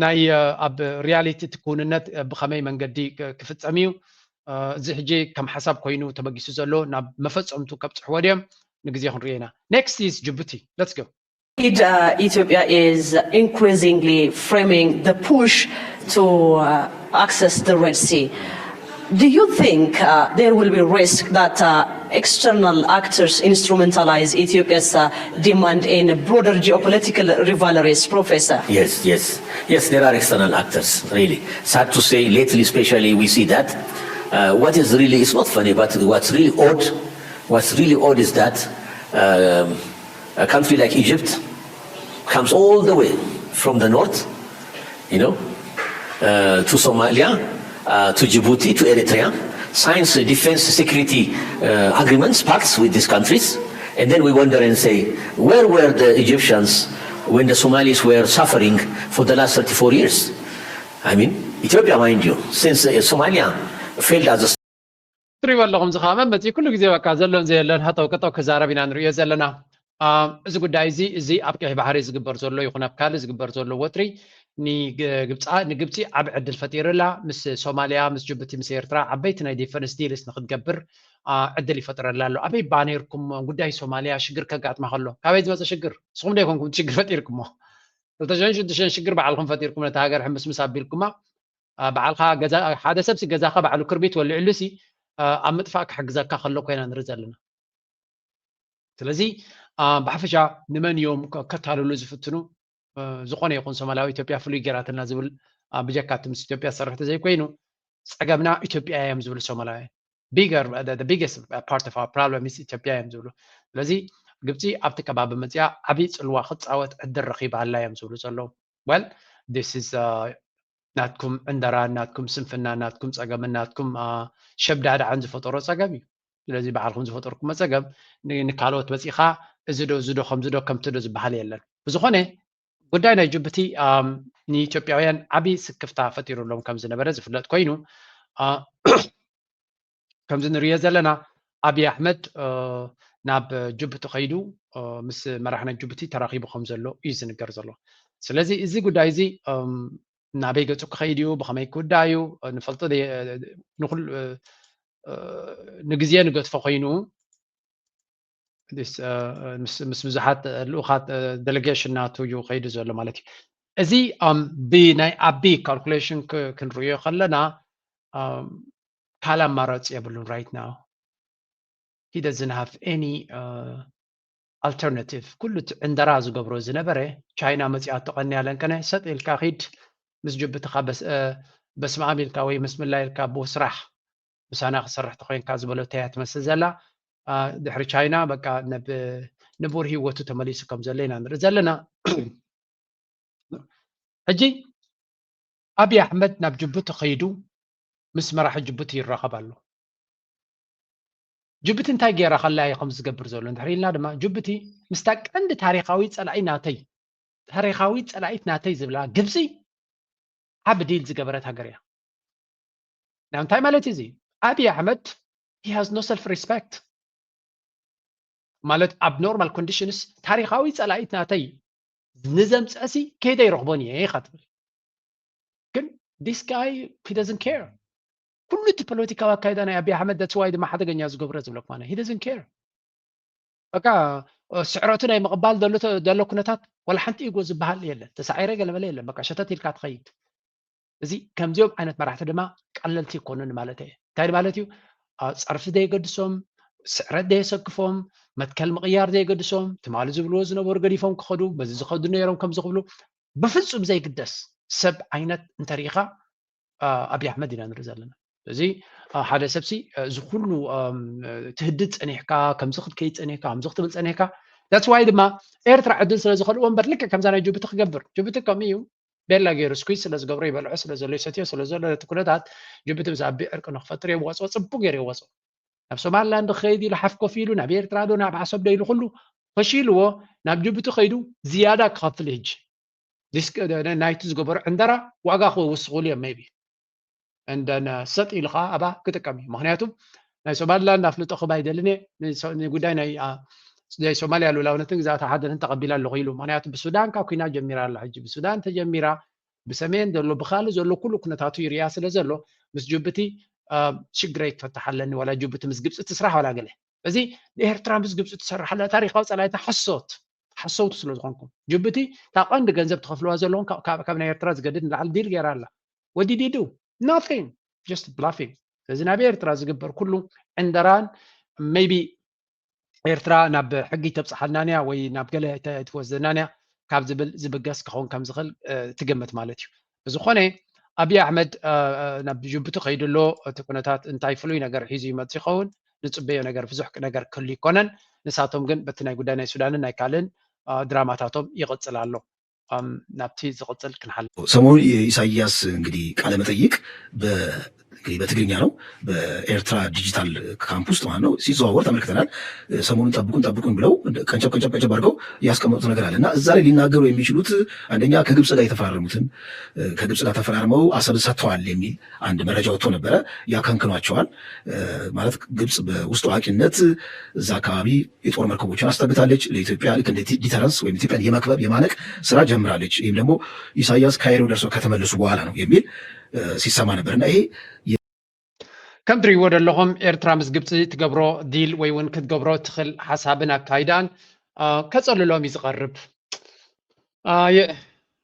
ናይ ኣብ reality እቲ ክውንነት ብኸመይ መንገዲ ክፍፀም እዩ እዚ ሕጂ ከም ሓሳብ ኮይኑ ተበጊሱ ዘሎ ናብ መፈፀምቱ ከብፅሕዎ ድዮም ንግዜ ክንሪኦ ኢና next is Djibouti let's go Ethiopia is increasingly framing the push to uh, access the Red Sea. Do you think uh, there will be risk that uh, external actors instrumentalize Ethiopia's uh, demand in broader geopolitical rivalries, Professor? Yes, yes. Yes, there are external actors, really. Sad to say, lately especially, we see that. Uh, what is really, it's not funny, but what's really odd, what's really odd is that um, a country like Egypt comes all the way from the north, you know, uh, to Somalia, uh, to Djibouti, to Eritrea, signs defense security uh, agreements, pacts with these countries, and then we wonder and say, where were the Egyptians when the Somalis were suffering for the last thirty-four years? I mean, Ethiopia, mind you, since uh, Somalia failed as a ትሪእዎ ኣለኹም እዚ ከዓ መመፂ ኩሉ ግዜ በቃ ዘሎን ዘየሎን ሃተው ቅጠው ክዛረብ ኢና ንሪኦ ዘለና እዚ ጉዳይ እዚ እዚ ኣብ ቀይሕ ባሕሪ ዝግበር ዘሎ ይኹን ኣብ ካልእ ዝግበር ዘሎ ወጥሪ ንግብፂ ዓብ ዕድል ፈጢርላ ምስ ሶማልያ ምስ ጅቡቲ ምስ ኤርትራ ዓበይቲ ናይ ዲፈንስ ዲልስ ንክትገብር ዕድል ይፈጥረላ ኣሎ ኣበይ ባኔርኩም ጉዳይ ሶማልያ ሽግር ከጋጥማ ከሎ ካበይ ዝመፀ ሽግር ንስኹም ዶ ይኮንኩም ሽግር ፈጢርኩሞ ክልተ ሽሕን ሽዱሽተን ሽግር ባዕልኩም ፈጢርኩም ነታ ሃገር ሕምስምስ ኣቢልኩማ ባዕልካ ሓደ ሰብሲ ገዛካ ባዕሉ ክርቢት ወልዕሉሲ ኣብ ምጥፋእ ክሕግዘካ ከሎ ኮይና ንርኢ ዘለና ስለዚ ብሓፈሻ ንመን እዮም ከታልሉ ዝፍትኑ ዝኾነ ይኹን ሶማላዊ ኢትዮጵያ ፍሉይ ገይራትና ዝብል ብጀካ እቲ ምስ ኢትዮጵያ ዝሰርሕ ተዘይኮይኑ ፀገምና ኢትዮጵያ እዮም ዝብሉ ሶማላውያን bigger the biggest part of our problem is ኢትዮጵያ እዮም ዝብሉ ስለዚ ግብፂ ኣብቲ ከባቢ መፅያ ዓብዪ ፅልዋ ክፃወት ዕድል ረኺባ ኣላ እዮም ዝብሉ ዘለዉ well this is ናትኩም ዕንደራን ናትኩም ስንፍናን ናትኩም ፀገምን ናትኩም ሸብዳድዓን ዝፈጠሮ ፀገም እዩ ስለዚ ባዕልኩም ዝፈጠርኩሞ ፀገም ንካልኦት በፂኻ እዚ ዶ እዚ ዶ ከምዚ ዶ ከምቲ ዶ ዝበሃል የለን ብዝኾነ ጉዳይ ናይ ጅቡቲ ንኢትዮጵያውያን ዓብዪ ስክፍታ ፈጢሩሎም ከም ዝነበረ ዝፍለጥ ኮይኑ ከምዚ ንሪኦ ዘለና ኣብዪ ኣሕመድ ናብ ጅቡቲ ከይዱ ምስ መራሕ ናይ ጅቡቲ ተራኺቡ ከም ዘሎ እዩ ዝንገር ዘሎ ስለዚ እዚ ጉዳይ እዚ ናበይ ገፁ ክኸይድ እዩ ብኸመይ ክውዳእ እዩ ንፈልጦ ንግዜ ንገድፎ ኮይኑ ምስ ብዙሓት ልኡኻት ዴሌጌሽን ናቱ እዩ ከይዱ ዘሎ ማለት እዩ እዚ ብናይ ኣቢ ካልኩሌሽን ክንርእዮ ከለና ካልእ ኣማራፂ የብሉን right now he doesn't have any uh, ኣልተርናቲቭ ኩሉ እቲ ዕንደራ ዝገብሮ ዝነበረ ቻይና መፂኣቶ ቀንያ ለንቀነ ሰጥ ኢልካ ኺድ ምስ ጅቡትኻ በስማኣም ኢልካ ወይ ምስ ምላ ኢልካ ብስራሕ ምሳና ክሰርሕ ተኮይንካ ዝበለቶ እያ ትመስል ዘላ። ድሕሪ ቻይና በቃ ንቡር ህይወቱ ተመሊሱ ከም ዘሎ ኢና ንርኢ ዘለና። ሕጂ ኣብይ ኣሕመድ ናብ ጅቡቲ ከይዱ ምስ መራሒ ጅቡቲ ይራኸብ ኣሎ። ጅቡቲ እንታይ ገይራ ከላ እዩ ከም ዝገብር ዘሎ እንድሕር ኢልና ድማ ጅቡቲ ምስታ ቀንዲ ታሪኻዊ ፀላኢ ናተይ ታሪኻዊ ፀላኢት ናተይ ዝብላ ግብፂ ዓቢ ዲል ዝገበረት ሃገር እያ። ናይ እንታይ ማለት እዩ እዚ? ኣብይ ኣሕመድ he has no self respect ማለት ኣብ ኖርማል ኮንዲሽንስ ታሪኻዊ ፀላኢት ናተይ ንዘምፀእሲ ከይደ ይረኽቦን እየ ኢኻ ትብል። ግን this guy he doesn't care ኩሉ እቲ ፖለቲካዊ ኣካይዳ ናይ ኣብይ ኣሕመድ that's why ድማ ሓደገኛ ዝገብረ ዝብለኩ ማለት he doesn't care በቃ ስዕረቱ ናይ ምቕባል ዘሎ ኩነታት ዋላ ሓንቲ ኢጎ ዝበሃል የለን። ተሳዒረ ገለመለ የለን። በቃ ሸተት ኢልካ ትኸይድ። እዚ ከምዚኦም ዓይነት መራሕቲ ድማ ቀለልቲ ይኮኑን ማለት እየ። እንታይ ማለት እዩ? ጸርፊ ዘየገድሶም፣ ስዕረት ዘየሰክፎም፣ መትከል ምቕያር ዘየገድሶም፣ ትማሊ ዝብልዎ ዝነበሩ ገዲፎም ክኸዱ፣ በዚ ዝኸዱ ነይሮም ከም ዝኽብሉ ብፍጹም ዘይግደስ ሰብ ዓይነት እንተሪኢኻ ኣብይ ኣሕመድ ኢና ንርኢ ዘለና። እዚ ሓደ ሰብሲ እዚ ኩሉ ትህድድ ፀኒሕካ ከምዚ ክትከይድ ፀኒሕካ ከምዚ ክትብል ፀኒሕካ that's why ድማ ኤርትራ ዕድል ስለ ዝኸልእዎ እምበር ልክዕ ከምዛ ናይ ጅቡቲ ክገብር ጅቡቲ ከምኡ እዩ ቤላ ገይሩ ስኩዝ ስለ ዝገብሮ ይበልዖ ስለ ዘሎ ይሰትዮ ስለ ዘሎ ነቲ ኩነታት ጅቡቲ ምስ ኣቢ ዕርቂ ንክፈጥር የዋፅኦ ፅቡቅ ገይሩ የዋፅኦ ናብ ሶማሊላንድ ክኸይድ ኢሉ ሓፍ ኮፍ ኢሉ ናብ ኤርትራ ዶ ናብ ዓሰብ ዶ ኢሉ ኩሉ ፈሺልዎ ናብ ጅቡቲ ከይዱ ዝያዳ ክኸፍል ሕጂ ናይቲ ዝገበሩ ዕንደራ ዋጋ ክወስኹሉ እዮም maybe and then ሰጥ ኢሉ ከዓ ኣባ ክጥቀም እዩ ምክንያቱ ናይ ሶማሊላንድ ኣፍልጦ ክባ ይደልን እየ ንጉዳይ ናይ ናይ ሶማልያ ሉላውነትን ግዛኣት ሓድነትን ተቐቢላ ኣለኹ ኢሉ ምክንያቱ ብሱዳን ካብ ኩናት ጀሚራ ኣላ ሕጂ ብሱዳን ተጀሚራ ብሰሜን ዘሎ ብካልእ ዘሎ ኩሉ ኩነታቱ ይርያ ስለ ዘሎ ምስ ጅቡቲ ሽግረይ ክፈትሕ ኣለኒ ዋላ ጅቡቲ ምስ ግብፂ ትስራሕ ዋላ ገለ እዚ ንኤርትራ ምስ ግብፂ ትሰርሕ ኣላ ታሪካዊ ፀላይታ ሓሶት ሓሰውቲ ስለ ዝኾንኩም ጅቡቲ እታ ቀንዲ ገንዘብ ትኸፍልዋ ዘለኹም ካብ ናይ ኤርትራ ዝገድድ ንላዕሊ ዲል ገይራ ኣላ what did he do nothing just bluffing ስለዚ ናብ ኤርትራ ዝግበር ኩሉ ዕንደራን maybe ኤርትራ ናብ ሕጊ ተብፅሓልናንያ ወይ ናብ ገለ ትወስደናንያ ካብ ዝብል ዝብገስ ክኸውን ከም ዝኽእል ትግምት ማለት እዩ ብዝኾነ ኣብይ ኣሕመድ ናብ ጅቡቲ ከይዱ ኣሎ እቲ ኩነታት እንታይ ፍሉይ ነገር ሒዙ ይመፅ ይኸውን ንፅበዮ ነገር ብዙሕ ነገር ክህሉ ይኮነን ንሳቶም ግን በቲ ናይ ጉዳይ ናይ ሱዳንን ናይ ካልእን ድራማታቶም ይቕፅል ኣሎ ናብቲ ዝቕፅል ክንሓል ሰሞኑ ኢሳያስ እንግዲህ ቃለ መጠይቅ በትግርኛ ነው በኤርትራ ዲጂታል ካምፕ ውስጥ ማለት ነው ሲዘዋወር ተመልክተናል ሰሞኑን ጠብቁን ጠብቁን ብለው ቀንጨብ ቀንጨብ ቀንጨብ አድርገው ያስቀመጡት ነገር አለ እና እዛ ላይ ሊናገሩ የሚችሉት አንደኛ ከግብፅ ጋር የተፈራረሙትን ከግብፅ ጋር ተፈራርመው አሰብን ሰጥተዋል የሚል አንድ መረጃ ወጥቶ ነበረ ያከንክኗቸዋል ማለት ግብፅ በውስጥ አዋቂነት እዛ አካባቢ የጦር መርከቦችን አስጠግታለች ለኢትዮጵያ ልክ እንደ deterrence ወይም ኢትዮጵያን የመክበብ የማነቅ ስራ ጀምራለች ይህም ደግሞ ኢሳያስ ካይሮ ደርሰው ከተመለሱ በኋላ ነው የሚል ሲሰማ ነበር እና ይሄ ከም ትሪእዎ ዘለኹም ኤርትራ ምስ ግብፂ ትገብሮ ዲል ወይ እውን ክትገብሮ ትኽእል ሓሳብን ኣካይዳን ከፀልሎም እዩ ዝቐርብ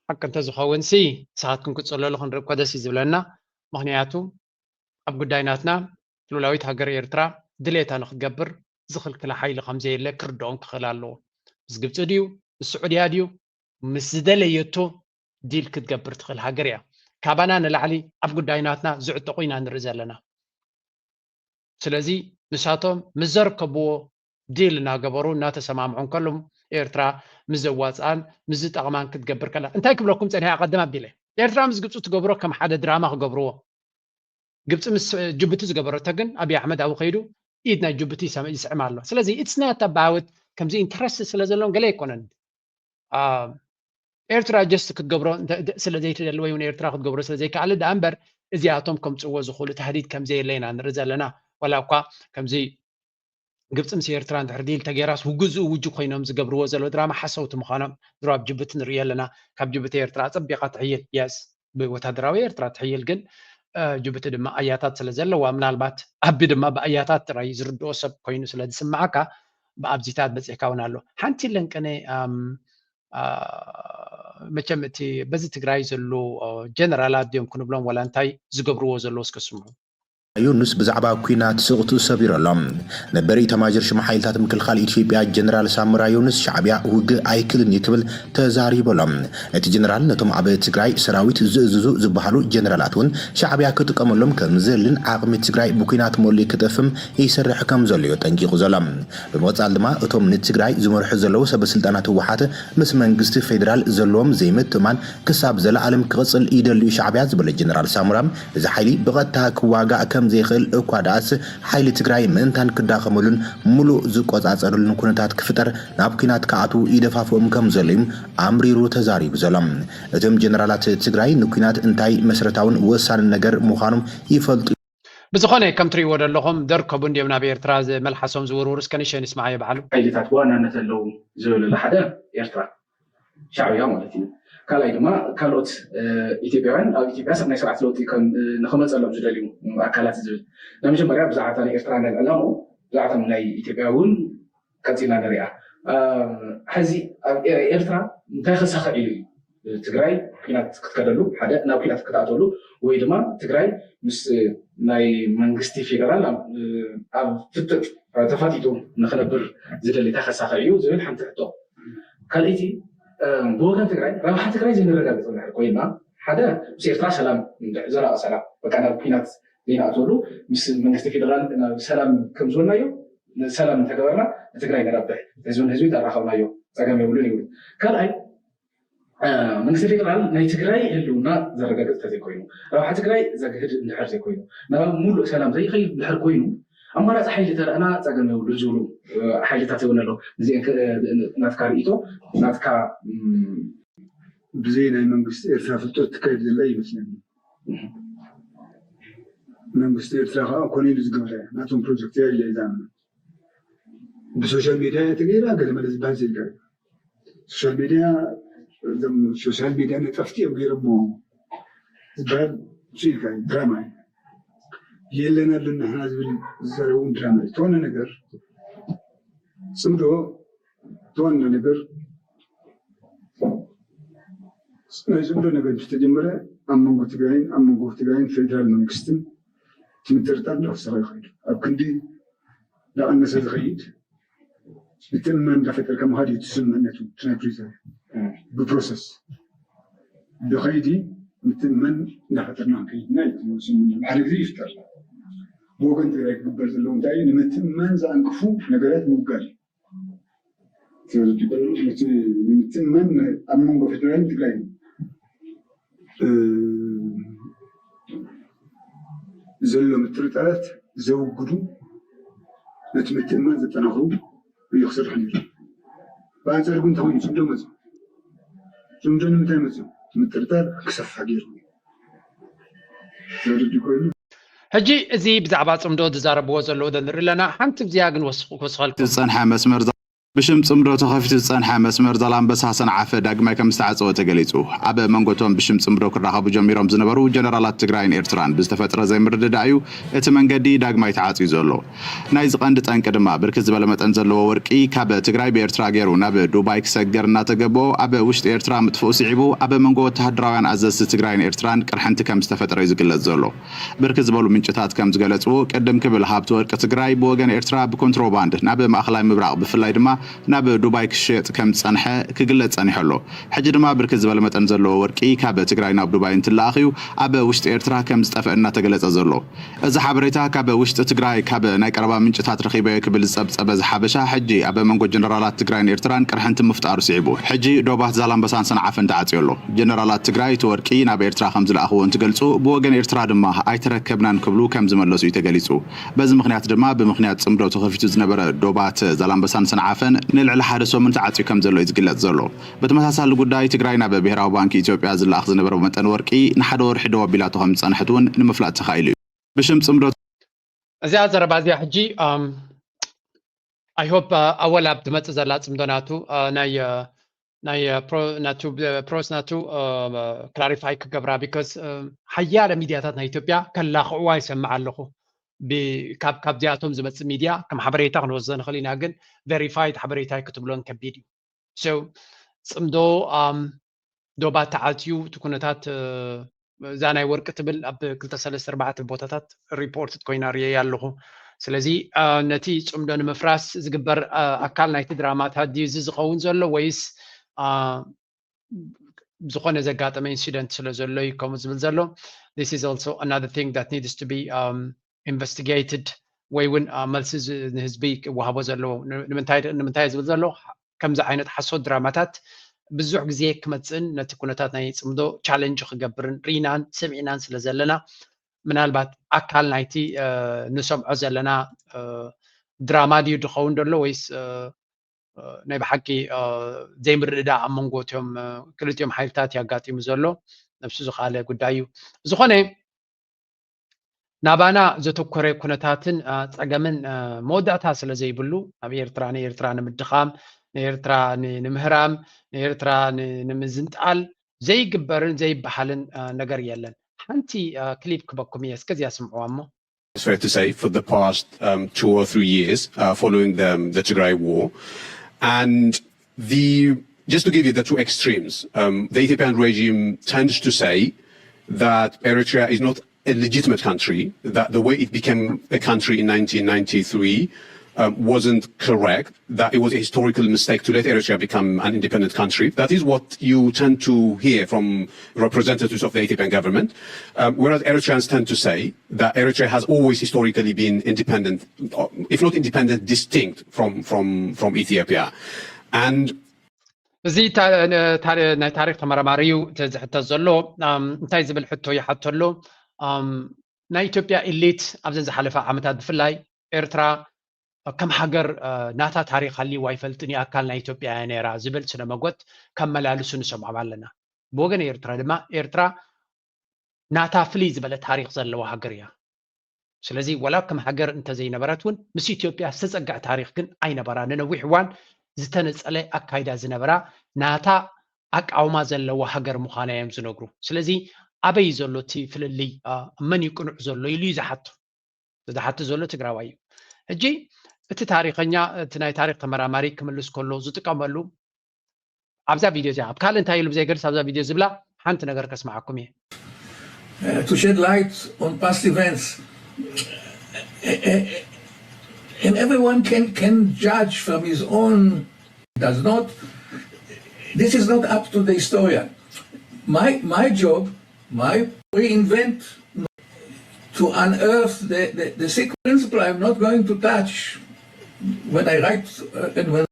ሓቂ እንተዝኸውን ሲ ንስኻትኩም ክትፀለሉ ክንርኢ እኮ ደስ እዩ ዝብለና ምክንያቱ ኣብ ጉዳይ ናትና ሉላዊት ሃገር ኤርትራ ድሌታ ንክትገብር ዝኽልክላ ሓይሊ ከምዘየለ ክርድኦም ክኽእል ኣለዎ ምስ ግብፂ ድዩ ምስ ስዑድያ ድዩ ምስ ዝደለየቶ ዲል ክትገብር ትኽእል ሃገር እያ ካባና ንላዕሊ ኣብ ጉዳይ ናትና ዝዕጠቑ ኢና ንርኢ ዘለና ስለዚ ንሳቶም ምስ ዘርከብዎ ዲል እናገበሩ እናተሰማምዑ እንከሎም ኤርትራ ምስ ዘዋፅኣን ምስ ዝጠቕማን ክትገብር ከላ እንታይ ክብለኩም ፀኒሐ ኣቐድም ኣቢለ ኤርትራ ምስ ግብፂ ትገብሮ ከም ሓደ ድራማ ክገብርዎ ግብፂ ምስ ጅቡቲ ዝገበረቶ ግን ኣብይ ኣሕመድ ኣብኡ ከይዱ ኢድ ናይ ጅቡቲ ይስዕም ኣሎ ስለዚ it's not about ከምዚ interest ስለ ዘለዎም ገለ ኣይኮነን ኤርትራ just ክትገብሮ ስለ ዘይትደሊ ወይ እውን ኤርትራ ክትገብሮ ስለ ዘይከኣለ ደኣ እምበር እዚኣቶም ከምፅዎ ዝኽእሉ ተህዲድ ከምዘየለ ኢና ንርኢ ዘለና ዋላ እኳ ከምዚ ግብፂ ምስ ኤርትራ እንድሕር ዲል ተገይራስ ውግዝኡ ውጁ ኮይኖም ዝገብርዎ ዘሎ ድራማ ሓሰውቲ ምዃኖም ድሮ ኣብ ጅቡቲ ንርኢ ኣለና ካብ ጅቡቲ ኤርትራ ኣፀቢቓ ትሕይል yes ብወታደራዊ ኤርትራ ትሕይል ግን ጅቡቲ ድማ ኣያታት ስለ ዘለዋ ምናልባት ኣቢ ድማ ብኣያታት ጥራይ ዝርድኦ ሰብ ኮይኑ ስለ ዝስምዓካ ብኣብዚታት በፂሕካ እውን ኣሎ ሓንቲ ለንቀነ መቸም እቲ በዚ ትግራይ ዘሎ ጀነራላት ድዮም ክንብሎም ዋላ እንታይ ዝገብርዎ ዘለዎ እስከ ስምዑ ዮኑስ ብዛዕባ ኲናት ስቕቱ ሰቢሩ ኣሎ። ነበር ኢታማዦር ሹም ሓይልታት ምክልኻል ኢትዮጵያ ጀነራል ሳሞራ ዮኑስ ሻዕብያ ውግእ ኣይክልን እዩ ክብል ተዛሪቡ ኣሎ። እቲ ጀነራል ነቶም ኣብ ትግራይ ሰራዊት ዝእዝዙ ዝበሃሉ ጀነራላት እውን ሻዕብያ ክጥቀመሎም ከም ዘልን ዓቕሚ ትግራይ ብኲናት መሉ ክጠፍም ይሰርሕ ከም ዘሎ እዩ ጠንቂቑ ዘሎ። ብምቕጻል ድማ እቶም ንትግራይ ዝመርሑ ዘለዉ ሰበ ስልጣናት ህወሓት ምስ መንግስቲ ፌደራል ዘለዎም ዘይምትእማን ክሳብ ዘለኣለም ክቕጽል ይደልዩ ሻዕብያ ዝበለ ጀነራል ሳሞራ፣ እዚ ሓይሊ ብቐጥታ ክዋጋእ ከም ዘይኽእል እኳ ደኣስ፣ ሓይሊ ትግራይ ምእንታን ክዳኸመሉን ሙሉእ ዝቆጻጸረሉን ኩነታት ክፍጠር ናብ ኲናት ክኣትዉ ይደፋፍኦም ከም ዘሎ እዩ ኣምሪሩ ተዛሪቡ ዘሎ። እቶም ጀነራላት ትግራይ ንኲናት እንታይ መሰረታውን ወሳንን ነገር ምዃኖም ይፈልጡ። ብዝኾነ ከም ትርእይዎ ዘለኹም ደርከቡ እንድዮም ናብ ኤርትራ መልሓሶም ዝውርውሩ። እስከ ንእሽተይ ንስምዓዮ ባዕሉ። ሓይልታት ብዋናነት ኣለዉ ዝብለሉ ሓደ ኤርትራ ሻዕብያ ማለት እዩ። ካልኣይ ድማ ካልኦት ኢትዮጵያውያን ኣብ ኢትዮጵያ ናይ ስርዓት ለውጢ ከም ንክመፀሎም ዝደልዩ ኣካላት ዝብል ናይ መጀመርያ ብዛዕባ ናይ ኤርትራ ናይ ዕላምኡ ብዛዕባ ናይ ኢትዮጵያ እውን ቀፂልና ንሪኣ። ሕዚ ኣብ ኤርትራ እንታይ ከሳኽዕ ኢሉ እዩ ትግራይ ኲናት ክትከደሉ ሓደ ናብ ኲናት ክትኣተሉ ወይ ድማ ትግራይ ምስ ናይ መንግስቲ ፌደራል ኣብ ፍጥጥ ተፋጢጡ ንክነብር ዝደሊ እንታይ ከሳኽዕ እዩ ዝብል ሓንቲ ሕቶ። ካልኣይቲ ብወገን ትግራይ ረብሓ ትግራይ ዘይነረጋግፅ እንድሕር ኮይና ሓደ ምስ ኤርትራ ሰላም ዘላቂ ሰላም በቃ ናብ ኲናት ዘይንኣትወሉ ምስ መንግስቲ ፌደራል ናብ ሰላም ከምዝበልናዮ ሰላም እንተገበርና ንትግራይ ንረብሕ ህዝብን ህዝቢ ተራኸብናዮ ፀገም የብሉን ይብሉ። ካልኣይ መንግስቲ ፌደራል ናይ ትግራይ ህልውና ዘረጋግፅ ተዘይኮይኑ ረብሓ ትግራይ ዘግህድ እንድሕር ዘይኮይኑ ናብ ሙሉእ ሰላም ዘይኸይድ እንድሕር ኮይኑ ኣማራፂ ሓይሊ ተረእና ፀገም የብሉን ዝብሉ ሓይልታት እውን ኣለዉ። እዚአን ናትካ ርእይቶ ናትካ ብዘይ ናይ መንግስቲ ኤርትራ ፍልጠት ትካየድ ዘላ ይመስለኒ። መንግስቲ ኤርትራ ከዓ ኮነ ኢሉ ዝገበረ ናቶም ፕሮጀክት እያ ኢለ እዛ ብሶሻል ሚድያ እያ ተገይራ ገለ መለ ዝበሃል ዘይገር ሶሻል ሚድያ እዞም ሶሻል ሚድያ ነጠፍቲ እዮም ገይሮሞ ዝበሃል እሱ ኢልካ ድራማ እዩ። የለን ኣሎ ንሕና ዝብል ዝዛረቡ ድራማ እዩ። ተወነ ነገር ፅምዶ ተወነ ነገር ናይ ዝብሎ ነገር ምስ ተጀመረ ኣብ መንጎ ትግራይን ኣብ መንጎ ትግራይን ፌደራል መንግስትን እቲ ምጥርጣር እንዳወሰኸ ይኸይድ። ኣብ ክንዲ እንዳቐነሰ ዝኸይድ ምትእምማን እንዳፈጠርካ ምኻድ እዩ እቲ ስምምዕነቱ እቲ ናይ ፕሪቶርያ። ብፕሮሰስ ብኸይዲ ምትእምማን እንዳፈጠርና ክንከይድ ኢና እዩ እቲ ስምምዕነት። ሓደ ግዜ ይፍጠር። ብወገን ትግራይ ክግበር ዘለዎ እንታይ እዩ? ንምትእምማን ዘኣንቅፉ ነገራት ምውጋድ እዩ። ስለዚ እቲ ቆልዑ እቲ ንምትእምማን ኣብ መንጎ ፌደራልን ትግራይን ዘሎ ምጥርጣራት ዘውግዱ ነቲ ምትእምማን ዘጠናኽሩ እዩ ክስራሕ ነይሩ። ብኣንፃር ግን እንታይ ኮይኑ ፅምዶ መፅኡ። ፅምዶ ንምንታይ መፅኡ? ምጥርጣር ክሰፍሕ ገይሩ። ተረዲእ ኮይኑ ሕጂ እዚ ብዛዕባ ፅምዶ ዝዛረብዎ ዘለዉ ዶ ንርኢ ኣለና። ሓንቲ ግዜያ ግን ወስኹ ክወስኸልኩም። ዝፀንሐ መስመር ዛ- ብሽም ፅምዶ ተኸፊቱ ዝፀንሐ መስመር ዛላምበሳ ሰንዓፈ ዳግማይ ከም ዝተዓፀወ ተገሊፁ። ኣብ መንጎ እቶም ብሽም ፅምዶ ክራኸቡ ጀሚሮም ዝነበሩ ጀነራላት ትግራይን ኤርትራን ብዝተፈጥረ ዘይምርድዳእ እዩ እቲ መንገዲ ዳግማይ ተዓፅዩ ዘሎ። ናይዚ ቀንዲ ጠንቂ ድማ ብርክት ዝበለ መጠን ዘለዎ ወርቂ ካብ ትግራይ ብኤርትራ ገይሩ ናብ ዱባይ ክሰግር እናተገበኦ ኣብ ውሽጢ ኤርትራ ምጥፍኡ ስዒቡ ኣብ መንጎ ወተሃደራውያን ኣዘዝቲ ትግራይን ኤርትራን ቅርሕንቲ ከም ዝተፈጠረ እዩ ዝግለፅ ዘሎ። ብርክት ዝበሉ ምንጭታት ከም ዝገለፅዎ ቅድም ክብል ሃብቲ ወርቂ ትግራይ ብወገን ኤርትራ ብኮንትሮባንድ ናብ ማእኸላይ ምብራቕ ብፍላይ ድማ ናብ ዱባይ ክሸየጥ ከም ዝፀንሐ ክግለፅ ፀኒሑ ኣሎ። ሕጂ ድማ ብርክት ዝበለ መጠን ዘለዎ ወርቂ ካብ ትግራይ ናብ ዱባይ እንትለኣኽ እዩ ኣብ ውሽጢ ኤርትራ ከም ዝጠፍአ እናተገለፀ ዘሎ። እዚ ሓበሬታ ካብ ውሽጢ ትግራይ ካብ ናይ ቀረባ ምንጭታት ረኺበዮ ክብል ዝፀብፀበ እዚ ሓበሻ ሕጂ ኣብ መንጎ ጀነራላት ትግራይን ኤርትራን ቅርሕንቲ ምፍጣሩ ስዒቡ ሕጂ ዶባት ዛላምበሳን ሰንዓፈን ተዓፅዩ ኣሎ። ጀነራላት ትግራይ እቲ ወርቂ ናብ ኤርትራ ከም ዝለኣኽዎ እንትገልፁ ብወገን ኤርትራ ድማ ኣይተረከብናን ክብሉ ከም ዝመለሱ እዩ ተገሊፁ። በዚ ምኽንያት ድማ ብምኽንያት ፅምዶ ተኸፊቱ ዝነበረ ዶባት ዛላምበሳን ሰንዓፈን ንልዕሊ ሓደ ሰሙን ተዓፅዩ ከም ዘሎ እዩ ዝግለፅ ዘሎ። ብተመሳሳሊ ጉዳይ ትግራይ ናብ ብሄራዊ ባንኪ ኢትዮጵያ ዝለኣኽ ዝነበረ መጠን ወርቂ ንሓደ ወርሒ ደው ኣቢላቶ ከም ዝፀንሐት እውን ንምፍላጥ ተኻኢሉ እዩ። ብሽም ፅምዶ እዚኣ ዘረባ እዚኣ ሕጂ I hope ኣወል ኣብ ትመፅእ ዘላ ፅምዶ ናቱ ናይ ናይ ፕሮስ ናቱ clarify ክገብራ because ሓያለ ሚድያታት ናይ ኢትዮጵያ ከላኽዕዋ ይሰምዕ ኣለኹ። ካብዚኣቶም ዝመፅእ ሚድያ ከም ሓበሬታ ክንወስዶ ንኽእል ኢና፣ ግን verified ሓበሬታ ክትብሎን ከቢድ እዩ። So ፅምዶ ዶባት ተዓፅዩ እቲ ኩነታት እዛ ናይ ወርቂ ትብል ኣብ ክልተ ሰለስተ ኣርባዕተ ቦታታት ሪፖርት ኮይና ርእየ ኣለኹ። ስለዚ ነቲ ፅምዶ ንምፍራስ ዝግበር ኣካል ናይቲ ድራማታት ድዩ እዚ ዝኸውን ዘሎ ወይስ ዝኾነ ዘጋጠመ ኢንሲደንት ስለ ዘሎ እዩ ከምኡ ዝብል ዘሎ? This is also another thing that needs to be investigated ወይ እውን መልሲ ንህዝቢ ክወሃቦ ዘለዎ። ንምንታይ ዝብል ዘሎ ከምዚ ዓይነት ሓሶት ድራማታት ብዙሕ ግዜ ክመፅእን ነቲ ኩነታት ናይ ፅምዶ ቻለንጅ ክገብርን ርኢናን ሰሚዕናን ስለ ዘለና ምናልባት ኣካል ናይቲ ንሰምዖ ዘለና ድራማ ድዩ ዝኸውን ዘሎ ወይስ ናይ ብሓቂ ዘይምርድዳእ ኣብ መንጎ እቲኦም ክልቲኦም ሓይልታት ያጋጢሙ ዘሎ ነብሱ ዝኻለ ጉዳይ እዩ። ዝኾነ ናባና ዘተኮረ ኩነታትን ፀገምን መወዳእታ ስለ ዘይብሉ ኣብ ኤርትራ ንኤርትራ ንምድኻም ንኤርትራ ንምህራም ንኤርትራ ንምዝንጣል ዘይግበርን ዘይበሃልን ነገር የለን። ሓንቲ ክሊፕ ክበኩም እየ እስከዚያ ስምዕዋ እሞ it's fair to say, for the past um, two or three years uh, following the, the Tigray war. And the just to give you the two extremes, um, the Ethiopian regime tends to say that Eritrea is not a legitimate country, that the way it became a country in nineteen ninety-three um, wasn't correct, that it was a historical mistake to let Eritrea become an independent country. That is what you tend to hear from representatives of the Ethiopian government, um, whereas Eritreans tend to say that Eritrea has always historically been independent, if not independent, distinct from, from, from Ethiopia. And እዚ ናይ ታሪክ ተመራማሪ እዩ ዝሕተት ዘሎ። እንታይ ዝብል ሕቶ ይሓቶ ኣሎ? ናይ ኢትዮጵያ ኢሊት ኣብዘን ዝሓለፈ ዓመታት ብፍላይ ኤርትራ ከም ሃገር ናታ ታሪክ ሃልይዋ ኣይፈልጥን እዩ፣ ኣካል ናይ ኢትዮጵያ እያ ነይራ ዝብል ስነ መጎት ከመላልሱ ንሰምዖም ኣለና። ብወገን ኤርትራ ድማ ኤርትራ ናታ ፍልይ ዝበለ ታሪክ ዘለዋ ሃገር እያ። ስለዚ ወላ ከም ሃገር እንተዘይነበረት እውን ምስ ኢትዮጵያ ዝተፀግዐ ታሪክ ግን ኣይነበራ። ንነዊሕ እዋን ዝተነፀለ ኣካይዳ ዝነበራ ናታ ኣቃውማ ዘለዋ ሃገር ምዃና እዮም ዝነግሩ። ስለዚ ኣበይ ዘሎ እቲ ፍልልይ መን እዩ ቅኑዕ ዘሎ ኢሉ እዩ ዝሓቶ። ዝሓቶ ዘሎ ትግራዋይ እዩ። ሕጂ እቲ ታሪኸኛ እቲ ናይ ታሪክ ተመራማሪ ክምልስ ከሎ ዝጥቀመሉ ኣብዛ ቪድዮ እዚኣ ኣብ ካልእ እንታይ ኢሉ ብዘይገልጽ ኣብዛ ቪድዮ ዝብላ ሓንቲ ነገር ከስምዓኩም እየ። to shed light on past events. And everyone can, can judge from his own, does not. This is not up to the historian. My, my job, my reinvent to unearth the, the, the secret principle I'm not going to touch when I write uh, and when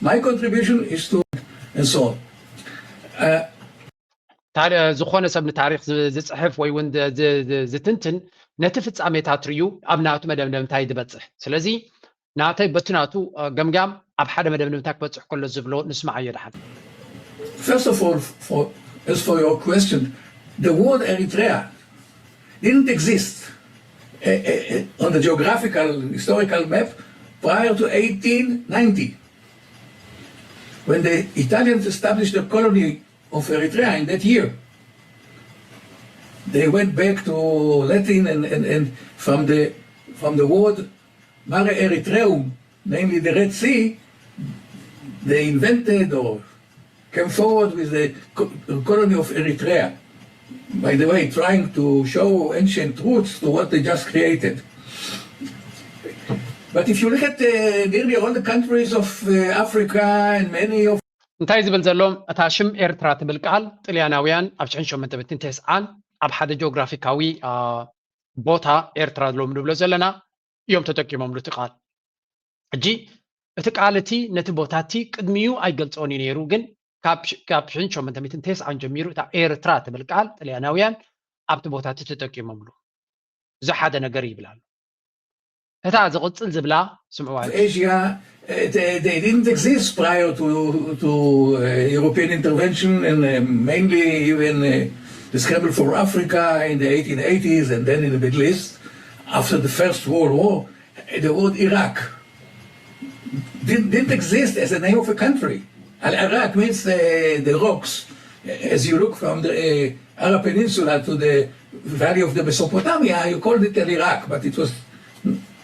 my contribution is to and so on. Uh, ዝኾነ ሰብ ንታሪክ ዝፅሕፍ ወይ እውን ዝትንትን ነቲ ፍፃሜታት ርዩ ኣብ ናቱ መደምደምታ እዩ ዝበፅሕ። ስለዚ ናተይ በቲ ናቱ ገምጋም ኣብ ሓደ መደምደምታ ክበፅሕ ከሎ ዝብሎ ንስማዓዮ ድሓን። First of all, for, as for your question, the word Eritrea didn't exist uh, uh, on the geographical, historical map prior to eighteen ninety, when the Italians established the colony of Eritrea in that year. They went back to Latin and, and, and from, the, from the word Mare Eritreum, namely the Red Sea, they invented or came forward with the colony of Eritrea. By the way, trying to show ancient roots to what they just created. But if you look at uh, nearly all the countries of uh, Africa and many of እንታይ ዝብል ዘሎ እታ ሽም ኤርትራ ትብል ቃል ጥልያናውያን ኣብ ሽሕን ሸሞንተ ሚእትን ተስዓን ኣብ ሓደ ጂኦግራፊካዊ ቦታ ኤርትራ ዝሎም ንብሎ ዘለና እዮም ተጠቂሞምሉ እቲ ቃል። ሕጂ እቲ ቃል እቲ ነቲ ቦታ እቲ ቅድሚኡ ኣይገልጾን እዩ ነይሩ፣ ግን ካብ ሽሕን ሸሞንተ ሚእትን ተስዓን ጀሚሩ እታ ኤርትራ ትብል ቃል ጥልያናውያን ኣብቲ ቦታ እቲ ተጠቂሞምሉ። እዚ ሓደ ነገር ይብል ኣሎ። እታ ዝቕጽል ዝብላ ስምዕዋ። Asia, uh, they, they didn't exist prior to, to uh, European intervention and uh, mainly even uh, the scramble for Africa in the eighteen eighties and then in the Middle East after the First World War. The word Iraq didn't, didn't exist as a name of a country. Al Iraq means uh, the rocks. As you look from the uh, Arab Peninsula to the valley of the Mesopotamia, you called it Al Iraq, but it was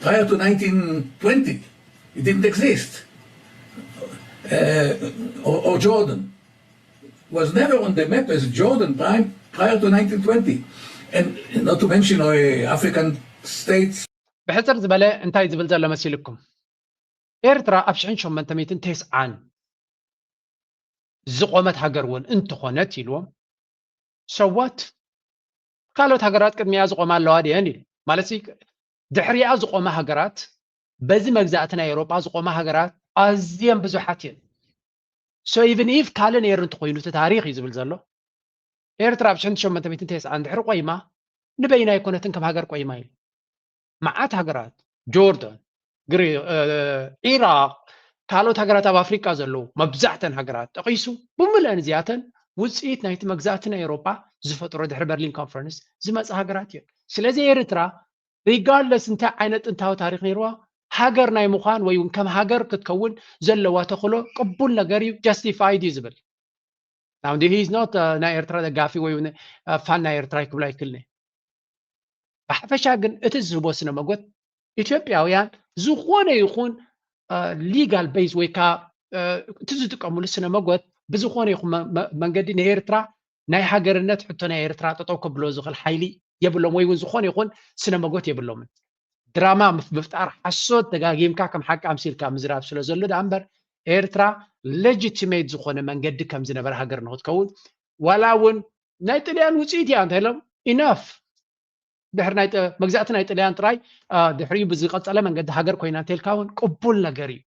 prior to nineteen twenty. It didn't exist. Uh, or, or Jordan was never on the map as Jordan prime prior to nineteen twenty, and not to mention uh, African states. ብሕፅር ዝበለ እንታይ ዝብል ዘሎ መሲልኩም? ኤርትራ ኣብ ሽሕን ሸሞንተ ሚእትን ተስዓን ዝቆመት ሃገር እውን እንተኾነት ኢልዎም፣ ሰዋት ካልኦት ሃገራት ቅድሚያ ዝቆማ ኣለዋ ድየን ኢሉ። ማለት ድሕሪኣ ዝቆማ ሃገራት፣ በዚ መግዛእቲ ናይ ኤውሮጳ ዝቆማ ሃገራት ኣዝየን ብዙሓት እየን። So even if ካልእ ነይሩ እንተኮይኑ እቲ ታሪኽ እዩ ዝብል ዘሎ። ኤርትራ ኣብ ሽሕን ሸሞንተ ሚእትን ተስዓን ድሕሪ ቆይማ ንበይና ኣይኮነትን ከም ሃገር ቆይማ ኢሉ። መዓት ሃገራት፣ ጆርዳን፣ ግሪ- እ፣ ኢራቅ፣ ካልኦት ሃገራት ኣብ ኣፍሪቃ ዘለዉ መብዛሕተን ሃገራት ጠቂሱ፣ ብምልአን እዚኣተን ውፅኢት ናይቲ መግዛእቲ ናይ ኤውሮጳ ዝፈጥሮ ድሕሪ በርሊን ኮንፈረንስ ዝመፀ ሃገራት እየን። ስለዚ ኤርትራ ሪጋርድለስ እንታይ ዓይነት ጥንታዊ ታሪክ ነይርዋ፣ ሃገር ናይ ምዃን ወይ እውን ከም ሃገር ክትከውን ዘለዋ ተኽእሎ ቅቡል ነገር እዩ፣ ጃስቲፋይድ እዩ ዝብል። Now he is not ናይ ኤርትራ ደጋፊ ወይ ፋን ናይ ኤርትራ ክብል ኣይክልኒ። ብሓፈሻ ግን እቲ ዝህቦ ስነ መጎት ኢትዮጵያውያን ዝኾነ ይኹን ሊጋል ቤዝ ወይ ከዓ እቲ ዝጥቀምሉ ስነ መጎት ብዝኾነ ይኹን መንገዲ ንኤርትራ ናይ ሃገርነት ሕቶ ናይ ኤርትራ ጠጠው ከብሎ ዝኽእል ሓይሊ የብሎም ወይ እውን ዝኾነ ይኹን ስነ መጎት የብሎምን። ድራማ ምፍጣር ሓሶት ደጋጊምካ ከም ሓቂ ኣምሲልካ ምዝራብ ስለ ዘሎ ደኣ እምበር ኤርትራ ሌጂቲሜት ዝኾነ መንገዲ ከም ዝነበረ ሃገር ንክትከውን ዋላ እውን ናይ ጥልያን ውፅኢት እያ እንተ ኢሎም ኢናፍ ድሕሪ ናይ መግዛእቲ ናይ ጥልያን ጥራይ ድሕሪኡ ብዝቀፀለ መንገዲ ሃገር ኮይና እንተልካ እውን ቅቡል ነገር እዩ።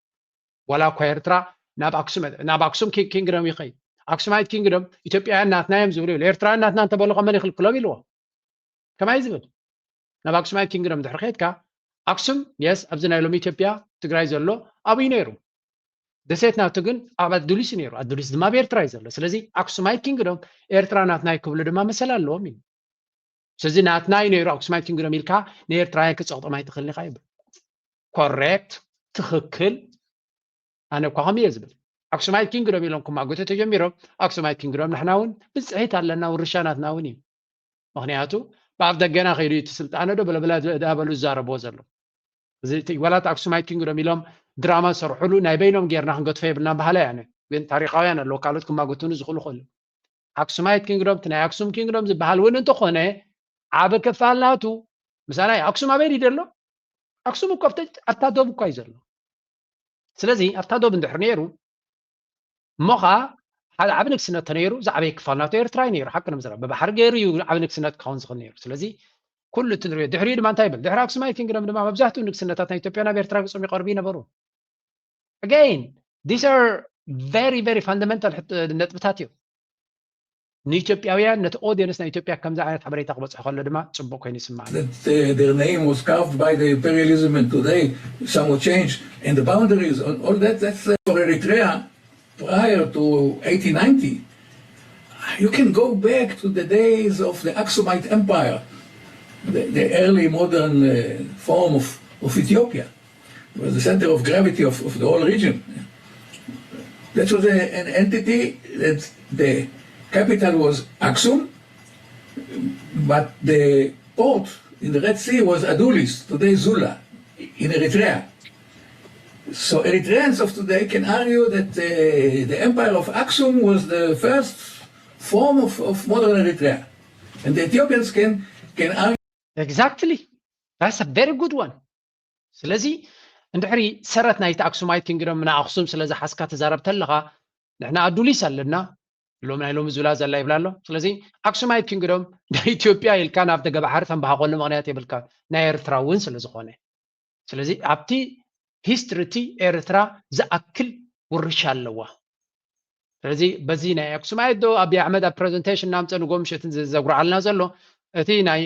ዋላ እኳ ኤርትራ ናብ ኣክሱም ናብ ኣክሱም ኪንግደም ይኸይድ ኣክሱማይት ኪንግደም ኢትዮጵያውያን ናትና እዮም ዝብሉ ይብሉ ኤርትራውያን ናትና እንተበሉ ከመን ይክልክሎም ኢልዎ ከማይ ዝብል ናብ ኣክሱማይት ኪንግደም ድሕሪ ከድካ ኣክሱም የስ ኣብዚ ናይ ሎሚ ኢትዮጵያ ትግራይ ዘሎ ኣብኡ ነይሩ ደሴት ናቱ ግን ኣብ ኣዱሊስ ነይሩ ኣዱሊስ ድማ ኣብ ኤርትራ እዩ ዘሎ ስለዚ ኣክሱማይት ኪንግደም ኤርትራ ናትና ክብሉ ድማ መሰል ኣለዎም እዩ ስለዚ ናትና እዩ ነይሩ ኣክሱማይት ኪንግደም ኢልካ ንኤርትራውያን ክፀቕጦም ኣይትኽእልን ኢኻ ይብል ኮሬክት ትኽክል ኣነ እኳ ከም እየ ዝብል ኣክሱማይት ኪንግደም ኢሎም ክማጎቱ ተጀሚሮም ኣክሱማይት ኪንግደም ንሕና እውን ብፅሒት ኣለና ውርሻ ናትና እውን እዩ ምክንያቱ ብኣፍ ደገና ከይዱ እቲ ስልጣነ ዶ በለበላ ዳበሉ ዝዛረብዎ ዘሎ እዚ ዋላት ኣክሱማይት ኪንግደም ኢሎም ድራማ ዝሰርሕሉ ናይ በይኖም ጌርና ክንገድፎ የብልና ባህላ እያ ግን ታሪካውያን ኣለዉ ካልኦት ክማጎቱኒ ዝኽእሉ ክእሉ ኣክሱማይት ኪንግደም እቲ ናይ ኣክሱም ኪንግደም ዝበሃል እውን እንተኾነ ዓብ ክፋል ናቱ ምሳላይ ኣክሱም ኣበይ ድዩ ዘሎ ኣክሱም እኮ ኣብታ ዶብ እኳ እዩ ዘሎ ስለዚ ኣብታ ዶብ እንድሕር ነይሩ እሞ ከዓ ሓደ ዓብ ንግስነት ተነይሩ ዝዓበየ ክፋል ናቱ ኤርትራ እዩ ነይሩ ሓቂ ንምዝራብ ብባሕሪ ገይሩ እዩ ዓብ ንግስነት ክኸውን ዝኽእል ነይሩ ስለዚ ኩሉ እቲ ንሪኦ ድሕሪኡ ድማ እንታይ ይብል ድሕሪ ኣክሱማይት ኪንግደም ድማ መብዛሕትኡ ንግስነታት ናይ ኢትዮጵያ ናብ ኤርትራ ገጾም ይቐርቡ ይነበሩ again these are very very fundamental ነጥብታት እዮም ንኢትዮጵያውያን ነቲ ኦዲየንስ ናይ ኢትዮጵያ ከምዚ ዓይነት ሓበሬታ ክበፅሑ ከሎ ድማ ፅቡቅ ኮይኑ ይስማዕ that uh, their name was carved by the imperialism and today some will change and the boundaries and all that that's uh, for Eritrea prior to eighteen ninety you can go back to the days of the Aksumite Empire the, the early modern uh, form of, of Ethiopia was the center of gravity of, of the whole region. That was a, an entity that the capital was Aksum, but the port in the Red Sea was Adulis, today Zula, in Eritrea. So Eritreans of today can argue that uh, the empire of Aksum was the first form of, of modern Eritrea. And the Ethiopians can, can argue. Exactly. That's a very good one. ስለዚ እንድሕሪ ሰረት ናይቲ ኣክሱማይት ኪንግደም ንኣክሱም ስለ ዝሓዝካ ትዛረብ ተለኻ ንሕና ኣዱሊስ ኣለና ሎም ናይ ሎሚ ዙላ ዘላ ይብላ ኣሎ ስለዚ ኣክሱማይት ኪንግደም ናይ ኢትዮጵያ ኢልካ ናብ ደገባሕሪ ተንባሃቆሉ ምክንያት የብልካ ናይ ኤርትራ እውን ስለ ዝኾነ ስለዚ ኣብቲ ሂስትሪ እቲ ኤርትራ ዝኣክል ውርሻ ኣለዋ ስለዚ በዚ ናይ ኣክሱማይት ዶ ኣብይ ኣሕመድ ኣብ ፕረዘንቴሽን እናምፀ ንጎ ምሸትን ዘጉርዓልና ዘሎ እቲ ናይ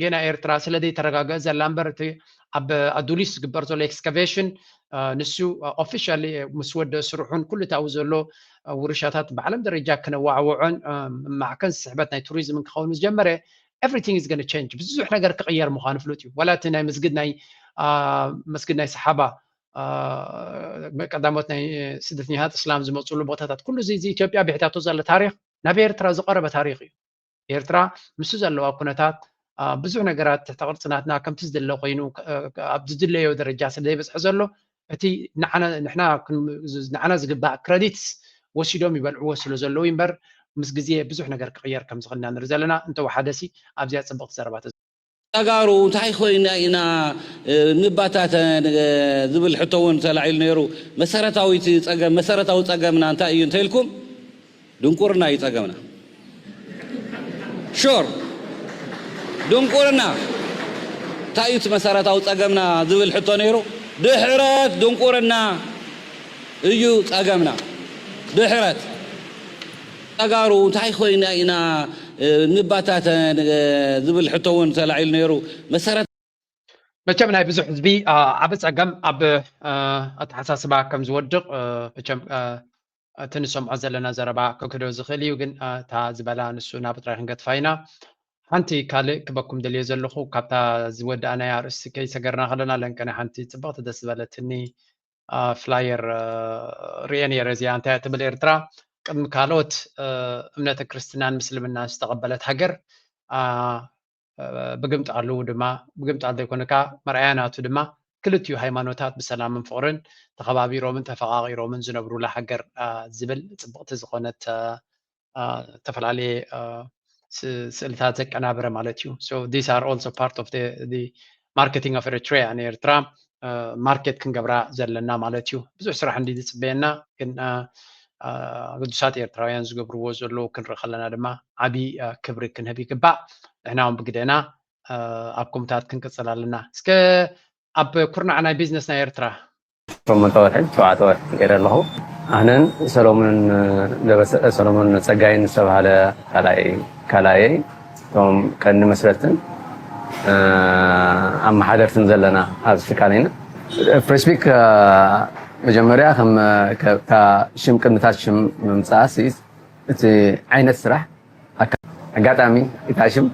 ጌና ኤርትራ ስለ ዘይተረጋገ ዘላ እምበር እቲ ኣብ ኣዱሊስ ዝግበር ዘሎ ኤክስካቬሽን ንሱ ኦፊሻሊ ምስ ወደ ስርሑን ኩሉ ታዊ ዘሎ ውርሻታት ብዓለም ደረጃ ክነዋዕውዖን ማዕከን ስሕበት ናይ ቱሪዝምን ክኸውን ምስ ጀመረ everything is gonna change ብዙሕ ነገር ክቕየር ምዃኑ ፍሉጥ እዩ ዋላ እቲ ናይ መስግድ ናይ መስግድ ናይ ሰሓባ ቀዳሞት ናይ ስደተኛታት እስላም ዝመፅሉ ቦታታት ኩሉ እዚ ኢትዮጵያ ብሕታቶ ዘሎ ታሪክ ናብ ኤርትራ ዝቀረበ ታሪክ እዩ ኤርትራ ምስ ዘለዋ ኩነታት ብዙሕ ነገራት ትሕተ ቅርፂ ናትና ከምቲ ዝድለ ኮይኑ ኣብ ዝድለዮ ደረጃ ስለ ዘይበፅሐ ዘሎ እቲ ንዓና ዝግባእ ክረዲትስ ወሲዶም ይበልዕዎ ስለ ዘለዉ እምበር ምስ ግዜ ብዙሕ ነገር ክቕየር ከም ዝኽእል ኢና ንርኢ ዘለና። እንተወሓደ ሲ ኣብዚኣ ጽብቕቲ ዘረባ ተዘ- ተጋሩ እንታይ ኮይና ኢና ንባታተን ዝብል ሕቶ እውን ተላዒሉ ነይሩ። መሰረታዊ ጸገም መሰረታዊ ጸገምና እንታይ እዩ እንተኢልኩም ድንቁርና እዩ ጸገምና። ሹር ድንቁርና እንታይ እዩ መሰረታዊ ጸገምና ዝብል ሕቶ ነይሩ። ድሕረት ድንቁርና እዩ ጸገምና። ድሕረት ተጋሩ እንታይ ኮይና ኢና ንባታተን ዝብል ሕቶ እውን ተላዒሉ ነይሩ። መሰረት መቸም ናይ ብዙሕ ህዝቢ ዓብ ጸገም ኣብ ኣተሓሳስባ ከም ዝወድቕ መቸም እቲ ንሰምዖ ዘለና ዘረባ ክክዶ ዝኽእል እዩ። ግን እታ ዝበላ ንሱ ናብ ጥራይ ክንገጥፋ ኢና። ሓንቲ ካልእ ክበኩም ደልዮ ዘለኹ ካብታ ዝወዳእናያ ኣርእስቲ ከይሰገርና ከለና ለንቀነ ሓንቲ ጽብቕቲ ደስ ዝበለትኒ ፍላየር ርእየ ነይረ። እዚኣ እንታይ ትብል ኤርትራ ቅድሚ ካልኦት እምነተ ክርስትናን ምስልምናን ዝተቐበለት ሃገር ብግምጣሉ ድማ ብግምጣል ዘይኮነ ከዓ መርኣያ ናቱ ድማ ክልቲኡ ሃይማኖታት ብሰላምን ፍቕርን ተኸባቢሮምን ተፈቓቒሮምን ዝነብሩላ ሃገር ዝብል ፅብቕቲ ዝኾነት ዝተፈላለየ ስእልታት ዘቀናበረ ማለት እዩ። So these are also part of the marketing of Eritrea ንኤርትራ ማርኬት ክንገብራ ዘለና ማለት እዩ። ብዙሕ ስራሕ እንዲ ዝፅበየና ግን ግዱሳት ኤርትራውያን ዝገብርዎ ዘለዉ ክንርኢ ከለና ድማ ዓብዪ ክብሪ ክንህብ ይግባእ። ንሕና እውን ብግደና ኣብ ከምኡታት ክንቅፅል ኣለና። እስከ ኣብ ኩርናዕ ናይ ቢዝነስ ናይ ኤርትራ ሸሞንተ ወርሒ ሸውዓተ ወርሒ ገይረ ኣለኹ። ኣነን ሰሎሞንን ደበሰ ሰሎሞን ጸጋይን ዝተባህለ ካልኣይ ካልኣየይ እቶም ቀንዲ መስረትን ኣመሓደርትን ዘለና ኣብዚ ትካል ኢና። ፕሬስቢክ መጀመርያ ከም ሽም ቅድምታት ሽም ምምፃእ እቲ ዓይነት ስራሕ ኣጋጣሚ እታ ሽም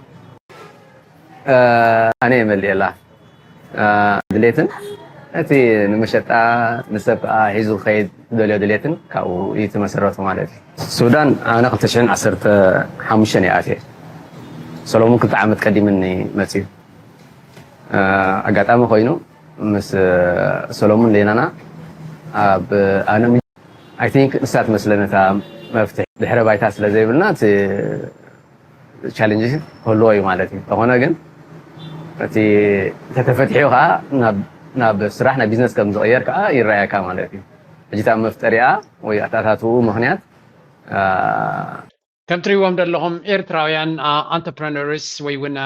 ኣነ የመልየላ ድሌትን እቲ ንመሸጣ ንሰብ ከዓ ሒዙ ክኸይድ ዝደልዮ ድሌትን ካብኡ እዩ ተመሰረቱ ማለት እዩ። ሱዳን ኣነ ክልተ ሽሕን ዓሰርተ ሓሙሽተን እየ ኣትየ። ሰሎሙን ክልተ ዓመት ቀዲምኒ መፅዩ። ኣጋጣሚ ኮይኑ ምስ ሰሎሙን ሌናና ኣብ ኣነ I think ንሳ ትመስለኒ እታ መፍትሒ ድሕረ ባይታ ስለ ዘይብልና እቲ ቻለንጅ ክህልዎ እዩ ማለት እዩ። እንተኾነ ግን እቲ ተተፈትሒኡ ከዓ ናብ ስራሕ ናብ ቢዝነስ ከም ዝቕየር ከዓ ይረኣየካ ማለት እዩ። ሕጂ እታ መፍጠሪኣ ወይ ኣተኣታትኡ ምኽንያት ከም ትሪእዎም ዘለኹም ኤርትራውያን ኣንተርፕረነርስ ወይ እውን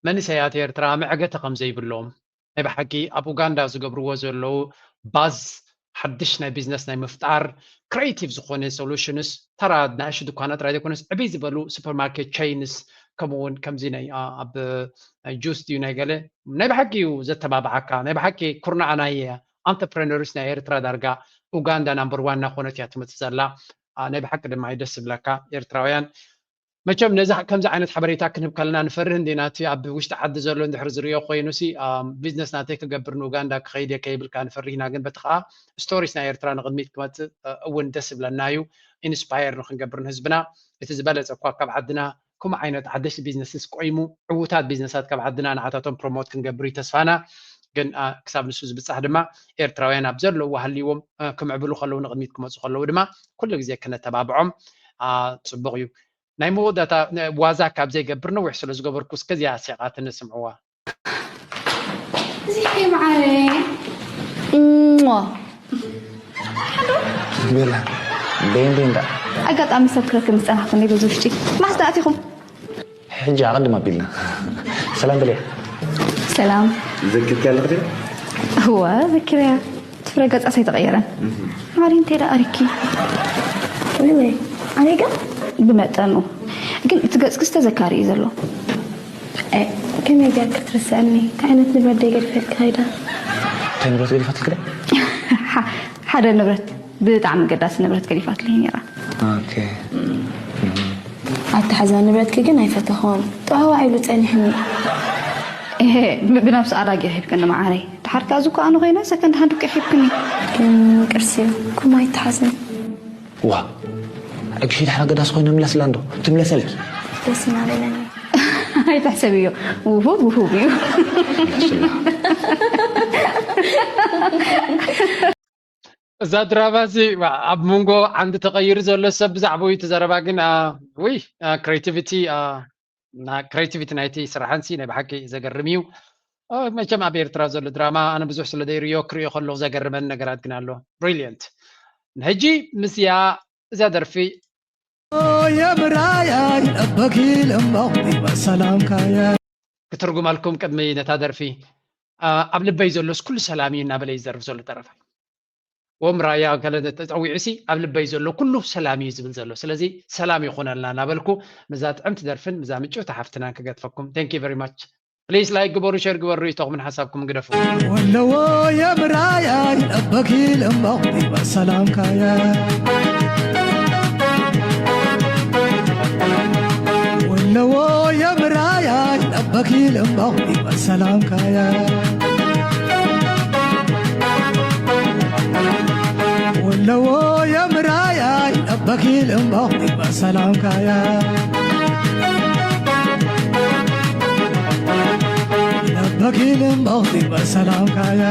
መንእሰያት ኤርትራ መዕገቲ ከም ዘይብሎም ናይ ብሓቂ ኣብ ኡጋንዳ ዝገብርዎ ዘለዉ ባዝ ሓድሽ ናይ ቢዝነስ ናይ ምፍጣር ክሬቲቭ ዝኾነ ሶሉሽንስ ተራ ናእሽ ድኳና ጥራይ ዘይኮነስ ዕብይ ዝበሉ ሱፐርማርኬት ቸይንስ ከምኡ እውን ከምዚ ናይ ኣብ ጁስ ድዩ ናይ ገለ ናይ ብሓቂ እዩ ዘተባብዓካ ናይ ብሓቂ ኩርናዕ ናይ ኣንተርፕረነርስ ናይ ኤርትራ ዳርጋ ኡጋንዳ ናምበር ዋን እናኾነት እያ ትመፅእ ዘላ። ናይ ብሓቂ ድማ እዩ ደስ ዝብለካ ኤርትራውያን መቸም ነዚ ከምዚ ዓይነት ሓበሬታ ክንህብ ከለና ንፈርህ እንዲና እቲ ኣብ ውሽጢ ዓዲ ዘሎ እንድሕር ዝሪኦ ኮይኑ ሲ ቢዝነስ ናተይ ክገብር ንኡጋንዳ ክኸይድ እየ ከይብልካ ንፈርህ ኢና ግን በቲ ከዓ ስቶሪስ ናይ ኤርትራ ንቕድሚት ክመፅእ እውን ደስ ዝብለና እዩ። ኢንስፓየር ንክንገብር ንህዝብና እቲ ዝበለፀ እኳ ካብ ዓድና ከምኡ ዓይነት ሓደሽቲ ቢዝነስስ ቆይሙ ዕዉታት ቢዝነሳት ካብ ዓድና ንዓታቶም ፕሮሞት ክንገብር እዩ ተስፋና። ግን ክሳብ ንሱ ዝብፃሕ ድማ ኤርትራውያን ኣብ ዘለዉ ሃልይዎም ክምዕብሉ ከለዉ ንቕድሚት ክመፁ ከለዉ ድማ ኩሉ ግዜ ክነተባብዖም ፅቡቕ እዩ። ናይ መወዳእታ ዋዛ ካብ ዘይገብር ነዊሕ ስለ ዝገበርኩ እስከ እዚኣ ኣስሒቓትኒ ስምዕዋ። እዚ መዓረ ቤላ ቤንቤንዳ ኣጋጣሚ ሰብ ክረክብ ምስ ጸናሕኩ እንደ በዚ ውሽጢ ማስ ደኣቲኹም ሕጂ ኣቐድም ኣቢልና ሰላም በልያ ሰላም ዘኪርኪ ኣለኽቲ እወ ዘኪረያ ትፍረ ገጻ ሰይተቐየረን ማሪ እንታይ ደኣ ኣሪኪ ወይ ኣነ ግን ብመጠኑ ግን እቲ ገጽ ክስተ ዘካሪ እዩ ዘሎ ከመይ ገርክ ትርስዐኒ እንታይ ዓይነት ንብረት ደይ ገዲፈልካ ከይዳ እንታይ ንብረት ገዲፋትልክ ሓደ ንብረት ብጣዕሚ ገዳሲ ንብረት ገዲፋትለይ ነይራ ኣተሓዛ ንብረትኪ ግን ኣይፈተኽዎን ጠዋዋ ኢሉ ጸኒሕኒ እሄ ብናብሲ ኣራጊ ሒብክኒ መዓረይ ድሓር ከኣ ዝኮ ኣነ ኮይነ ሰከንድ ሃንድ እኮ ሒብክኒ ግን ቅርሲ እዩ ኩማ ኣይተሓዝን ዋ ዕግሺ ድሓር ገዳስ ኮይነ ምለስላ እንዶ ትምለሰልኪ ደስ እናበለኒ ኣይትሕሰብዮ ውሁብ ውሁብ እዩ እዛ ድራማ እዚ ኣብ መንጎ ዓንዲ ተቐይሩ ዘሎ ሰብ ብዛዕባኡ እዩ እቲ ዘረባ። ግን ውይ፣ ክሬቲቪቲ፣ ክሬቲቪቲ ናይቲ ስራሕንሲ ናይ ብሓቂ ዘገርም እዩ። መቸም ኣብ ኤርትራ ዘሎ ድራማ ኣነ ብዙሕ ስለ ዘይርዮ ክሪኦ ከለኹ ዘገርመን ነገራት ግን ኣሎ። ብሪልየንት። ንሕጂ ምስያ እዛ ደርፊ የምራያ ይጠበኪ ልምባው ይበሰላምካያ ክትርጉመልኩም ቅድሚ ነታ ደርፊ ኣብ ልበይ ዘሎስ ኩሉ ሰላም እዩ እናበለ ይዘርፍ ዘሎ ጠረፋ። ወምራያ ከለ ተጸዊዑሲ ኣብ ልበይ ዘሎ ኩሉ ሰላም እዩ ዝብል ዘሎ። ስለዚ ሰላም ይኾነልና እናበልኩ ምዛ ጥዕምቲ ደርፍን ምዛ ምጭውቲ ሓፍትናን ክገጥፈኩም። Thank you very much. Please like ግበሩ፣ ሸር ግበሩ፣ ሪኢቶኹምን ሓሳብኩምን ግደፉ። ወለዎ የምራያ ይጠበኪ ልምባው ይበሰላምካያ ወለዎ የምራያ ይጠበኪ ልምባው ይበሰላምካያ ወለዎ የምራያ ይጠበኪ ልምባው ይበሰላምካያ ይጠበኪ ልምባው ይበሰላምካያ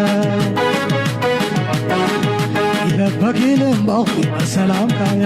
ይጠበኪ ልምባው ይበሰላምካያ